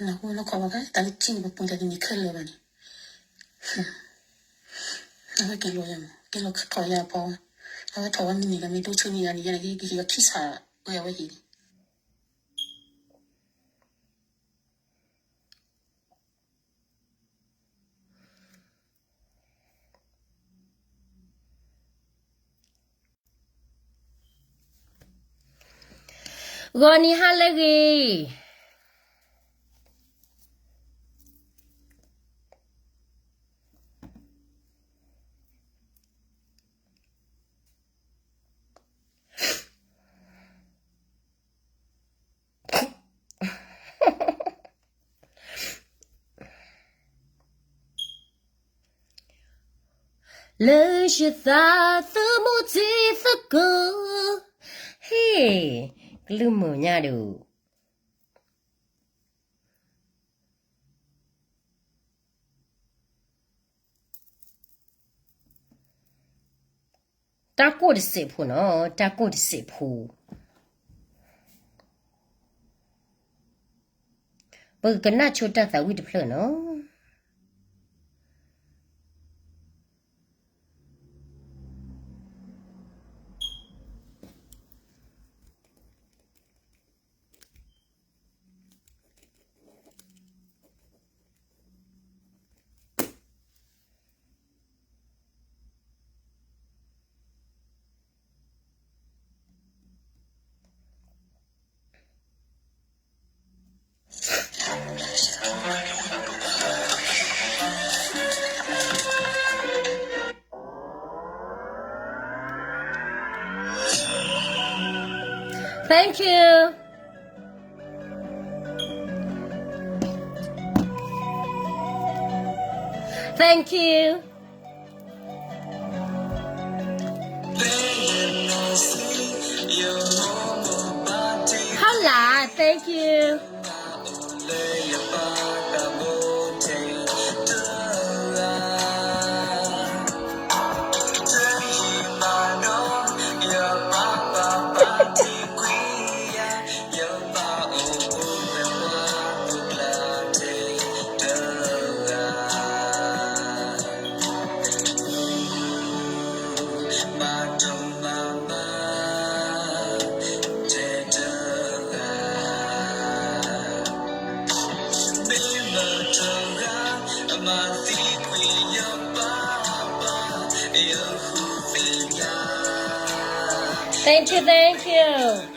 နၢ်ဟူနီၢ်ခီဘၣ်ခါ တၢ်လၢကံၣ်န့ၣ် ပပူၤတၢ်တနံၤခဲလၢာ်ဘၣ်န့ၣ်, အဝဲက့ၤလိာ်ယၤမး က့ၤလိာ်ထီၣ်ယၤဖီ, အဝဲထီၣ်ဝဲမုၢ်နံၤဂၤ မ့ၢ်ဒိဆူန့ၢ်ယၤန့ၣ် ယၤန့ၣ် ကဟ့ၣ်အီၤခံဆၣ်ဝဲအဝဲဟံၣ်န့ၣ် ဂီၤနံၤဟါလၢအဂ့ၤ. လၢယသးသမူထံသကိး, ဟ့ၣ်, ကလုၢ်မုာ်ညါဒုး တၢ်ကိၢ်တစဲးဖိနီၤ, တၢ်ကိၢ်တစဲးဖိ, ပကကနၣ်ဆိတၢ်သးဝံၣ်တဖျၢၣ်နီၤ. Thank you. Thank you. Hola, thank you. Thank you, thank you.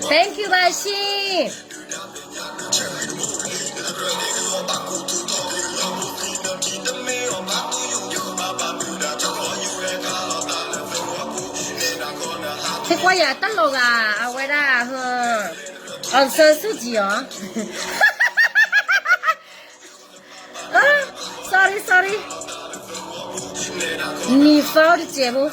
Thank you, Bashi. သ့ၣ်ကွၢ်ယၤတၢ်လီၤဂာ် အဝဲဒၣ် အောင်ဆန်းစုကြည် အီၤ sorry sorry နံၤသီတစဲးဖိ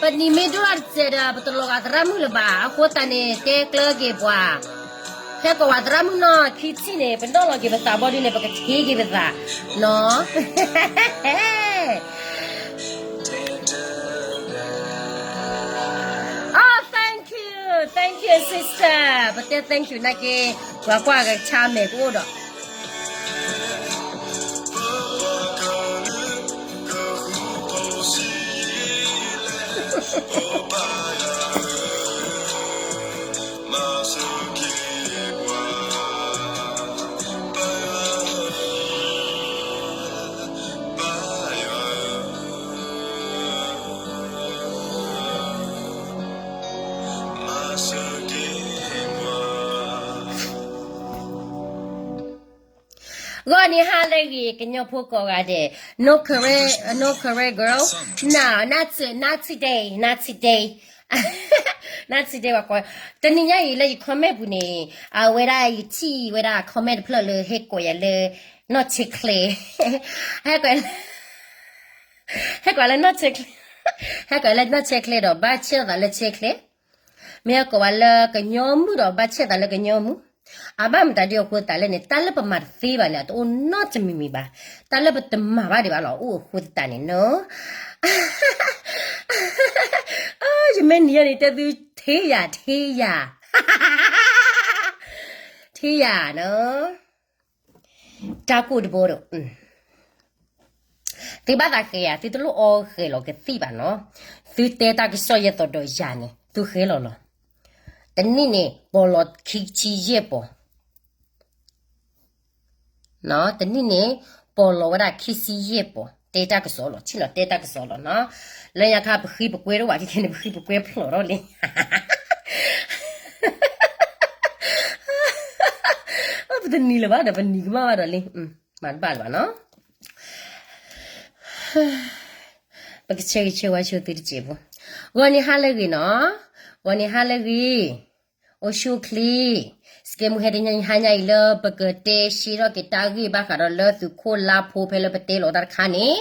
ပနံၤမ့ၢ်ဒိၣ်ထီၣ်တစဲးဒီး ပတလီၤဂာ်သရၣ်မုၣ်လၢၤဘၣ်. အဃိသတးန့ၣ် တဲကျၢၤက့ၤပှၤ ဟဲကိးဝဲသရၣ်မုၣ်နီၢ်ခံထံၣ်န့ၣ် ပနီၣ်လီၤက့ၤပသးဘီဒ်န့ၣ် ပကထံၣ်က့ၤပသးနီၤ. Oh, thank you, Thank you sister, ပတဲ thank you နာ်က့, ပှၤကွၢ်ကဆါမဲာ်ကအိၣ်ဒီး ဂီၤနံၤဟါလၢအဂ့ၤ ကညီဖိကိးဂၤဒဲး, no career, no career girl, no, not today, not today, not today, ဝဲကိး, တနံၤညါအံၤလၢယ comment ပူၤန့ၣ်, အဝဲဒၣ်ယထံၣ်ဝဲဒၣ် comment တဖျၢၣ်လၢဟဲကိးယၤလၢ နီၢ်ဆဲးချဲ, ဟဲကိး ဟဲကိးလၢနီၢ်ဆဲးချဲ, ဟဲကိးလၢနီၢ်ဆဲးချဲဒီး ဘၣ်ဆဲးသးလၢဆဲးချဲ, မ့ၢ်ဟဲကိးဝဲလၢကညီမုၣ်ဒီး ဘၣ်ဆဲးသးလၢကညီမုၣ်, အဘၣ်မတၤဒ်အဃိသတးလဲၣ်န့ၣ် တၢ်လၢပမၤတသ့ဘၣ်န့ၣ် အတအိၣ်နီတမံၤမံၤဘၣ်, တၢ်လၢပတမၤဘၣ်ဒံးဘၣ်လီၤ အိၣ်အဃိသတးန့ၣ်နီၤ, ယမ့ၢ်နံၤယဲန့ၣ် တဲသု ထံယၤ ထံယၤ ထံယၤနီၤ တၢ်ကိၢ်တဘီဒီး, သုဘၣ်သးဃဲၤဧါ, သုတလိၣ်အီဃဲၤလီၤကသံၣ်ဘၣ်နီၤ, သုတဲတၢ်ကစီၣ်ယဲသိးဒီးယၤန့ၣ် သုဃဲၤလီၤလီၤ, တနံၣ်န့ၣ် ပီၢ်လီၤခံဆံယဲၢ်ပီၢ်, တနံၣ်န့ၣ် ပီၢ်လီၤဝဲဒၣ်ခံဆံယဲၢ်ပီၢ်, တဲတၢ်ကစီၣ်လီၤ, ဆ့ၣ်နီၤတဲတၢ်ကစီၣ်လီၤနီၤ, လၢညါခါပဃံပကွဲတအိၣ်ဘၣ် ခဲခဲန့ၣ် ပဃံပကွဲဖျိးထီၣ်လံ ပတနံၤလၢၤဘၣ်ဒီး ပနံၤကမၣ်ဘၣ်ဒီးလံ, မၤတဘၣ်လၢၤဘၣ်နီၤ, ပကဆၢဂ့ၤဆၢဝါဆိသုတစဲးဖိ, ဂီၤနံၤဟါလၢအဂ့ၤနီၤ, ဂီၤနံၤဟါလၢအဂ့ၤ, အိၣ်ဆူၣ်ချ့, စကဲမူဟဲတနံၤဟါညါအံၤလၢပကတဲရှဲထီၣ်က့ၤတၢ်ဂ့ၢ်ဘၣ်ဃးဒီးလၢသုးခိၣ်လါဖိဖဲလၢပတဲလီၤတၢ်တခါန့ၣ်,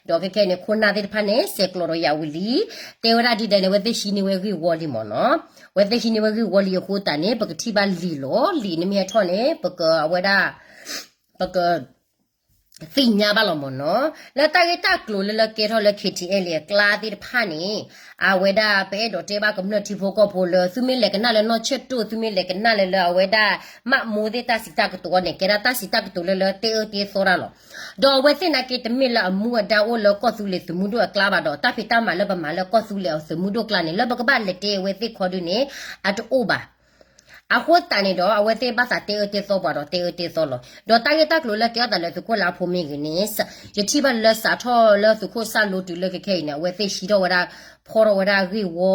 ဒီးခဲခဲန့ၣ် ခိၣ်နၢ်သ့ၣ်တဖၣ်န့ၣ် ဆဲးကျိးဒီးယၤဝံၤလံ, တဲဝဲဒၣ်ဒ်လဲၣ်န့ၣ် အဝဲသ့ၣ်ဟံးန့ၢ်ဝဲဂ့ၢ်ဝီလံမ့ၢ်နီၤ, အဝဲသ့ၣ်ဟံးန့ၢ်ဝဲဂ့ၢ်ဝီလံအဃိသတးန့ၣ် ပကထံၣ်ဘၣ်လံာ်လီၤ, လံာ်န့ၣ်မ့ၢ်ဟဲထီၣ်န့ၣ် ပက အဝဲဒၣ် ပက သ့ၣ်ညါဘၣ်လီၤမ့ၢ်နီၤ, လၢတၢ်ဂ့ၢ်တၢ်ကျိၤလၢလၢကဲထီၣ်လၢ KTLA အကျါသ့ၣ်တဖၣ်န့ၣ်, အဝဲဒၣ်ပအဲၣ်ဒိးတဲဘၣ်ကမျၢၢ်ထံဖိကီၢ်ဖိလၢ သုမ့ၢ်လဲၤကနၣ်လၢနီၢ်ဆၢၣ်တိၢ် သုမ့ၢ်လဲၤကနၣ်လၢလၢအဝဲဒၣ် မးမိၢ်သ့ၣ်တၢ်စံးတၢ်ကတိၤအီၤန့ၣ် ကဲဒၣ်တၢ်စံးတၢ်ကတိၤလၢလၢတဲအၢတဲသီတၢ်လီၤ. ဒီးအဝဲသ့ၣ်နာ်က့တမ့ၢ်လၢအမူအဒါအိၣ်လၢကီၢ်သူလ့ၤသုးမုၢ်ဒိၣ်အကျါဘၣ်ဒီး တၢ်ဖံးတၢ်မၤလၢပမၤလၢကီၢ်သူလ့ၤအသုးမုၢ်ဒိၣ်ကျါန့ၣ် လၢပကဘၣ်လဲၤတဲအဝဲသ့ၣ်ခီဒုန့ၣ် အတအိၣ်ဘၣ် အဃိသတးန့ၣ်ဒီး အဝဲသ့ၣ်ဘၣ်သးတဲအၢတဲသီပှၤဒီးတဲအၢတဲသီလီၤ. ဒီးတၢ်ဂ့ၢ်တၢ်ကျိၤလၢကဲထီၣ်သးလၢသုးခိၣ်လါဖိမ့ၢ်ဂ့ၤန့ၣ်, ယထံၣ်ဘၣ်လၢစးထီၣ်လၢသုးခိၣ်စၢ်လိတုၤလၢခဲခဲအံၤန့ၣ် အဝဲသ့ၣ်ဟံးထီၣ်ဝဲဒၣ် ဖီထီၣ်ဝဲဒၣ်ဂ့ၢ်ဝီ,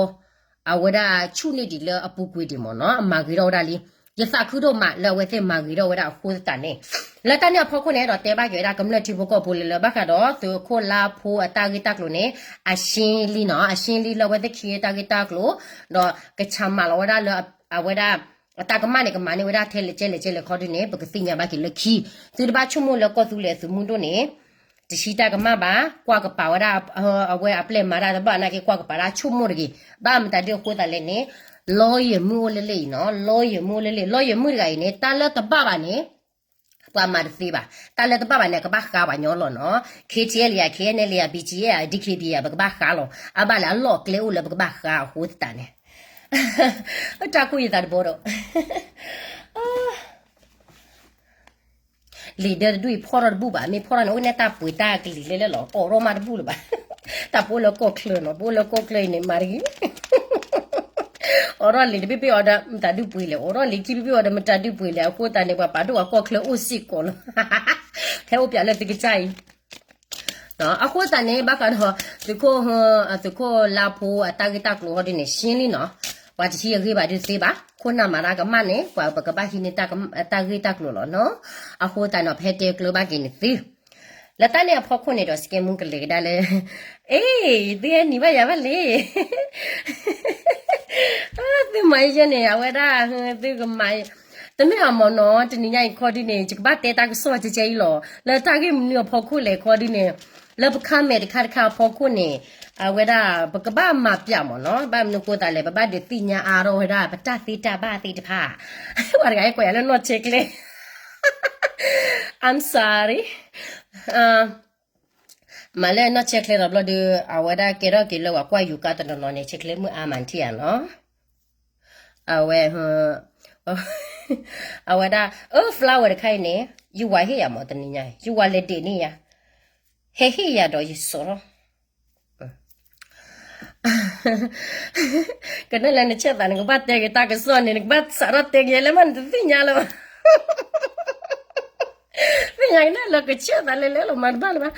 အဝဲဒၣ်ဆူၣ်န့ၢ်ဒံးလၢအပူၤကွံာ်ဒံးမ့ၢ်နီၤ, အမၤဂ့ၤထီၣ်ဝဲဒၣ်လံ. ယသးခုဒိၣ်မးလၢအဝဲသ့ၣ်မၤဂ့ၤထီၣ်ဝဲဒၣ်အဃိသတးန့ၣ်, လၢတၢ်န့ၣ်အဖီခိၣ်န့ၣ်ဒီးတဲဘၣ်က့ၤဝဲဒၣ်ကမျၢၢ်ထံဖိကီၢ်ဖိလၢလၢ ဘၣ်ဃးဒီးသုးခိၣ်လါဖိအတၢ်ဂ့ၢ်တၢ်ကျိၤန့ၣ် အရှင်းလင်းနီၤ, အရှင်းလင်းလၢအဝဲသ့ၣ်ခံတၢ်ဂ့ၢ်တၢ်ကျိၤ, ဒီးကဆးမၤလီၤဝဲဒၣ်လၢအဝဲဒၣ် အတၢ်ကမၣ်န့ၣ် ကမၤန့ၢ်ဝဲဒၣ်ထဲလဲၣ်ကဲလဲၣ်ကဲလဲၣ်ခီဒုန့ၣ် ပကသ့ၣ်ညါဘၣ်က့ၤလၢခံ, သုတဘၣ်ဆိကမိၣ်လၢကီၢ်သူလ့ၤအသုးမုၢ်ဒိၣ်န့ၣ် တဆံတၢ်ကမၣ်ဘၣ်, ကွၢ်ကပၤဝဲဒၣ်, အဝဲအပျဲၢ်မၤတၢ်တဘၣ်နာ်က့ ကွၢ်ကပၤဒၣ်ဆိကမိၣ်တဂ့ၤ, ဘၣ်မတၤဒ်အဃိသတးလဲၣ်န့ၣ်, လီယမုၢ်အိၣ်လၢလ့ၣ်အံၤနီၤ, လီယမုၢ်အိၣ်လၢလ့ၣ်, လီယမုၢ်တဂၤအံၤန့ၣ် တၢ်လၢတဘၣ်ဘၣ်န့ၣ် ပှၤမၤတသ့ဘၣ်, တၢ်လၢတဘၣ်ဘၣ်န့ၣ် အကဘၣ်ဃါပှၤညီလီၤနီၤ, KTLA ယၤ KNLA ယၤ BGF ယၤ DKBA ယၤ ပကဘၣ်ဃါလီၤ, အဘၣ်လဲၣ်အလီၢ်အကျဲအိၣ်လၢပကဘၣ်ဃါအဃိသတးန့ၣ် တၢ်ကူၣ်ယသးတဘီဒီး လံာ်ဒၢတဒူၣ်အံၤဖီၣ်ထီၣ်တဘူၣ်ဘၣ်, မ့ၢ်ဖီၣ်ထီၣ်န့ၣ် အိၣ်န့ၢ်တၢ်ပှ့ၤတၢ်ကလံၤလဲလဲလီၤ, ကိးထီၣ်မးတဘူၣ်လၢၤဘၣ်, တၢ်ပအိၣ်လၢကီၢ်ချၢနီၤ, ပအိၣ်လၢကီၢ်ချၢအံၤန့ၣ် မၤတဂ့ၤ, အိးထီၣ်လံာ်တဘ့ၣ်ဘ့ၣ်အီၤဒီးမတၤဒုးပှ့ၤလဲၣ်, အိးထီၣ်လံာ်ခံဘ့ၣ်ဘ့ၣ်အီၤဒီးမတၤဒုးပှ့ၤလဲၣ်, အဃိသတးန့ၣ် ပှၤပာ်ဒိၣ်အကီၢ်ချၢအိၣ်စ့ၢ်ကီးလီၤ, ဟဲအိၣ်ပၠးလၢသုကစၢ်အံၤ အဃိသတးန့ၣ် ဘၣ်ဃးဒီး သုးခိၣ်, သုးခိၣ်လါဖိအတၢ်ဂ့ၢ်တၢ်ကျိၤဟီဒ်န့ၣ် ရှင်းလင်းနီၤ, ပှၤတဟံးအဂ့ၢ်ဘၣ်ဒုးသ့ဘၣ်, ခိၣ်နၢ်မၤတၢ်ကမၣ်န့ၣ် ပှၤပကဘၣ်ဟံးန့ၢ်တၢ်ဂ့ၢ်တၢ်ကျိၤလီၤနီၤ, အဃိသတးန့ၣ် ဖဲတဲကျၢၤဘၣ်က့ၤန့ၣ်သု, လၢတၢ်န့ၣ်အဖီခိၣ်န့ၣ်ဒီး စကဲမူကလဲၤကဒါလၢ အ့ သုဟဲနံၤဘၣ်ယၤဘၣ်လံ သုမၤယဲန့ၣ် အဝဲဒၣ် သုကမၤ, တမ့ၢ်အမ့ၢ်နီၤ တနံၤညါအံၤခီဒုန့ၣ် ယကဘၣ်တဲတၢ်ကစီၣ်ကဲကဲအံၤလီၤ. လၢတၢ်ဂ့ၢ်မနုၤအဖီခိၣ်လဲၣ်ခီဒုန့ၣ်, လၢပ comment တခါတခါအဖီခိၣ်န့ၣ်, အဝဲဒၣ် ပကဘၣ်မၤပၠးမ့ၢ်နီၤ, ဘၣ်မနုၤဃိသတးလဲၣ် ပဘၣ်ဒုးသ့ၣ်ညါအါထီၣ်ဝဲဒၣ် ပတၢ်သ့တၢ်ဘၣ်သ့ၣ်တဖၣ်, ပှၤတဂၤဟဲကိးယၤလၢနီၢ်ဆဲးကျဲ I'm sorry. မၤလၢနီၢ်ဆဲးကျဲဒီးဘျီဒီး အဝဲဒၣ်ကဲထီၣ်က့ၤလၢပှၤကွၢ်ယူၤကါတနီၤနီၤန့ၣ် ဆဲးကျဲမုၢ်အါမးထံၣ်ဧါနီၤ. အဝဲ အဝဲဒၣ် အၢ flower တခါအံၤန့ၣ် ယဝၤဟ့ၣ်ယၤမး တနံၤညါ ယဝၤလဲၤဒ့ၣ်န့ၢ်ယၤ ဟဲဟ့ၣ်ယၤဒီးယစိာ်ထီၣ် ကနၣ်လၢနဆဲးသး နကဘၣ်တဲက့ၤတၢ်ကစီၣ်န့ၣ် နကဘၣ်စးထီၣ်တဲက့ၤလၢမး နတသ့ၣ်ညါလၢၤဘၣ် သ့ၣ်ညါကနၣ်လၢကဆဲးသးလဲၤလဲၤလီၤမၤတဘၣ်လၢၤဘၣ်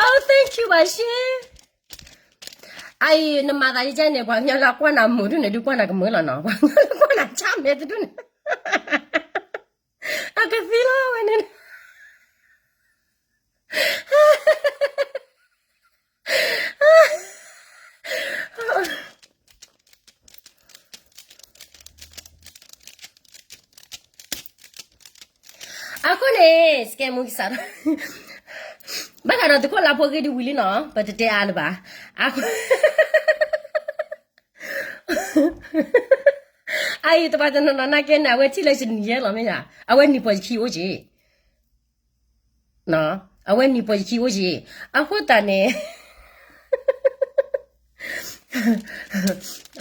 Oh, thank you ဘၣ်ရှ့ အအံၤ နမၤသးယကဲန့ၣ် ပှၤကညီလၢအကွၢ်နၤမုာ်ဒုန့ၣ် ဒုကွၢ်နၤကမုာ်လီၤနီၤ ပှၤကညီလၢကွၢ်နၤဆၣ်မဲာ်တဒုန့ၣ် အကသံလီၤဝဲန့ၣ် အဃိန့ၣ် စကဲမူကစးထီၣ် ဘၣ်ဃးဒီးသုးခိၣ်လါဖိဂ့ၢ်ဒုဝံၤလံနီၤ ပတတဲအါလၢၤဘၣ် အဃိ အအံၤတပှၤတနီၤနီၤနာ်က့န့ၣ် အဝဲထံၣ်လၢယနံၤယဲလီၤမ့ၢ်ဧါ အဝဲနံၤပှၤယခံအိၣ်က့ၤ အဝဲနံၤပှၤယခံအိၣ်က့ၤ အဃိသတးန့ၣ်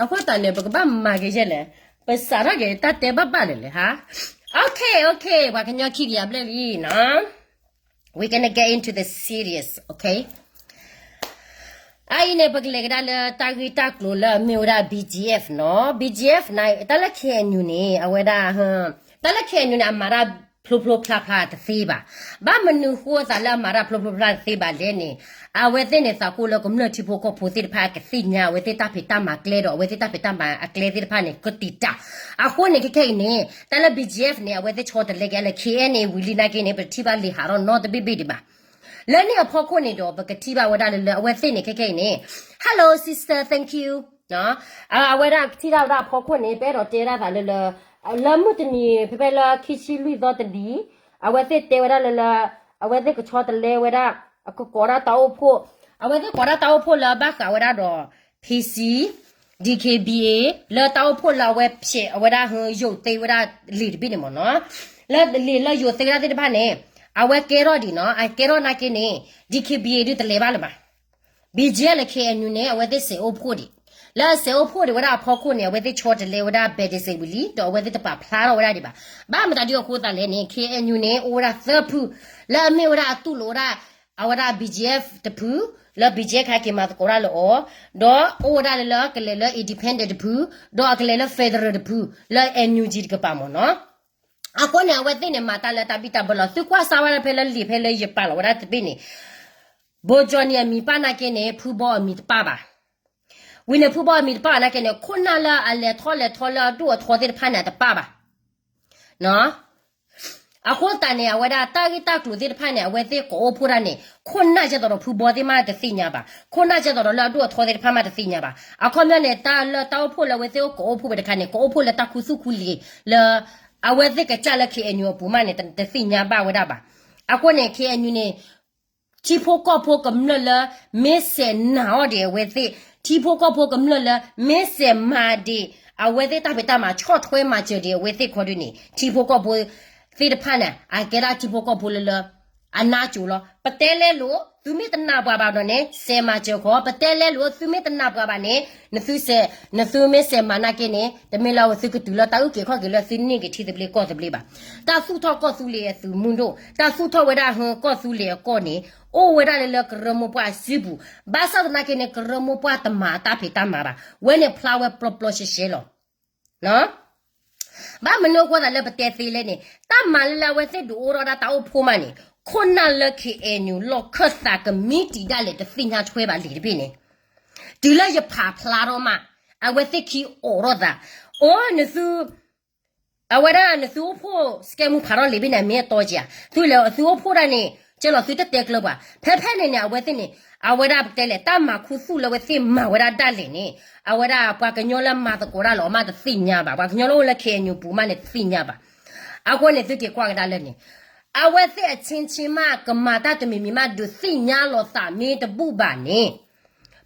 အဃိသတးန့ၣ် ပကဘၣ်မၤက့ၤယဲလဲၣ် ပစးထီၣ်က့ၤတၢ်တဲဘၣ်ဘၣ်လဲၣ်လဲၣ်ဟါ Okay, okay ပှၤကညီခံကယၤဘျဲၣ်လံနီၤ We're gonna get into the serious, okay? အအံၤန့ၣ် ပကလဲၤကဒါလၢတၢ်ဂ့ၢ်တၢ်ကျိၤလၢအမ့ၢ်ဝဲဒၣ် BGF နီၤ BGF န့ၣ် တၢ်လၢ KNU န့ၣ် အဝဲဒၣ် တၢ်လၢ KNU န့ၣ် အမၤတၢ်ဖျိဖျိဖျါဖျါတသ့ဘၣ်. ဘၣ်မနုၤဃိသးလၢအမၤတၢ်ဖျိဖျိဖျါတသ့ဘၣ်လဲၣ်န့ၣ် အဝဲသ့ၣ်န့ၣ် သးကိၢ်လၢကမျၢၢ်ထံဖိကီၢ်ဖိသ့ၣ်တဖၣ်ကသ့ၣ်ညါ အဝဲသ့ၣ်တၢ်ဖံးတၢ်မၤကျဲဒီး အဝဲသ့ၣ်တၢ်ဖံးတၢ်မၤအကျဲသ့ၣ်တဖၣ်န့ၣ် ကတံာ်တာ်. အဃိန့ၣ် ခဲခဲအံၤန့ၣ် တၢ်လၢ BGF န့ၣ် အဝဲသ့ၣ်ဆီတလဲက့ၤလၢ KNA ဝံၤလံနာ်က့န့ၣ် ပတထံၣ်ဘၣ်လံာ်ဟးထီၣ်နီတဘ့ၣ်ဘ့ၣ်ဒံးဘၣ်. လၢန့ၣ်အဖီခိၣ်န့ၣ်ဒီး ပကထံၣ်ဘၣ်ဝဲဒၣ်လၢလၢ အဝဲသ့ၣ်န့ၣ် ခဲခဲအံၤန့ၣ် Hello sister, thank you. အဝဲဒၣ်ကထံၣ်တၢ်ဝဲဒၣ်အဖီခိၣ်န့ၣ် ပအဲၣ်ဒိးတဲဒၣ်သးလၢလၢ လၢမုၢ်တနံၤ ဖဲဖဲလၢခံဆံလွံၢ်သီတနံၤ အဝဲသ့ၣ်တဲဝဲဒၣ်လၢလၢ အဝဲသ့ၣ်ကဆီတလဲဝဲဒၣ် အကကိးဒၣ်တၢ်အိၣ်ဖှိၣ် အဝဲသ့ၣ်ကိးဒၣ်တၢ်အိၣ်ဖှိၣ်လၢဘၣ်ဃးဝဲဒၣ်ဒီး PC, DKBA လၢတၢ်အိၣ်ဖှိၣ်လၢအဝဲဖျဲးအဝဲဒၣ် ယိာ်သ့ဝဲဒၣ်လံာ်တဘ့ၣ်န့ၣ်မ့ၢ်နီၤ. လၢလံာ်လၢယိာ်သ့ဝဲဒၣ်သ့ၣ်တဖၣ်န့ၣ် အဝဲကဲထီၣ်ဒံးနီၤ အကဲထီၣ်နာ်က့န့ၣ် DKBA ဒုးတလဲၤဘၣ်လၢၤဘၣ်. BGF လၢ KNU န့ၣ် အဝဲသ့ၣ်စဲးအိၣ်ဖှိၣ်ဒံး လၢအစဲးအိၣ်ဖှိၣ်ဒံးဝဲဒၣ်အဖီခိၣ်န့ၣ် အဝဲသ့ၣ်ဆီတလဲဝဲဒၣ် ဘဲဒစ့ဝံၤလံ ဒီးအဝဲသ့ၣ်တပာ်ဖျါထီၣ်ဝဲဒၣ်ဒံးဘၣ်. ဘၣ်မတၤဒ်အဃိသတးလဲၣ်န့ၣ် KNU န့ၣ် အိၣ်ဝဲဒၣ်သၢဖု လၢအမ့ၢ်ဝဲဒၣ်အတူၢ်လိာ်ဝဲဒၣ် အဝဲဒၣ် BGF တဖု လၢ BGF ခါက့ၤမၤသကိးတၢ်လၢအီၤ ဒီးအိၣ်ဝဲဒၣ်လၢလၢကလဲၤလၢ independent တဖု ဒီးအကလဲၤလၢ federal တဖု လၢ NUG တကပၤမ့ၢ်နီၤ. အဃိန့ၣ် အဝဲသ့ၣ်န့ၣ် မၤတၢ်လၢတၢ်ဘံၣ်တၢ်ဘၢလီၤ သုကွၢ်စၢ်ဝဲဒၣ်ဖဲလၢလံာ်ဖဲလၢယပာ်လီၤဝဲဒၣ်တဘ့ၣ်န့ၣ် ဘိကၠီန့ၣ် အမံၤပာ်နာ်က့န့ၣ် ဖုဘီအမံၤတပာ်ဘၣ်. ဝံၤန့ၣ် ဖုဘီအမံၤတပာ်ဘၣ်နာ်က့န့ၣ် ခိၣ်နၢ်လၢအလဲၤထီၣ်လဲၤထီလၢအဒိၣ်အထီသ့ၣ်တဖၣ်န့ၣ် အတပာ်ဘၣ်. အဃိသတးန့ၣ် အဝဲဒၣ်တၢ်ဂ့ၢ်တၢ်ကျိၤသ့ၣ်တဖၣ်န့ၣ် အဝဲသ့ၣ်ကိးအိၣ်ဖှိၣ်တၢ်န့ၣ် ခိၣ်နၢ်ကဲသိးဒီးဖုဘီသ့ၣ်မးတသ့ၣ်ညါဘၣ်. ခိၣ်နၢ်ကဲသိးဒီးလၢအဒိၣ်အထီသ့ၣ်တဖၣ်မးတသ့ၣ်ညါဘၣ်. အခီပညီန့ၣ် တၢ်လၢတၢ်အိၣ်ဖှိၣ်လၢအဝဲသ့ၣ်အိၣ်ကိးအိၣ်ဖှိၣ်ဝဲတခါန့ၣ် ကိးအိၣ်ဖှိၣ်လၢတၢ်ခူသူၣ်ခူလံၤလၢ အဝဲသ့ၣ်ကစၢ်လၢ KNU အပူၤမးန့ၣ် တသ့ၣ်ညါဘၣ်ဝဲဒၣ်ဘၣ်. အဃိန့ၣ် KNU န့ၣ် ထံဖိကီၢ်ဖိကမျၢၢ်လၢ မ့ၢ်စဲးနာ်အီၤဒံးအဝဲသ့ၣ်, ထံဖိကီၢ်ဖိကမျၢၢ်လၢ မ့ၢ်စဲးမၤဒံး အဝဲသ့ၣ်တၢ်ဖံးတၢ်မၤဆီၣ်ထွဲမၤစၢၤဒံးအဝဲသ့ၣ်ခီဒုန့ၣ် ထံဖိကီၢ်ဖိသ့ၣ်တဖၣ်န့ၣ် အကဲဒၣ်ထံဖိကီၢ်ဖိလၢလၢ အနါစိၤလီၤ. ပတဲလဲလိာ် သုမ့ၢ်တနာ်ပှၤဘၣ်ဒီးန့ၣ် စဲးမၤစၢၤခီ, ပတဲလဲလိာ် သုမ့ၢ်တနာ်ပှၤဘၣ်န့ၣ် နသုစဲး နသုမ့ၢ်စဲးမၤနာ်က့န့ၣ် တမ့ၢ်လၢအဝဲသုကတုၤလၢတၢ်အုၣ်က့ၤခီၣ်က့ၤလၢသုန့ၢ်က့ၤထံသဘျ့ကီၢ်သဘျ့ဘၣ်. တၢ်သူၣ်ထီၣ်ကီၢ်သူလ့ၤအသုးမုၢ်ဒိၣ်, တၢ်သူၣ်ထီၣ်ဝဲဒၣ်ဟၢကီၢ်သူလ့ၤအကီၢ်န့ၣ် အိၣ်ဝဲဒၣ်လၢလၢကရၢမိၢ်ပှၢ်အစုပူၤ, ဘၣ်ဆၣ်သနာ်က့န့ၣ် ကရၢမိၢ်ပှၢ်တမၤတၢ်ဖံးတၢ်မၤဘၣ်, ဝဲန့ၣ်ဖျါဝဲပျီပျီရှဲရှဲလီၤ. ဘၣ်မနုၤအဃိသးလၢပတဲသ့လဲၣ်န့ၣ် တၢ်မၤလၢလၢအဝဲသ့ၣ်ဒုးအိၣ်ထီၣ်ဒၣ်တၢ်အိၣ်ဖှိၣ်မးန့ၣ် ခိၣ်နၢ်လၢ KNU လီၢ်ခၢၣ်သးကမံတံာ်ဒၣ်လဲာ်တသ့ၣ်ညါထွဲဘၣ်လံာ်တဘ့ၣ်န့ၣ် တုၤလၢယဖးဖျါထီၣ်မး အဝဲသ့ၣ်ခံအိးထီၣ်သး, အိ နသု အဝဲဒၣ်နသုအိၣ်ဖှိၣ် စကဲမူဖးထီၣ်လံာ်ဘ့ၣ်န့ၣ် အမ့ၢ်အတီက့ၤဧါ, သုလဲၤသုအိၣ်ဖှိၣ်ဒၣ်န့ၣ် ကဲလီၤသုတတဲကျၢၤပှၤ, ဖဲဖဲန့ၣ်န့ၣ် အဝဲသ့ၣ်န့ၣ် အဝဲဒၣ်ပတဲလဲၣ် တၢ်မၤခူသူၣ်လၢအဝဲသ့ၣ်မၤဝဲဒၣ်ဒၣ်လဲာ်န့ၣ် အဝဲဒၣ်ပှၤကညီလၢမၤသကိးတၢ်လၢအီၤမးတသ့ၣ်ညါဘၣ်, ပှၤကညီလၢအိၣ်လၢ KNU ပူၤမးန့ၣ်တသ့ၣ်ညါဘၣ်. အဃိန့ၣ်သုက့ၤကွၢ်ကဒါလၢန့ၣ် အဝဲသ့ၣ်အဆ့ဆ့မး ကမၤတၢ်တမံၤမံၤမး ဒုးသ့ၣ်ညါလီၤသးမ့ၢ်တဘူၣ်ဘၣ်န့ၣ်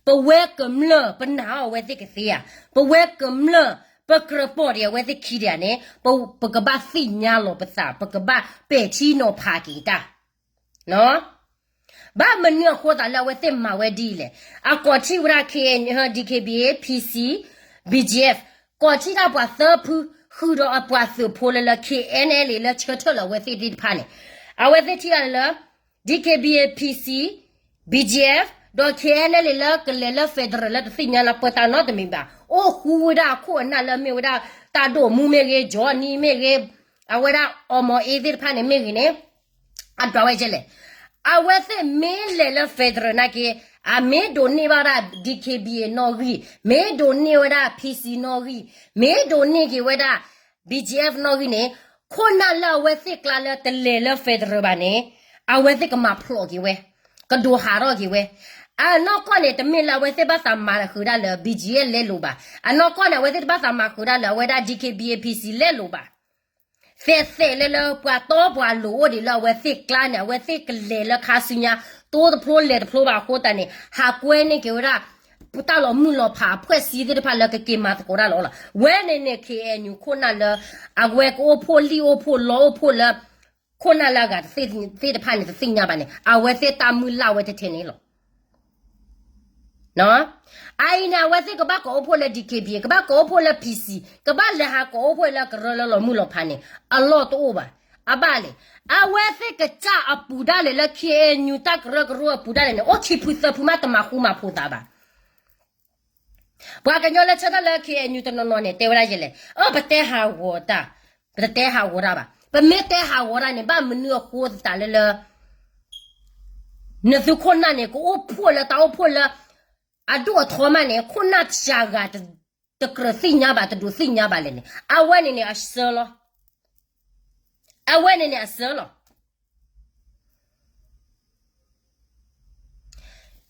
ပဝဲကမျၢၢ်ပနာ်အီၤအဝဲသ့ၣ်ကသ့ဧါ, ပဝဲကမျၢၢ်ပကြၢးပိာ်ဒံးအဝဲသ့ၣ်ခံဒံးဧါန့ၣ် ပကဘၣ်သ့ၣ်ညါလီၤပသး, ပကဘၣ်ပဲာ်ထံနီၤဖးက့ၤတၢ်. ဘၣ်မနုၤအဃိသတးလၢအဝဲသ့ၣ်မၤဝဲဒ်အံၤလဲၣ်. အကိးထံၣ်ဝဲဒၣ် K N U, D K B A, P C, B G F, ကိးထံၣ်တၢ်ပှၤသၢဖု ဃုာ်ဒီးအပှၤသုးဖိလၢလၢ K N L A လၢဆၢထၢၣ်လၢအဝဲသ့ၣ်သ့ၣ်တဖၣ်န့ၣ်, အဝဲသ့ၣ်ထံၣ်လၢ D K B A, P C, B G F ဒီး K N L A လၢကလဲၤလၢ federal လၢတသ့ၣ်ညါလၢပတၢ်နီတမံၤဘၣ်, အိၣ်ဃူဝဲဒၣ်အခိၣ်အနၢ်လၢမ့ၢ်ဝဲဒၣ် တၢ်ဒိၣ်မူမ့ၢ်ဂ့ၤ, Johnny မ့ၢ်ဂ့ၤ, အဝဲဒၣ် အီမီၤအ့ သ့ၣ်တဖၣ်န့ၣ်မ့ၢ်ဂ့ၤန့ၣ် အဒွးဝဲကဲလဲၣ်. အဝဲသ့ၣ်မ့ၢ်လဲၤလၢ federal နာ်က့, အမ့ၢ်ဒိးန့ၢ်ဘၣ်ဝဲဒၣ် D K B A နီၣ်ဂံၢ်, မ့ၢ်ဒိးန့ၢ်ဝဲဒၣ် P C နီၣ်ဂံၢ်, မ့ၢ်ဒိးန့ၢ်က့ၤဝဲဒၣ် B G F နီၣ်ဂံၢ်န့ၣ်, ခိၣ်နၢ်လၢအဝဲသ့ၣ်ကျါလၢတလဲၤလၢ federal ဘၣ်န့ၣ်, အဝဲသ့ၣ်ကမၤဖျိးက့ၤဝဲ, ကဒိးဟးထီၣ်က့ၤဝဲ. အနီၢ်ကီၢ်န့ၣ် တမ့ၢ်လၢအဝဲသ့ၣ်ဘၣ်သးမၤဃုာ်ဒၣ်လၢ B G F လဲလိာ်ဘၣ်. အနီၢ်ကီၢ်န့ၣ် အဝဲသ့ၣ်တဘၣ်သးမၤဃုာ်ဒၣ်လၢအဝဲဒၣ် D K B A, P C လဲလိာ်ဘၣ်. သဲးသဲးလၢလၢပှၤတီပှၤလိၤအိၣ်ဒံးလၢအဝဲသ့ၣ်ကျါန့ၣ် အဝဲသ့ၣ်ကလဲၤလၢခါဆူညါ, တိတဖျိလဲၤတဖျိဘၣ်အဃိသတးန့ၣ်, ဟးကွဲန့ၢ်က့ၤဝဲဒၣ် တၢ်လီၤမုၢ်လီၤဖးအဖှဲးစံသ့ၣ်တဖၣ်လၢကက့ၤမၤသကိးတၢ်လီၤလီၤ. ဝဲန့ၣ်န့ၣ် K N U ခိၣ်နၢ်လၢ အဝဲကအိၣ်ဖှိၣ်လံၣ်အိၣ်ဖှိၣ်လီအိၣ်ဖှိၣ်လၢ ခိၣ်နၢ်လၢအဂၤသ့ၣ်တဖၣ်န့ၣ်တသ့ၣ်ညါဘၣ်န့ၣ် အဝဲသ့ၣ်တၢ်မုၢ်လၢ်ဝဲထဲထဲန့ၣ်လီၤ. အအံၤန့ၣ် အဝဲသ့ၣ်ကဘၣ်ကိးအိၣ်ဖှိၣ်လၢ D K B A, ကဘၣ်ကိးအိၣ်ဖှိၣ်လၢ P C, ကဘၣ်လဲၤဟးကိးအိၣ်ဖှိၣ်လၢကရၢလၢလီၤမုၢ်လီၤဖးန့ၣ် အလီၢ်တအိၣ်ဘၣ်. အဘၣ်လဲၣ်, အဝဲသ့ၣ်ကစၢ်အပူၤဒၣ်လဲာ်လၢ K N U တၢ်ကရၢကရိအပူၤဒၣ်လဲာ်န့ၣ် အိၣ်ခံဖုသၢဖုမးတမၤဃူမၤဖိးသးဘၣ်. ပှၤကညီလၢဆၢထၢၣ်လၢ K N U တနီၤနီၤန့ၣ် တဲဝဲဒၣ်ယဲလဲၣ်, အၢ ပတဲဟးဂီၤတၢ်, ပတတဲဟးဂီၤတၢ်ဘၣ်. ပမ့ၢ်တဲဟးဂီၤတၢ်န့ၣ် ဘၣ်မနုၤအဃိသတးလၢလၢ နသုခိၣ်နၢ်န့ၣ် ကအိၣ်ဖှိၣ်လၢတၢ်အိၣ်ဖှိၣ်လၢ အဒိၣ်အထီမးန့ၣ် ခိၣ်နၢ်တဂၤ တကြၢးသ့ၣ်ညါဘၣ် တဒိးသ့ၣ်ညါဘၣ်လဲၣ်န့ၣ် အဝဲန့ၣ်န့ၣ်အဆၢလီၤ. အဝဲန့ၣ်န့ၣ်အဆၢလီၤ.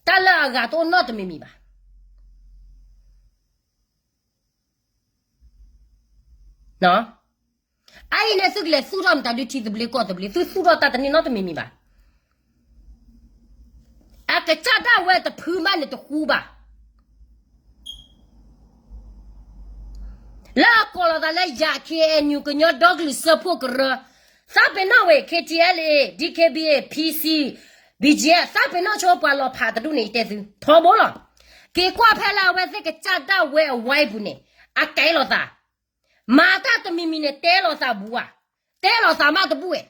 တၢ်လၢအဂၤတအိၣ်နီတမံၤမံၤဘၣ်. အအံၤန့ၣ် သုကလဲၤသူၣ်ထီၣ်မတၤဒုထံသဘျ့ကီၢ်သဘျ့ သုသူၣ်ထီၣ်တၢ်တန့ၢ်နီတမံၤမံၤဘၣ်. အကစၢ်ဒၣ်ဝဲတဖုမးန့ၣ်တဃူဘၣ်. လၢအကိးလီၤသးလၢယၤ K N U ကညီဒီကလုာ်စၢဖှိၣ်ကရၢ, သးပ့ၤနီၣ်ဝဲ K T L A, D K B A, P C, B G F, သးပ့ၤနီၣ်ဆိပှၤလီၤဖးတဒူၣ်န့ၣ် ယတဲသုထီဘိလီၤ. က့ၤကွၢ်ဖဲလၢအဝဲသ့ၣ်ကစၢ်ဒၣ်ဝဲအဝဲအပူၤန့ၣ် အကဲလီၤသး, မၤတၢ်တမံၤမံၤန့ၣ် တဲလီၤသးဘူးဧါ, တဲလီၤသးမးတဘူးဧါ.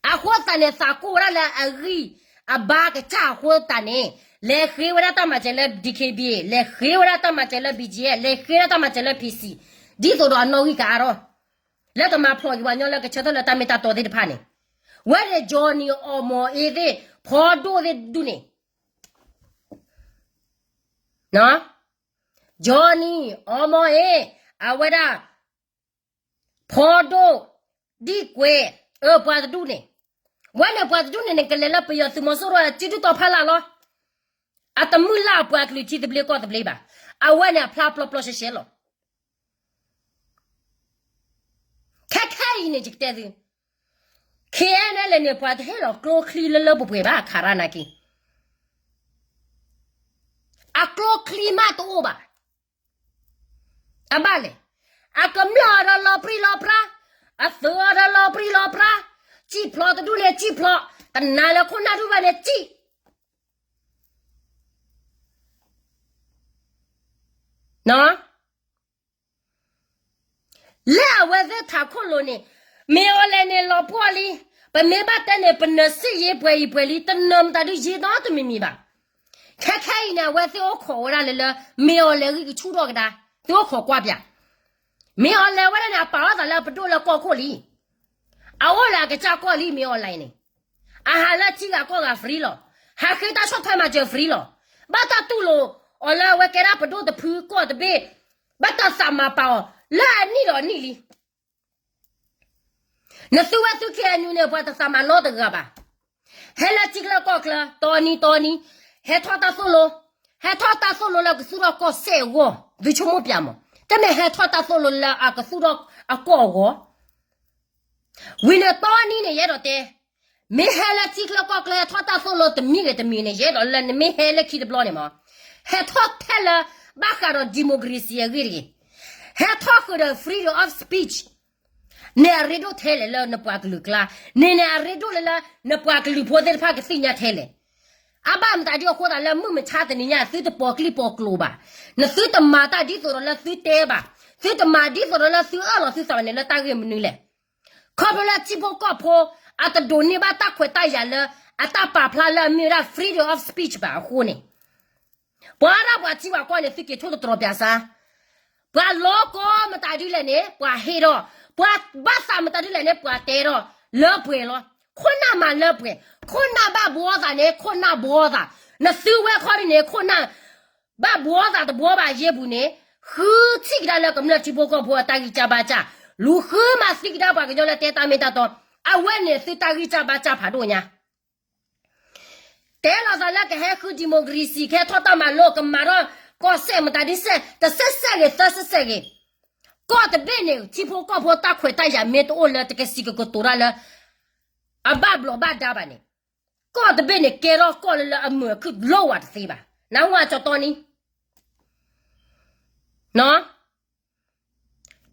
အဃိသတးန့ၣ် သးကိၢ်ဝဲဒၣ်လၢအဂံၢ်အဘါကစၢ်အဃိသတးန့ၣ်, လဲၤဃ့ဝဲဒၣ်တၢ်မၤစၢၤလၢ D K B A, လဲၤဃ့ဝဲဒၣ်တၢ်မၤစၢၤလၢ B G F, လဲၤဃ့ဝဲဒၣ်တၢ်မၤစၢၤလၢ P C, ဒ်သိးဒီးအနီၣ်ဂံၢ်ကအါထီၣ်, လၢတမၤဖျိးက့ၤပှၤကညီလၢကဆၢထၢၣ်လၢတၢ်မ့ၢ်တၢ်တီသ့ၣ်တဖၣ်န့ၣ်, ဝဲန့ၣ် Johnny အီမီၤအ့သ့ၣ်, ဖီဒိၣ်သ့ၣ်တဒူၣ်န့ၣ် Johnny အီမီၤအ့, အဝဲဒၣ် ဖီဒိၣ်, ဒံၣ်ကွဲး, အၢ ပှၤတဒူၣ်န့ၣ်, ဝဲန့ၣ်ပှၤတဒူၣ်န့ၣ်န့ၣ် ကလဲၤလၢပယီၤသုးမီၤစိရိၤစုဒုၣ်တီၤဖးလၢ်လီၤ. အတမုၢ်လၢ်အပှၤကလုာ်ထံသဘျ့ကီၢ်သဘျ့ဘၣ်. အဝဲန့ၣ်အဖျါပျီပျီရှဲရှဲလီၤ. ခဲခဲအံၤန့ၣ် ယကတဲသု, K N L A န့ၣ် ပှၤတဟ့ၣ်လီၤကျိချံလၢလၢပှဲၤပှဲၤဘၣ် ခါရၣ်နာ်က့ အကျိချံမးတအိၣ်ဘၣ်. အဘၣ်လဲၣ်, အကမျၢၢ်အီၤဒီးလီၤပြံလီၤပြါ, အသုးအီၤဒီးလီၤပြံလီၤပြါ, စံၣ်ဖျိးတဒူၣ်န့ၣ်စံၣ်ဖျိး, တနာ်လၢခိၣ်နၢ်ဒူၣ်ဘၣ်န့ၣ်စံၣ် လၢအဝဲသ့ၣ်ထးခိၣ်လိၤန့ၣ်, မ့ၢ်အီၤလဲၣ်န့ၣ်လီၤပှီၢ်လံ. ပမ့ၢ်ဘၣ်တဲန့ၣ် ပနၢၤစ့ၣ်ယ့ပှဲၤအံၤပှဲၤလံ, တနၢၤမတၤဒုးယ့နီတမံၤမံၤဘၣ်. ခဲခဲအံၤန့ၣ် အဝဲသ့ၣ်အိၣ်ခိးဝဲဒၣ်လၢလၢ မ့ၢ်အီၤလဲၣ်ဂံၢ်ကဆူၣ်ထီၣ်ကဒါ, သုအိၣ်ခိးကွၢ်ပၠး. မ့ၢ်အီၤလဲၣ်ဝဲဒၣ်န့ၣ် အပာ်အီၤသးလၢပဒိၣ်လၢကီၢ်ခိၣ်လံ. အအိၣ်လၢအကစၢ်ကီၢ်လံ မ့ၢ်အီၤလဲၣ်န့ၣ်, အဟးလၢထံဂၤကီၢ်ဂၤ free လီၤ. ဟးဃ့တၢ်ဆီၣ်ထွဲမၤစၢၤ free လီၤ. ဘၣ်တၢ်တူၢ်လိာ်အီၤလၢအဝဲကဲဒၣ်ပဒိၣ်တဖုကီၢ်တဘ့ၣ်, ဘၣ်တၢ်သးမၤပာ်အီၤ, လၢအနံၣ်ဒီးအနံၣ်လံ. နသုဝဲသု K N U န့ၣ် ပှၤတသးမၤနီတဂၤဘၣ်. ဟဲလၢထံချၢကီၢ်ချၢ တီနံၤတီနံၤ, ဟဲထီၣ်တၢ်သိၣ်လိ, ဟဲထီၣ်တၢ်သိၣ်လိလၢကသူၣ်ထီၣ်ကီၢ်စဲၣ်အဂီၢ်, သုဆိကမိၣ်ပၠးမး, တမ့ၢ်ဟဲထီၣ်တၢ်သိၣ်လိလၢအကသူၣ်ထီၣ်အကီၢ်အဂီၢ်. ဝံၤန့ၣ်တီနံၤန့ၣ် ယအဲၣ်ဒိးတဲ, မ့ၢ်ဟဲလၢထံချၢကီၢ်ချၢ ဟဲထီၣ်တၢ်သိၣ်လိတမံၤဂ့ၤတမံၤန့ၣ် ယအဲၣ်ဒိးလၢနမ့ၢ်ဟဲလၢခံတဘျီန့ၣ်မး, ဟဲထီၣ်ထဲလၢ ဘၣ်ဃးဒီး democracy အဂ့ၢ်တဂ့ၤ, ဟဲထီၣ်ဃုာ်ဒီး freedom of speech, န့ၣ်အရ့ဒိၣ်ထဲလဲၣ်လၢနပှၤကလုာ်ကျါ, န့ၣ်န့ၣ်အရ့ဒိၣ်လၢလၢ နပှၤကလုာ်ဖိသ့ၣ်တဖၣ်ကသ့ၣ်ညါထဲလဲၣ်. အဘၣ်မတၤဒ်အဃိသတးလၢမုၢ်မဆါတနံၤညါ သုတပိာ်ကျိၤပိာ်ကျိၤဘၣ်. နသုတမၤတၢ်ဒ်သိးဒီးလၢသုတဲဘၣ်. သုတမၤဒ်သိးဒီးလၢသုအၢၣ်လီၤသုသးဘၣ်န့ၣ် လၢတၢ်ဂ့ၢ်မနုၤလဲၣ်. ခီဖျိလၢထံဖိကီၢ်ဖိ အတဒိးန့ၢ်ဘၣ်တၢ်ခွဲးတၢ်ယာ်လၢ အတၢ်ပာ်ဖျါလၢအမ့ၢ်ဝဲဒၣ် freedom of speech ဘၣ်အဃိန့ၣ် ပှၤဒၣ်ပှၤထံပှၤကီၢ်န့ၣ် သုက့ၤထိၣ်သတြီၤပၠးစါ, ပှၤလီကီမတၤဒ်လဲၣ်န့ၣ် ပှၤဟ့ၣ်ထီၣ်, ပှၤဘၣ်သးမတၤဒ်လဲၣ်န့ၣ် ပှၤတဲထီၣ်, လၢပှဲၤလီၤ. ခိၣ်နၢ်မၤလၢပှဲၤ, ခိၣ်နၢ်ဘၣ်ဘှီသးန့ၣ် ခိၣ်နၢ်ဘှီသး, နသုဝဲခီဒ်န့ၣ် ခိၣ်နၢ် ဘၣ်ဘှီသးတဘှီဘၣ်ယ့ၢ်ပူၤန့ၣ်, ဃုထံၣ်ကဒါလၢကမျၢၢ်ထံဖိကီၢ်ဖိအတၢ်ဂံၢ်စၢ်ဘါစၢ်, လူၤဃုမၤသံကဒါပှၤကညီလၢတဲတၢ်မ့ၢ်တၢ်တီ, အဝဲန့ၣ်သုတၢ်ဂံၢ်စၢ်ဘါစၢ်ဖးဒိၣ်ညါ တဲလီၤသးလၢကဟဲဃု democracy ကဟဲထီၣ်တၢ်မၤလိ ကမၤထီၣ်ကီၢ်စဲၣ်မတၤဒ်စဲၣ် တစဲးစဲးဂ့ၤ သၢစဲးစဲးဂ့ၤ, ကီၢ်တဘ့ၣ်န့ၣ် ထံဖိကီၢ်ဖိတၢ်ခွဲးတၢ်ယာ်မ့ၢ်တအိၣ်လၢတကစံးကကတိၤတၢ်လၢ အဘၣ်ဘျီးဘၣ်ဒါဘၣ်န့ၣ်, ကီၢ်တဘ့ၣ်န့ၣ် ကဲထီၣ်ကီၢ်လၢလၢအမုာ်အခုၣ်လီၤဝဲတသ့ဘၣ်. နၢ်ဟူကၠီတီနံ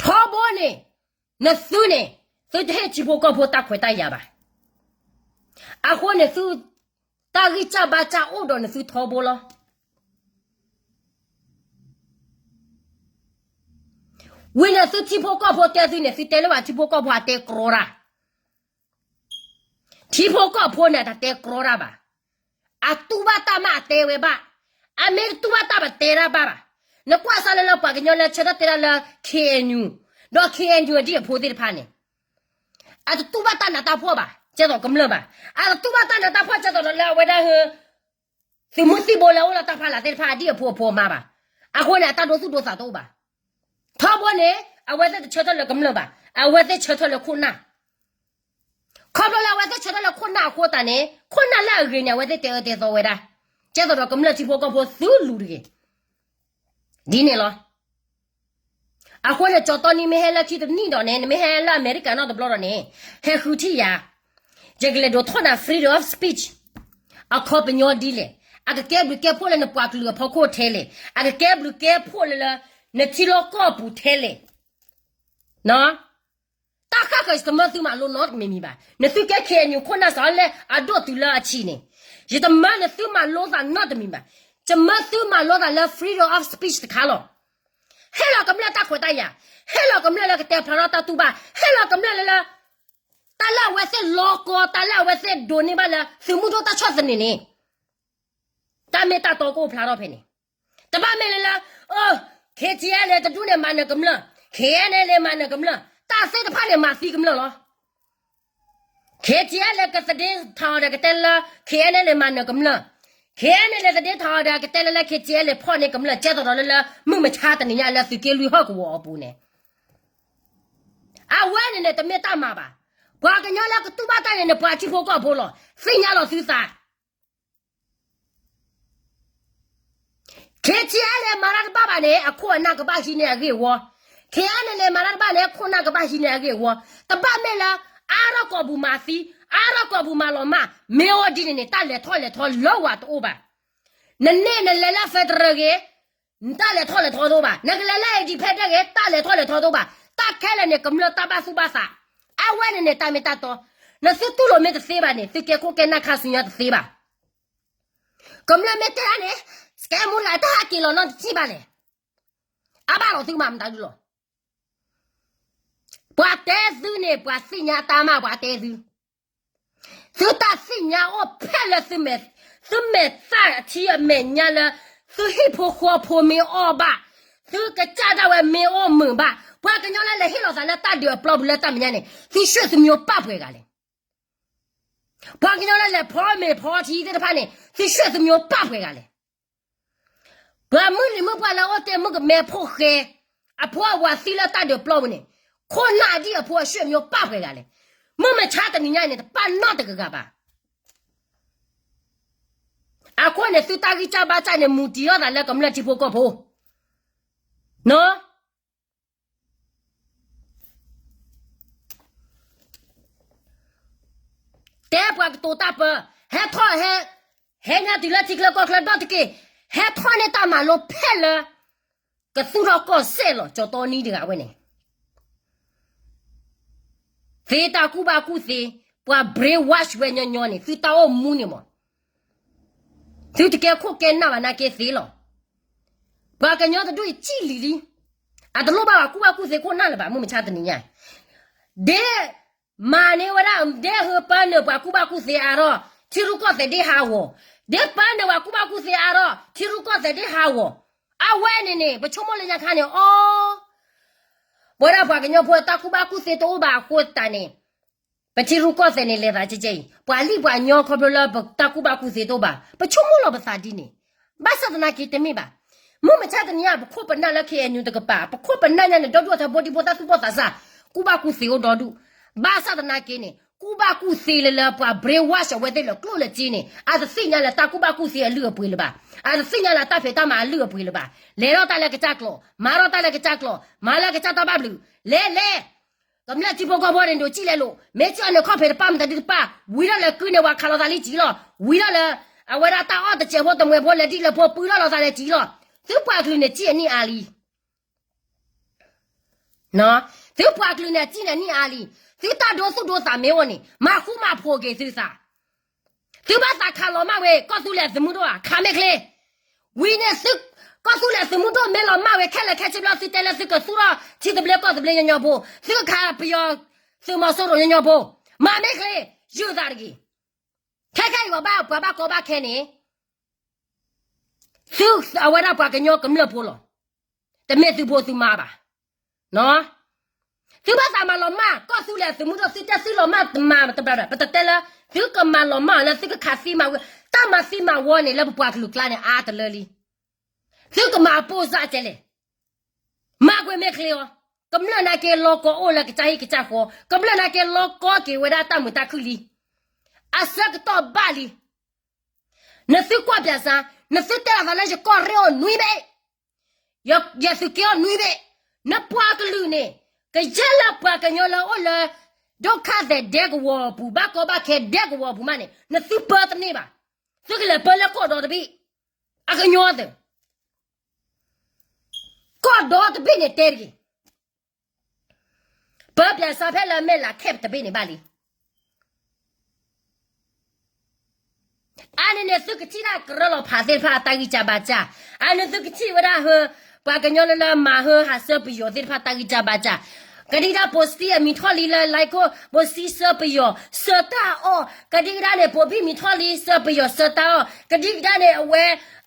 ထီဘိန့ၣ်, နသုန့ၣ်, သုတဟ့ၣ်ထံဖိကီၢ်ဖိတၢ်ခွဲးတၢ်ယာ်ဘၣ်. အဃိန့ၣ်သု, တၢ်ဂံၢ်စၢ်ဘါစၢ်အိၣ်ဒီးနသုထီဘိလီၤ. ဝံၤန့ၣ်သုထံဖိကီၢ်ဖိတဲသုန့ၣ် သုတဲလၢဘၣ်ထံဖိကီၢ်ဖိအတဲကြီတၢ် ထံဖိကီၢ်ဖိန့ၣ် တတဲကြီတၢ်ဘၣ်. အတူၢ်ဘၣ်တၢ်မးအတဲဝဲဘၣ်. အမ့ၢ်တတူၢ်ဘၣ်တၢ်ဘၣ်တဲတၢ်ဘၣ်ဘၣ်. နကွၢ်စၢ်လၢလၢပှၤကညီလၢဆၢထၢၣ်တဲတၢ်လၢ K N U, ဒီး K N U အဒံၣ်အဖိသ့ၣ်တဖၣ်န့ၣ်, အတတူၢ်ဘၣ်တၢ်နးတၢ်ဖှီၣ်ဘၣ် ကဲသိးကမျၢၢ်ဘၣ်. အတတူၢ်ဘၣ်တၢ်နးတၢ်ဖှီၣ်ကဲသိးဒီးလၢအဝဲဒၣ်ဟ သုးမုၢ်သံၣ်ဘိလၢအိၣ်လၢတၢ်ဖီလာ်သ့ၣ်တဖၣ်အဒံၣ်အဖိအဖိအမါဘၣ်. အဃိန့ၣ် အတၢ်ဒိသူၣ်ဒိသးတအိၣ်ဘၣ်. ထီဘိန့ၣ်, အဝဲသ့ၣ်တဆၢထၢၣ်လၢကမျၢၢ်ဘၣ်, အဝဲသ့ၣ်ဆၢထၢၣ်လၢခိၣ်နၢ်. ခီဖျိလၢအဝဲသ့ၣ်ဆၢထၢၣ်လၢခိၣ်နၢ်အဃိသတးန့ၣ် ခိၣ်နၢ်လၢအဂ့ၤန့ၣ် အဝဲသ့ၣ်တဲအၢတဲသီဝဲဒၣ်, ကဲသိးဒီးကမျၢၢ်ထံဖိကီၢ်ဖိသုလူၤတဂ့ၤ. ဒ်န့ၣ်လီၤ. အဃိန့ၣ် ကၠီတီနံမ့ၢ်ဟဲလၢခံတနံၣ်ဒီးန့ၣ် နမ့ၢ်ဟဲလၢအမဲရကၤနီတဘျီဒီးန့ၣ်, ဟဲဃုထံၣ်ယၤ, ယကလဲၤဒိးထီၣ်နၤ freedom of speech အခီပညီဒ်လဲၣ်, အကကဲဘျုးကဲဖှိၣ်လၢနပှၤကလုာ်အဖီခိၣ်ထဲလဲၣ်, အကကဲဘျုးကဲဖှိၣ်လၢလၢ နထံလီၢ်ကီၢ်ပူၤထဲလဲၣ်. တၢ်ဃၣ်ဃၢၤယတမၢသုမၤလိနီတမံၤမံၤဘၣ်. နသုကဲ K N U ခိၣ်နၢ်စးလၢအဒိၣ်တုၤလၢအဆံးန့ၣ်, ယတမၢနသုမၤလိသးနီတမံၤဘၣ်. ယမၢသုမၤလိသးလၢ freedom of speech တခါလီၤ. ဟ့ၣ်လီၤကမျၢၢ်တၢ်ခွဲးတၢ်ယာ်, ဟ့ၣ်လီၤကမျၢၢ်လၢကတဲဖျါထီၣ်တၢ်တူၢ်ဘၣ်, ဟ့ၣ်လီၤကမျၢၢ်လၢလၢ တၢ်လၢအဝဲသ့ၣ်လီကီ, တၢ်လၢအဝဲသ့ၣ်ဒိးန့ၢ်ဘၣ်လၢသုးမုၢ်ဒိၣ်တၢ်ဆီၣ်သနံးန့ၣ်, တၢ်မ့ၢ်တၢ်တီကအိၣ်ဖျါထီၣ်ဖဲန့ၣ်, တဘၣ်မ့ၢ်လၢလၢ, အိ, K T L A တဒူၣ်န့ၣ်မၤနၢၤကမျၢၢ်, K N L A မၤနၢၤကမျၢၢ်, တၢ်သ့ၣ်တဖၣ်န့ၣ်မၤသံကမျၢၢ်လီၤ. K T L A ကသဒ့ထီၣ်ဒီးကတဲလၢ K N L A မၤနၢၤကမျၢၢ်, K N L A သဒ့ထီၣ်ဒီးကတဲလၢလၢ K T L A ဖီၣ်န့ၢ်ကမျၢၢ် ကဲသိးဒီးလၢလၢ မုၢ်မဆါတနံၤညါလၢသုးက့လွံၢ်ဟီၣ်ကဝီၤအပူၤန့ၣ်, အဝဲန့ၣ်န့ၣ် တမ့ၢ်တၢ်မၤဘၣ်. ပှၤကညီလၢကတူၢ်ဘၣ်တၢ်န့ၣ်န့ၣ် ပှၤထံဖိကီၢ်ဖိလီၤ. သ့ၣ်ညါလီၤသုသး K T L A မၤတၢ်တဘၣ်ဘၣ်န့ၣ် အခိၣ်အနၢ်ကဘၣ်ဟံးန့ၢ်အဂ့ၢ်အဝီ, K N L A မၤတၢ်တဘၣ်န့ၣ် အခိၣ်အနၢ်ကဘၣ်ဟံးန့ၢ်အဂ့ၢ်အဝီ, တဘၣ်မ့ၢ်လၢ အါထီၣ်ကိာ်ပူၤမၤသံ, အါထီၣ်ကိာ်ပူၤမၤလီၤမၢ်, မ့ၢ်အိၣ်ဒ်န့ၣ်န့ၣ် တၢ်လဲၤထီၣ်လဲၤထီလၢဝၤတအိၣ်ဘၣ်. နန့ၢ်နလဲၤလၢ federal ဂ့ၤ, တၢ်လဲၤထီၣ်လဲၤထီတအိၣ်ဘၣ်. နကလဲၤလၢ independent ဂ့ၤ, တၢ်လဲၤထီၣ်လဲၤထီတအိၣ်ဘၣ်. တၢ်ခဲလၢာ်န့ၣ် ကမျၢၢ်တၢ်ဘၣ်သူၣ်ဘၣ်သး, အဝဲန့ၣ်န့ၣ် တၢ်မ့ၢ်တၢ်တီ, နသုတူၢ်လိာ်မ့ၢ်တသ့ဘၣ်န့ၣ် သုကဲခိၣ်ကဲနၢ်ခါဆူညါတသ့ဘၣ်. ကမျၢၢ်မ့ၢ်တဲဒၣ်န့ၣ်, စကဲမူလၢတၢ်ဟးက့ၤလီၤနီတထံၣ်ဘၣ်လဲၣ်. အါဘၣ်လီၤသုမၤမတၤဒုလီၤ. ပှၤတဲသုန့ၣ် ပှၤသ့ၣ်ညါတၢ်မး ပှၤတဲသု, သုတၢ်သ့ၣ်ညါအိၣ်ဖဲလၢသုမဲာ်, သုမဲာ်သၣ်ထံအမဲာ်ညါလၢ သုဟံၣ်ဖိဃီဖိမ့ၢ်အီၣ်ဘၣ်, သုကစၢ်ဒၣ်ဝဲမ့ၢ်အိၣ်မုာ်ဘၣ်, ပှၤကညီလၢလဲၤဟ့ၣ်လီၤသးလၢတၢ်ဒုးအပျီပူၤလၢတၢ်မဲာ်ညါန့ၣ် သုဆှၢသုမိၢ်ပၢ်ပှဲၤဂၤလဲၣ်. ပှၤကညီလၢလဲၤဖီမ့ၤဖီထံသ့ၣ်တဖၣ်န့ၣ် သုဆှၢသုမိၢ်ပၢ်ပှဲၤဂၤလဲၣ်. ပှၤမုၢ်လံၤမုၢ်ပှၢ်လၢအိၣ်တ့ၢ်မုၣ်ကမဲဖိဃဲ, အဖိအဝၤသံလၢတၢ်ဒုးပျီပူၤန့ၣ်, ခိၣ်နၢ်အဒံၣ်အဖိအဆှၢအမိၢ်ပၢ်ပှဲၤဂၤလဲၣ်. မုၢ်မဆါတနံၤညါအံၤန့ၣ် တပာ်နီၣ်တဂၤဂၤဘၣ်. အဃိန့ၣ် သုတၢ်ဂံၢ်စၢ်ဘါစၢ်န့ၣ် မူတံၤထီၣ်သးလၢကမျၢၢ်ထံဖိကီၢ်ဖိ, တဲပှၤကတိၤတၢ်ပၢ, ဟဲထီၣ်ဟဲ, ဟဲညါတုၤလၢထံချၢကီၢ်ချၢဒီတက့ၢ်, ဟဲထီၣ်န့ၢ်တၢ်မၤလိဖဲလၢ ကသူၣ်ထီၣ်ကီၢ်စဲၣ်လီၤ ကၠီတီနံတဂၤဝဲန့ၣ် သ့တၢ်ကူၣ်ဘၣ်ကူၣ်သ့, ပှၤ brainwash ဝဲညီညီန့ၣ် သုတၢ်အိၣ်မူန့ၣ်မး, သုတကဲခိၣ်ကဲနၢ်ဘၣ်နာ်က့သ့လီၤ. ပှၤကညီတဒူၣ်အံၤစံၣ်လံၤလံ, အတလိၣ်ဘၣ်ပှၤကူၣ်ဘၣ်ကူၣ်သ့ခိၣ်နၢ်လၢၤဘၣ် မုၢ်မဆါတနံၤညါ, ဒ်မၤန့ၢ်ဝဲဒၣ် ဒ်ဟၢပၢနုာ်ပှၤကူၣ်ဘၣ်ကူၣ်သ့အါထီၣ် ထံရူၢ်ကီၢ်သဲးဒ့ဟးဂီၤ, ဒ်ပၢနုာ်ပှၤကူၣ်ဘၣ်ကူၣ်သ့အါထီၣ် ထံရူၢ်ကီၢ်သဲးဒ့ဟးဂီၤ, အဝဲန့ၣ်န့ၣ် ပဆိကမိၣ်လၢညါခါန့ၣ် အီ ပဝဲဒၣ်ပှၤကညီဖိတၢ်ကူၣ်ဘၣ်ကူၣ်သ့တအိၣ်ဘၣ်အဃိသတးန့ၣ် ပထံရူၢ်ကီၢ်သဲးန့ၣ်လဲၤသးကဲကဲအံၤ ပှၤလံၣ်ပှၤကညီခီဖျိလၢပတၢ်ကူၣ်ဘၣ်ကူၣ်သ့တအိၣ်ဘၣ် ပဆိကမိၣ်လီၤပသးဒ်န့ၣ်, ဘၣ်ဆၣ်သနာ်က့တမ့ၢ်ဘၣ်. မုၢ်မဆါတနံၤညါ ပခိၣ်ပနၢ်လၢ ခ့ၣ်အဲၣ်ယူၣ် တကပၤ ပခိၣ်ပနၢ်ညါန့ၣ် ဒီဒူၣ်အထၢဘိဒံဖိသၣ်သူၣ်ဘီၣ်သးစၢ် ကူၣ်ဘၣ်ကူၣ်သ့အိၣ်ဒီဒူၣ်, ဘၣ်ဆၣ်သနာ်က့န့ၣ် ကူၣ်ဘၣ်ကူၣ်သ့လၢလၢပှၤ brainwash အဝဲသ့ၣ်လၢကျိၣ်လၢစ့န့ၣ် အတသ့ၣ်ညါလၢတၢ်ကူၣ်ဘၣ်ကူၣ်သ့အလုၢ်အပှ့ၤလၢၤဘၣ်, အတသ့ၣ်ညါလၢတၢ်ဖံးတၢ်မၤအလုၢ်အပှ့ၤလၢၤဘၣ်, လဲၤထီၣ်တၢ်လၢကစၢ်ကျိာ် မၤထီၣ်တၢ်လၢကစၢ်ကျိာ် မၤလၢကစၢ်တၢ်ဘၣ်ဘျုး, လဲၤလဲၤ ကမျၢၢ်ထံဖိကီၢ်ဖိန့ၣ်ဒိးစံၣ်လဲၤလိာ် မ့ၢ်စံၣ်အီၤန့ၣ်ခီၣ်ဖံးတပၢ်မတၤဒုတပၢ် ဝံၤထီၣ်လၢကုန့ၣ် ပှၤခးလိာ်သးလံစံၣ်လီၤ, ဝံၤထီၣ်လၢ အဝဲဒၣ်တၢ်အီၣ်တစဲးဖိတမှဲးဖိလဲၤဒ်လဲၣ်ဖိပှံၤထီၣ်လိာ်သးလဲၤစံၣ်လီၤ, သုပှၤကလုာ်န့ၣ်စံၣ်အနံၣ်အါလံ သုပှၤကလုာ်န့ၣ်စံၣ်န့ၣ်နံၣ်အါလံ, သုတၢ်ဒိသူၣ်ဒိသးမ့ၢ်အိၣ်န့ၣ် မၤဃူမၤဖိးက့ၤသုသး, သုဘၣ်သးခးလီၤမၢ်ဝဲ ကီၢ်သူလ့ၤသုးမုၢ်ဒိၣ်ဧါ ခးမ့ၢ်ချ့, ဝံၤန့ၣ်သု ကီၢ်သူလ့ၤသုးမုၢ်ဒိၣ်မ့ၢ်လီၤမၢ်ဝဲခဲလၢာ်ခဲဆ့ဘျီ သုတဲလၢသုကသူၣ်ထီၣ်ထံသဘျ့ကီၢ်သဘျ့ညီညီဖိ, သုကခးပယီၤသုးမီၤစိရိၤညီညီဖိ, မၤမ့ၢ်ချ့, ယုၢ်သးတဂ့ၤ, ခဲခဲအံၤပှၤဘၣ်ပှၤဘၣ်ကီဘၣ်ခဲန့ၣ် သုအဝဲဒၣ်ပှၤကညီကမျၢၢ်ဖိလီၤ, တမ့ၢ်သုဖိသုမါဘၣ်. သုဘၣ်သးမၤလီၤမၢ် ကီၢ်သူလ့ၤသုးမုၢ်ဒိၣ် သုတဲသုလီၤမၢ်တမၤတဘျီဒီး ပတတဲလၢ သုကမၤလီၤမၢ်အီၤလၢသုကခးသံမၤဝဲ တၢ်မၤသံမၤဝီန့ၣ် လၢပပှၤကလုာ်ကျါန့ၣ် အါတလၢလံ. သုကမၤပိၢ်စၢ်ကဲလဲၣ်, မၤကွံာ်မ့ၢ်ချ့အီၤ, ကမျၢၢ်နာ်က့လီၤကီအိၣ်လၢကစၢ်ဟံၣ်ကစၢ်ဃီ, ကမျၢၢ်နာ်က့လီၤကီက့ၤဝဲဒၣ်တၢ်မုာ်တၢ်ခုၣ်လံ. အဆၢကတီၢ်ဘၣ်လံ. နသုကွၢ်ပၠးစၢ်, နသုတဲလီၤသးလၢယကီၢ်ရ့ၣ်အိၣ်နွံဘ့ၣ်, ယသုးက့အိၣ်နွံဘ့ၣ်, နပှၤကလုာ်န့ၣ် ကယဲၢ်လၢပှၤကညီလၢအိၣ်လၢ ဒုက္ခသည် ဒဲကဝီၤအပူၤ ဘၣ်ကီဘၣ်ခဲဒဲကဝီၤအပူၤမးန့ၣ် နသုပၢတန့ၢ်ဘၣ်. သုကလဲၤပၢလၢကီၢ်ဒီတဘ့ၣ်, အကညီသ့ၣ် ကီၢ်ဒီတဘ့ၣ်န့ၣ်တဲတဂ့ၤ. ပၢပၠးစၢ်ဖဲလၢမဲၢ်လးခဲပတဘ့ၣ်န့ၣ်ဘၣ်လံ. အါန့ၣ်န့ၣ် သုကထံၣ်ဒၣ်ကရၢလီၤဖးသ့ၣ်တဖၣ်အတၢ်ဂံၢ်စၢ်ဘါစၢ်, အါန့ၣ်သုကထံၣ်ဝဲဒၣ်ဟၢ ပှၤကညီလၢလၢမၤဟၢဟးဆှၢပယီၤသ့ၣ်တဖၣ်တၢ်ဂံၢ်စၢ်ဘါစၢ်, ကဒံကဒါ posting အမံၤထီၣ်လံလၢ like ခိၣ် posting ဆှၢပယီၤဆှၢတၢ်အီၣ်, ကဒံကဒါန့ၣ် ပိာ်ဘံၣ်မံၤထီၣ်လံ ဆှၢပယီၤဆှၢတၢ်အီၣ်, ကဒံကဒါန့ၣ် အဝဲ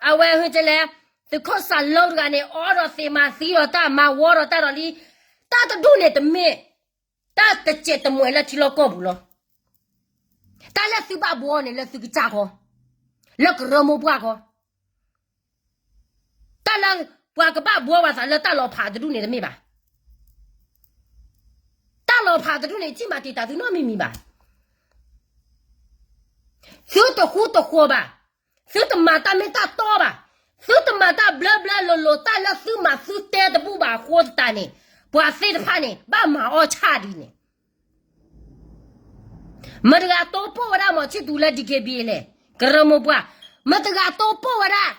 အဝဲဟဲကလဲၣ် သုးခိၣ်စၢ်လိတဂၤန့ၣ် အီၣ်ဒီးသ့ၣ်မၤသံဒီးတၢ် မၤဝီဒီးတၢ်ဒီးလံ. တၢ်တဒူၣ်န့ၣ်တမ့ၢ် တၢ်တစဲးတမှဲးလၢထံလီၢ်ကီၢ်ပူၤလီၤ. တၢ်လၢသုဘၣ်ဘှီန့ၣ်လၢသုကစၢ်ဃီ, လၢကရၢမိၢ်ပှၢ်ဃီ, တၢ်လၢပှၤကဘၣ်ဘှီဝဲသးလၢတၢ်လီၤဖးတဒူၣ်န့ၣ်တမ့ၢ်ဘၣ်. တၢ်လီၤဖးတဒူၣ်န့ၣ် ထံၣ်မးတံာ်တာ်သုနီတမံၤမံၤဘၣ်. သုတဃူတဃီၤဘၣ်, သုတမၤတၢ်မ့ၢ်တၢ်တီဘၣ်, သုတမၤတၢ်ဘျၢဘျၢလိၤလိၤ တၢ်လၢသုမၤသုတဲတဘူၣ်ဘၣ်အဃိသတးန့ၣ် ပှၤသ့ၣ်တဖၣ်န့ၣ် ဘၣ်မၤအီၣ်ဆၣ်ဒ်န့ၣ် မတၤဂၤတိပိၢ်ဝဲဒၣ်မီၤဆံၣ်သူၤလၢ DKBA လဲၣ်, ကရၢမိၢ်ပှၢ်, မတၤဂၤတိပိၢ်ဝဲဒၣ်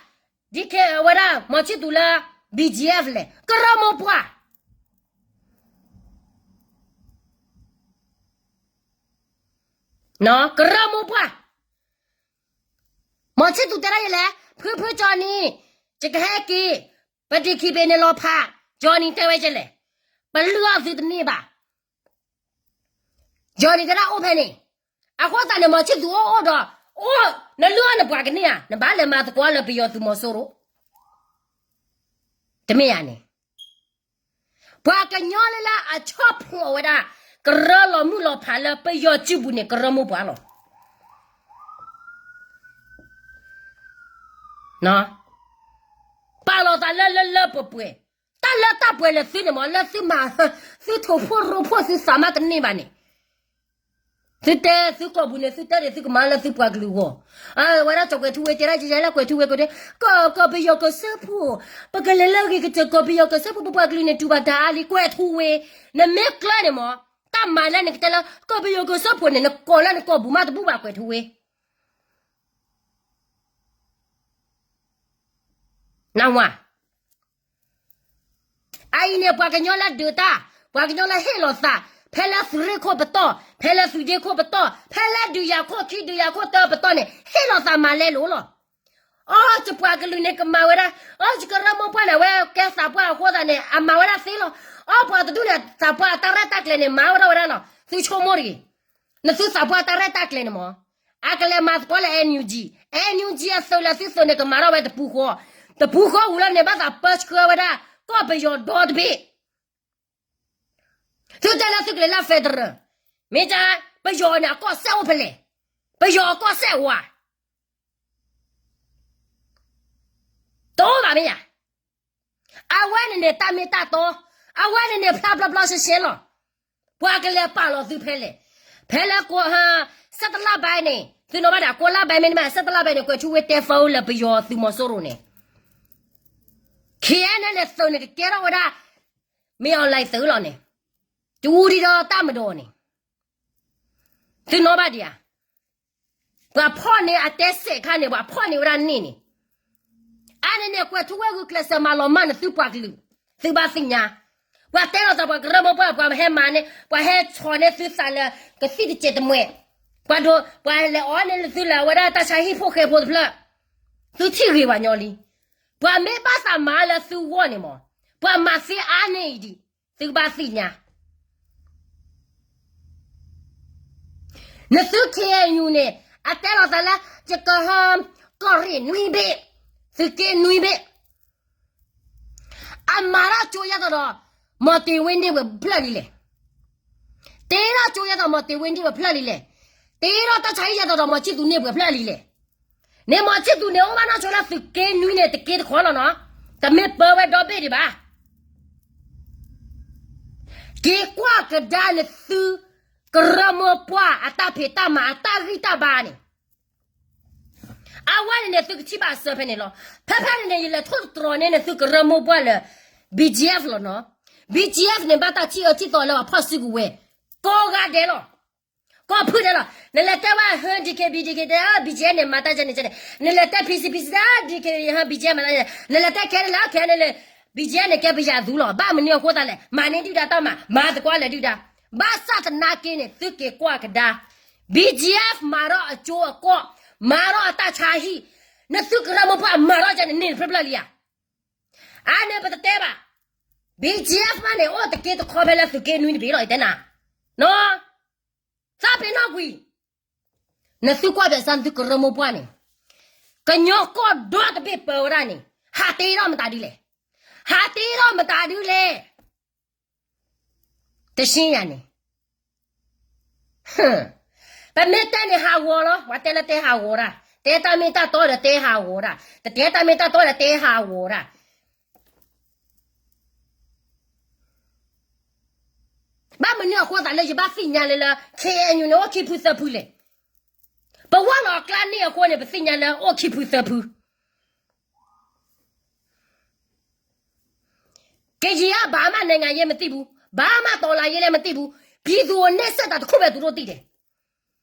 DK ဝဲဒၣ်မီၤဆံၣ်သူၤလၢ BGF လဲၣ်, ကရၢမိၢ်ပှၢ် ကရၢမိၢ်ပှၢ်, မီၤဆံၣ်သူၤတဲဒၣ်ယလဲၣ်, ဖုဖု Johnny, ယကဟဲက့ၤ, ပDKBAန့ၣ်လီၤဖး, Johnny တဲဝဲယလဲၣ်, ပလုၢ်အီၣ်သုတန့ၢ်ဘၣ်. Johnny တဲဒၣ်အိၣ်ဖဲန့ၣ်, အဃိသတးန့ၣ် မီၤဆံၣ်သူၤအိၣ်အိၣ်ဒီး, အိၣ်, နလုၢ်အီၣ်နပှၤကန့ၢ်ဧါ, နဘၣ်လဲၤမၤသကိးလၢပယီၤသုးမီၤစိရိၤ, တမ့ၢ်ဧါန့ၣ် ပှၤကညီလၢလၢအဆီၣ်ဖျိးဝဲဒၣ် ကရၢလီၤမုၢ်လီၤဖးလၢပယီၤစုပူၤန့ၣ် ကရၢမိၢ်ပှၢ်လီၤ. ပာ်လီၤသးလၢလၢလၢပှဲၤပှဲၤ, တၢ်လၢတၢ်ပှဲၤလၢသုန့ၣ်မး လၢသုမၤ, သုထိၣ်ဖိရိဖှိၣ်သုသးမးတန့ၢ်ဘၣ်န့ၣ် သုတဲသုကီၢ်ပူၤန့ၣ် သုတဲဒၣ်သုကမၤလၢသုပှၤကလုာ်အဂီၢ်, ဝဲဒၣ်ကၠီၣ်ကွဲၤထူဝ့ တဲဒၣ်ကဲလၢကွဲၤထူဝ့ကဒဲ, ကီၢ်, ကီၢ်ပယီၤကစၢၢ်ဖှိၣ်, ပကလဲၤလၢဂ့ၤကတၢၢ် ကီၢ်ပယီၤကစၢၢ်ဖှိၣ် ပပှၤကလုာ်န့ၣ် တူၢ်ဘၣ်တၢ်အါလံ ကွဲၤထူဝ့, နမ့ၢ်ကျၢၢ်န့ၣ်မး, တၢ်မၤလၢနကတဲလၢ ကီၢ်ပယီၤကစၢၢ်ဖှိၣ်န့ၣ် နကိးလၢနကီၢ်ပူၤမးတဘူၣ်ဘၣ်ကွဲၤထူဝ့ နဝၤ အအံၤန့ၣ် ပှၤကညီလၢဒုးတၢ်, ပှၤကညီလၢဟ့ၣ်လီၤသး, ဖဲလၢသုးရ့ၣ်ခိၣ်ပတီၢ်, ဖဲလၢသုးဒ့ခိၣ်ပတီၢ်, ဖဲလၢဒုးယၤခိၣ်ခံဒုးယၤခိၣ်တၢပတီၢ်န့ၣ် ဟ့ၣ်လီၤသးမၤလဲလိာ်လီၤ. ယပှၤကလုာ်န့ၣ်ကမၤဝဲဒၣ်, အီ ယကရၢမိၢ်ပှၢ်န့ၣ် အဝဲကဲသးပှၢ်အဃိသတးန့ၣ် အမၤဝဲဒၣ်သ့လီၤ. အီ ပှၤတဒူၣ်န့ၣ် သးပှၢ်အတၢ်ရဲၣ်တၢ်ကျဲၤန့ၣ် မၤဝဲဒၣ်ဝဲဒၣ်လီၤ. သုဆိကမိၣ်တဂ့ၤ, နသုသးပှၢ်တၢ်ရဲၣ်တၢ်ကျဲၤန့ၣ်မ့ၢ် အကလဲၤမၤသကိးလၢ NUG, NUG အသုးလၢသုသုးန့ၣ် ကမၤထီၣ်ဝဲတပူၤဃီ, တပူၤဃီဝံၤလီၤန့ၣ် ဘၣ်သးပၢဆှၢဝဲဒၣ် ကီၢ်ပယီၤဒီတဘ့ၣ် သုတဲလၢသုကလဲၤလၢ federal, မ့ၢ်က ပယီၤန့ၣ် အကီၢ်စဲၣ်အိၣ်ဖဲလဲၣ်, ပယီၤအကီၢ်စဲၣ်ဝါ တအိၣ်ဘၣ်မ့ၢ်ယါ. အဝဲန့ၣ်န့ၣ် တၢ်မ့ၢ်တၢ်တီ, အဝဲန့ၣ်န့ၣ် ဖျါဘျီဘျီရှဲရှဲလီၤ. ပှၤကလဲၤပာ်လီၤသုဖဲလဲၣ်, ဖဲလၢကိး ဆဲးတလါဘဲန့ၣ် သုနီၣ်ဘၣ်ဒၣ် ကိးလါဘဲမ့ၢ်န့ၣ်မး ဆဲးတလါဘဲန့ၣ် ကွဲးဆူဝ့တဲဖီလၢပယီၤသုးမီၤစိရိၤန့ၣ် KNLA သုးန့ၣ် ကကဲထီၣ်ဝဲဒၣ် မ့ၢ်အီၤလဲၤသုးလီၤန့ၣ်, တအူဒံဒီးတၢ်မၤဒီးန့ၣ်, သုနီၣ်ဘၣ်ဒံးဧါ. ပှၤဖီၣ်န့ၢ်အတဲစဲးခါန့ၣ် ပှၤဖီၣ်န့ၢ်ဝဲဒၣ်န့ၣ်န့ၣ်, အါန့ၣ်န့ၣ် ကွဲးထူဝဲဂုာ်ကျဲးစၢးမၤလီၤမၢ်န့ၣ် သုပှၤကလုာ်, သုဘၣ်သ့ၣ်ညါ, ပှၤတဲလီၤသးပှၤကရၢမိၢ်ပှၢ် ပှၤဟဲမၤန့ၣ် ပှၤဟဲဆီၣ်န့ၢ်သုသးလၢ ကသံၣ်တစဲးတမှဲ, ပှၤဒိး ပှၤလဲၤအီၣ်န့ၢ်လၢသုလၢအဝဲဒၣ်တၢ်ဆါဟံၣ်ဖိဃဲဖိတဖျၢၣ်, သုထံၣ်ဂ့ၤဝဲညီလံ. ပှၤမ့ၢ်ဘၣ်သးမၤလၢသုဂီၢ်န့ၣ်မး, ပှၤမၤသ့အါန့ၢ်အံၤဒံး, သုဘၣ်သ့ၣ်ညါ နသု KNU န့ၣ် အတဲလီၤသးလၢ ယကဟၢ ကီၢ်ရ့ၣ်နွံဘ့ၣ်, သုးက့နွံဘ့ၣ်, အမၤထီၣ်ကၠိယဲၢ်တီၤဒီး မီၤတ့ၤဝ့ၣ်န့ၢ်ဝဲဖျၢၣ်လံလဲၣ်. တ့ထီၣ်ကၠိယဲၢ်တီၤ မီၤတ့ၤဝ့ၣ်န့ၢ်ဝဲဖျၢၣ်လံလဲၣ်. တ့ထီၣ်တၢ်ဆါဟံၣ်ယဲၢ်တီၤဒီး မီၤဆံၣ်သူန့ၢ်ပှဲၤဖျၢၣ်လံလဲၣ်. န့ၣ်မီၤဆံၣ်သူန့ၣ် အိၣ်ဘၣ်နီၢ်ဆိလၢသုးက့နွံန့ၣ် တက့တခီလီၤနီၤ, တမ့ၢ်ပၢဝဲဒီဘ့ၣ်ဒံးဘၣ်. က့ၤကွၢ်ကဒါနသု ကရၢမိၢ်ပှၢ်အတၢ်ဖံးတၢ်မၤအတၢ်ဂံၢ်တၢ်ဘါန့ၣ်, အဝဲန့ၣ်န့ၣ် သုကထံၣ်ဘၣ်အစၢၤဖဲန့ၣ်လီၤ. ဖဲဖဲန့ၣ်န့ၣ် ယလဲၤထိၣ်သတြီၤန့ၢ်နသုကရၢမိၢ်ပှၢ်လၢ BGF လီၤနီၤ. BGF န့ၣ် ဘၣ်တၢ်ထံၣ်အၢထံၣ်သီလၢပှၤဖီၣ်စုကဝဲၤ ကိးဂၤဒဲးလီၤ. ကိးဖုဒဲးလီၤ. နလဲၤတဲဝဲဟၢ DKB DKB တဲ BGF န့ၣ် မၤတၢ်ကဲန့ၣ်ကဲန့ၣ်, နလဲၤတဲ PC PC တဲ DKB ဟၢ BGF မၤတၢ်န့ၣ်, နလဲၤတဲခဲန့ၣ်လၢ ခဲန့ၣ်လၢ BGF န့ၣ် ကဲပယၤသူလီၤ. ဘၣ်မနုၤအဃိသတးလဲၣ်, မၤန့ၢ်ဒုၣ်ဒါတၢ်မၤ, မၤသကွၢ်လၢဒုၣ်ဒါ, ဘၣ်ဆၣ်သနာ်က့န့ၣ် သုက့ၤကွၢ်ကဒါ BGF မၤထီၣ်အကၠိအကီၢ်, မၤထီၣ်အတၢ်ဆါဟံၣ်, နသုကရၢမိၢ်ပှၢ်မၤထီၣ်ကဲန့ၣ် န့ၢ်တဖျၢၣ်ဖျၢၣ်လံဧါ. အါန့ၣ်ပတတဲဘၣ်. BGF မးန့ၣ် အိၣ်တက့တခီဖဲလၢသုးက့နွံတဘ့ၣ်လီၤ ယတဲနၤ, နီၤ, သးပ့ၤနီၣ်ကွံာ်, နသုကွၢ်ဘၣ်စၢ်နသုကရၢမိၢ်ပှၢ်န့ၣ်, ကညီကီၢ်ဒီတဘ့ၣ်ပၢဝဲဒၣ်န့ၣ်, ဟးတ့ထီၣ်မတၤဒ်လဲၣ်, ဟးတ့ထီၣ်မတၤဒ်လဲၣ်. တရှင်းယၤန့ၣ်, ပမ့ၢ်တဲန့ၣ်ဟးဂီၤလီၤ. ပှၤတဲလၢတဲဟးဂီၤတၢ်, တဲတၢ်မ့ၢ်တၢ်တီဒီးတဲဟးဂီၤတၢ်, တတဲတၢ်မ့ၢ်တၢ်တီဒီးတဲဟးဂီၤတၢ်. ဘၣ်မနုၤအဃိသတးလၢယဘၣ်သ့ၣ်ညါလၢလၢ KNU န့ၣ် အိၣ်ခံဖုသၢဖုလဲၣ်. ပဝဲလီၤအကျါန့ၣ်အဃိန့ၣ် ပသ့ၣ်ညါလၢအိၣ်ခံဖုသၢဖု ကယံာ်အါ ဘာမှနိုင်ငံရေးမသိဘူး, ဘာမှတော်လှန်ရေးလည်းမသိဘူး, ပြည်သူကိုနှိပ်စက်တာတစ်ခုပဲ သူတို့သိတယ်.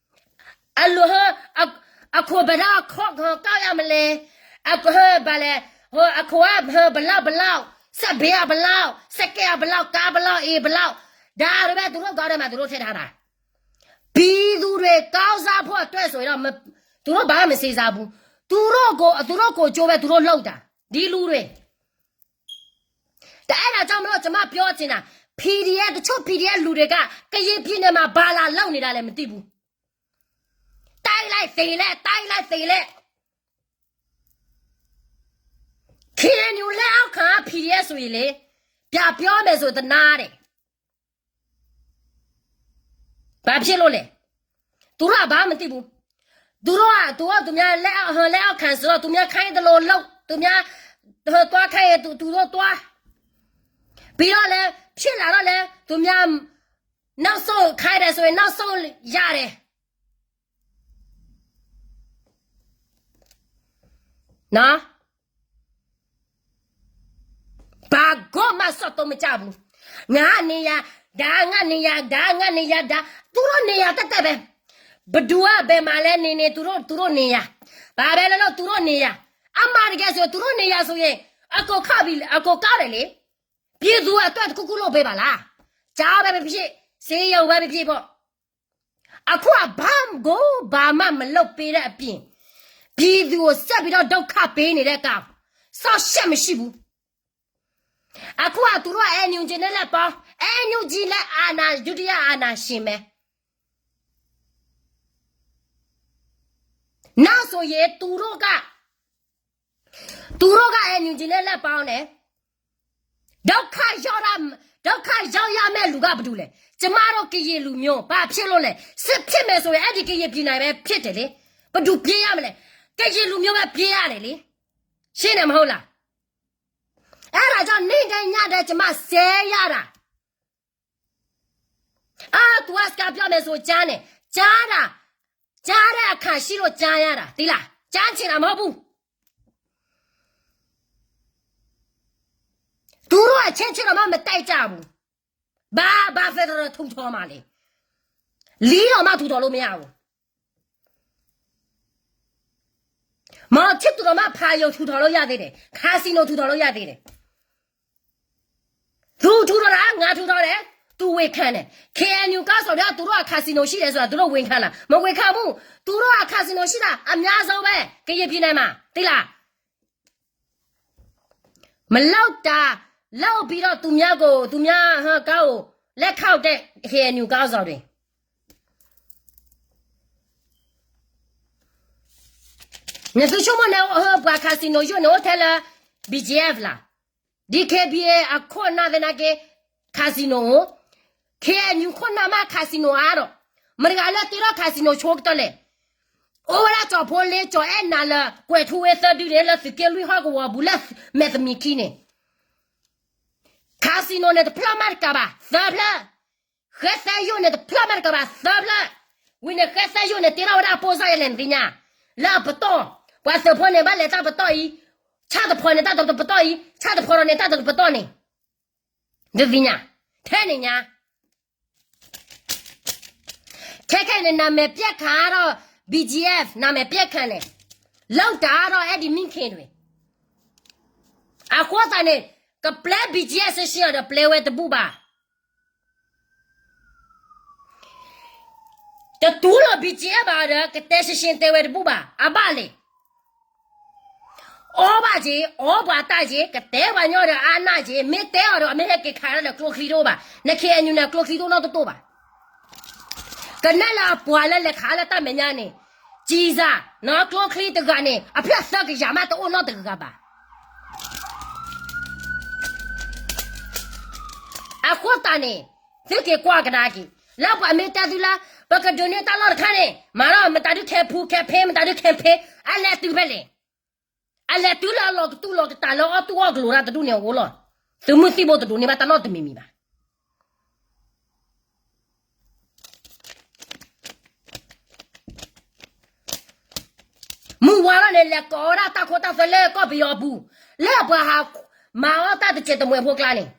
အလိုဟ အခိၣ်ဘဒၣ်ခီကီၢ်ရမလဲၣ်, အခိၣ်ဘလဲၣ်, အခိၣ်အဘလောက်ဘလောက်, စက်ဘီးအဘလောက်, စက်ဘီးအဘလောက်, ကားဘလောက်, အိမ်ဘလောက်, ဒါတွေပဲ သူတို့ခေါင်းထဲမှာ သူတို့ထည့်ထားတာ. ပြည်သူတွေကောင်းစားဖို့အတွက်ဆိုရင်တော့ မ- သူတို့ဘာမှမစဉ်းစားဘူး. သူတို့ကို- သူတို့ကိုယ်ကျိုးပဲ သူတို့လုပ်တာ, ဒီလူတွေ. တအဲဒါကြောင့်မလို့ ကျွန်မပြောချင်တာ, PDF တချို့ PDF လူတွေက ကရင်ပြည်နယ်မှာ ဘာလာလုပ်နေတာလဲ မသိဘူး. တိုက်လိုက်သေလဲ, တိုက်လိုက်သေလဲ. KNU လက်အောက်ခံ PDF ဆိုရင်လေ, ပြန်ပြောမယ်ဆို တနာတယ်. ဘာဖြစ်လို့လဲ. သူတို့က ဘာမှမသိဘူး. သူတို့က သူတို့ သူများလက်အောက်- လက်အောက်ခံဆိုတော့ သူများခိုင်းသလိုလုပ်, သူများသွားခိုင်းရင် သူ- သူတို့သွား. ပြီးတော့လည်း ဖြစ်လာတော့လည်း သူများနောက်ဆုတ်ခိုင်းတယ်ဆိုရင် နောက်ဆုတ်ရတယ်. နော်. ဘာကိုမှ စောင့်တော့ မကြဘူး. ငါနေရာ, ဒါငါနေရာ, ဒါငါနေရာ, ဒါ- သူတို့နေရာ သက်သက်ပဲ. ဘယ်သူက ဘယ်မှာလဲနေနေ, သူတို့- သူတို့နေရာ. ဘာပဲလုပ်လုပ် သူတို့နေရာ. အမှန်တကယ်ဆို သူတို့နေရာဆိုရင် အကုန်ခတ်ပြီ, အကုန်ကောက်တယ်လေ. ပြည်သူအတွက် တစ်ခုခုလုပ်ပေးပါလား. ကျောင်းပဲဖြစ်ဖြစ်, ဆေးရုံပဲဖြစ်ဖြစ်ပေါ့. အခုက ဘာကို ဘာမှ မလုပ်ပေးတဲ့အပြင်, ပြည်သူကို ဆက်ပြီးတော့ ဒုက္ခပေးနေတဲ့ကောင် စောင့်ရှောက်မရှိဘူး. အခုက သူတို့က NUG နဲ့ လက်ပေါင်း, NUG လည်း အာဏာ ဒုတိယ အာဏာရှင်ပဲ. နောက်ဆိုရင် သူတို့က သူတို့က NUG နဲ့ လက်ပေါင်းတယ်. ဒုက္ခရောက်ရ, ဒုက္ခရောက်ရမယ့်လူက ဘယ်သူလဲ? ကျမတို့ ကရင်လူမျိုး. ဘာဖြစ်လို့လဲ? စစ်ဖြစ်မယ်ဆိုရင် အဲ့ဒီ ကရင်ပြည်နယ်ပဲ ဖြစ်တယ်လေ. ဘယ်သူ ပြေးရမလဲ? ကရင်လူမျိုးပဲ ပြေးရတယ်လေ. ရှင်းတယ်မဟုတ်လား? အဲ့ဒါကြောင့် နေ့တိုင်းညတိုင်း ကျမ စဲရတာ. အာ သူက စကားပြောမယ်ဆို ကြားနေ, ကြားတာ, ကြားတဲ့အခါရှိလို့ ကြားရတာ, သိလား? ကြားချင်တာမဟုတ်ဘူး. သူတို့က ချစ်ချစ်တော့မှ မတိုက်ကြဘူး. ဘာ, ဘာ federal ထူထောင်မှာလဲ. လီတော့မှ ထူထောင်လို့မရဘူး. မောင်ချစ်သူတော်မှ ဖာရုံထူထောင်လို့ရသေးတယ်. ခါစီနိုထူထောင်လို့ရသေးတယ်. သူထူထောင်တာ, ငါထူထောင်တယ်, သူဝန်ခံတယ်. KNU ခေါင်းဆောင်တွေက သူတို့က ခါစီနိုရှိတယ်ဆိုတာ သူတို့ဝန်ခံလား? မဝန်ခံဘူး. သူတို့က ခါစီနိုရှိတာ အများဆုံးပဲ ကရင်ပြည်နယ်မှာ, သိလား? မလောက်တာ လောက်ပြီးတော့ သူများကို, သူများဟောကောက်ကို လက်ခုပ်တဲ့ KNU ခေါင်းဆောင်တွေ. နသုဆိကမိၣ်န့ၣ် ပှၤ casino ယိၣ်န့ၣ် အိၣ်ထဲလၢ BGF လီၤ. DKBA အခိၣ်နၢ်သနာ်က့ casino, KNU ခိၣ်နၢ်မး casino အါဒီး, မတၤတဂၤလၢတ့ထီၣ် casino ဆိကတၢၢ်လဲၣ်. အိၣ်ဝဲဒၣ်ကၠီၤဖိလ့ ကၠီၤအဲၣ်နၤလၢ ကွဲၤထူဝ့သၢဒုန့ၣ် လၢသုးက့လွံၢ်ဟီၣ်ကဝီၤပူၤ လၢမဲာ်သမံးခံန့ၣ် casino န့ၣ် တဖျၢၣ်မးတကးဘၣ် သၢဖျၢၣ်. ဃဲသဲယိၣ်န့ၣ် တဖျၢၣ်မးတကးဘၣ် သၢဖျၢၣ်. ဝံၤန့ၣ် ဃဲသဲယိၣ်န့ၣ် တ့ထီၣ်ဝဲဒၣ်အပိၢ်စၢ်ယဲလဲၣ် နသ့ၣ်ညါ, လၢအပတီၢ်, ပှၤသုးဖိန့ၣ် ဘၣ်လဲၤတၢ်ပတီၢ်အံၤ, ဆၣ်တဖီန့ၣ် တၢ်တပတီၢ်အံၤ, ဆၣ်တဖီဒီးန့ၣ် တၢ်တပတီၢ်န့ၣ်, နသ့ၣ်ညါ, ထဲန့ၣ်ညါ ခဲခဲအံၤန့ၣ် နာမည်ပျက်ခံရတော့ BGF နာမည်ပျက်ခံန့ၣ်, လုပ်တာတော့ အဲ့ဒီမင်းခင်တွေ. အဃိသတးန့ၣ် ကပျဲ BGF ရှင်းရှင်းဒီး ပျဲဝဲတဘူၣ်ဘၣ်. တတူၢ်လိာ် BGF ဘၣ်ဒီး ကတဲရှင်းရှင်းတဲဝဲတဘူၣ်ဘၣ်. အဘၣ်လဲၣ် အီဘၣ်က့ၤ, အီပှၤတၢ်က့ၤ, ကတဲပှၤညီဒီးအါနၢ်က့ၤ, မ့ၢ်တဲအီၤဒီး အမ့ၢ်ဟဲက့ၤခးဒီးကျိချံတအိၣ်ဘၣ်. န KNU န့ၣ် ကျိချံတအိၣ်နီတတိၢ်ဘၣ်. ကနဲၣ်လၢအပှၤလၢလဲၤခးလၢတၢ်မဲာ်ညါန့ၣ်, ကံစၢ်, နီၢ်ကျိချံတဂၤန့ၣ် အဖျၢၣ်သၢကယၤမးတအိၣ်နီတဂၤဘၣ်. အဃိသတးန့ၣ်, သုက့ၤကွၢ်ကဒါက့ၤ, လၢပှၤမ့ၢ်တဲသုလၢ ပကဒုးန့ၢ်တၢ်လီၢ်တခါန့ၣ် မၤထီၣ်မတၤဒုး campaign ဖဲ မတၤဒုး campaign အလဲၤတုၤဖဲလဲၣ်. အလဲၤတုၤလၢအလီၢ်ကတူၢ်လီၢ်ကတၢ်လၢအီၣ်တူၢ်အီၣ်ကလိာ်တၢ်တဒူၣ်န့ၣ်အအိၣ်လီၤ. သုးမုၢ်သံၣ်ဘိတဒိးန့ၢ်ဘၣ်တၢ်နီတမံၤမံၤဘၣ်. မုၢ်ဝါထီၣ်န့ၣ် လဲၤကိးဝဲဒၣ်တၢ်ခိတၢ်သွဲလၢကီၢ်ပယီၤအပူၤ, လၢပှၤဟးမၤအီၣ်တၢ်တစဲးတမှဲးဖိကျါန့ၣ်,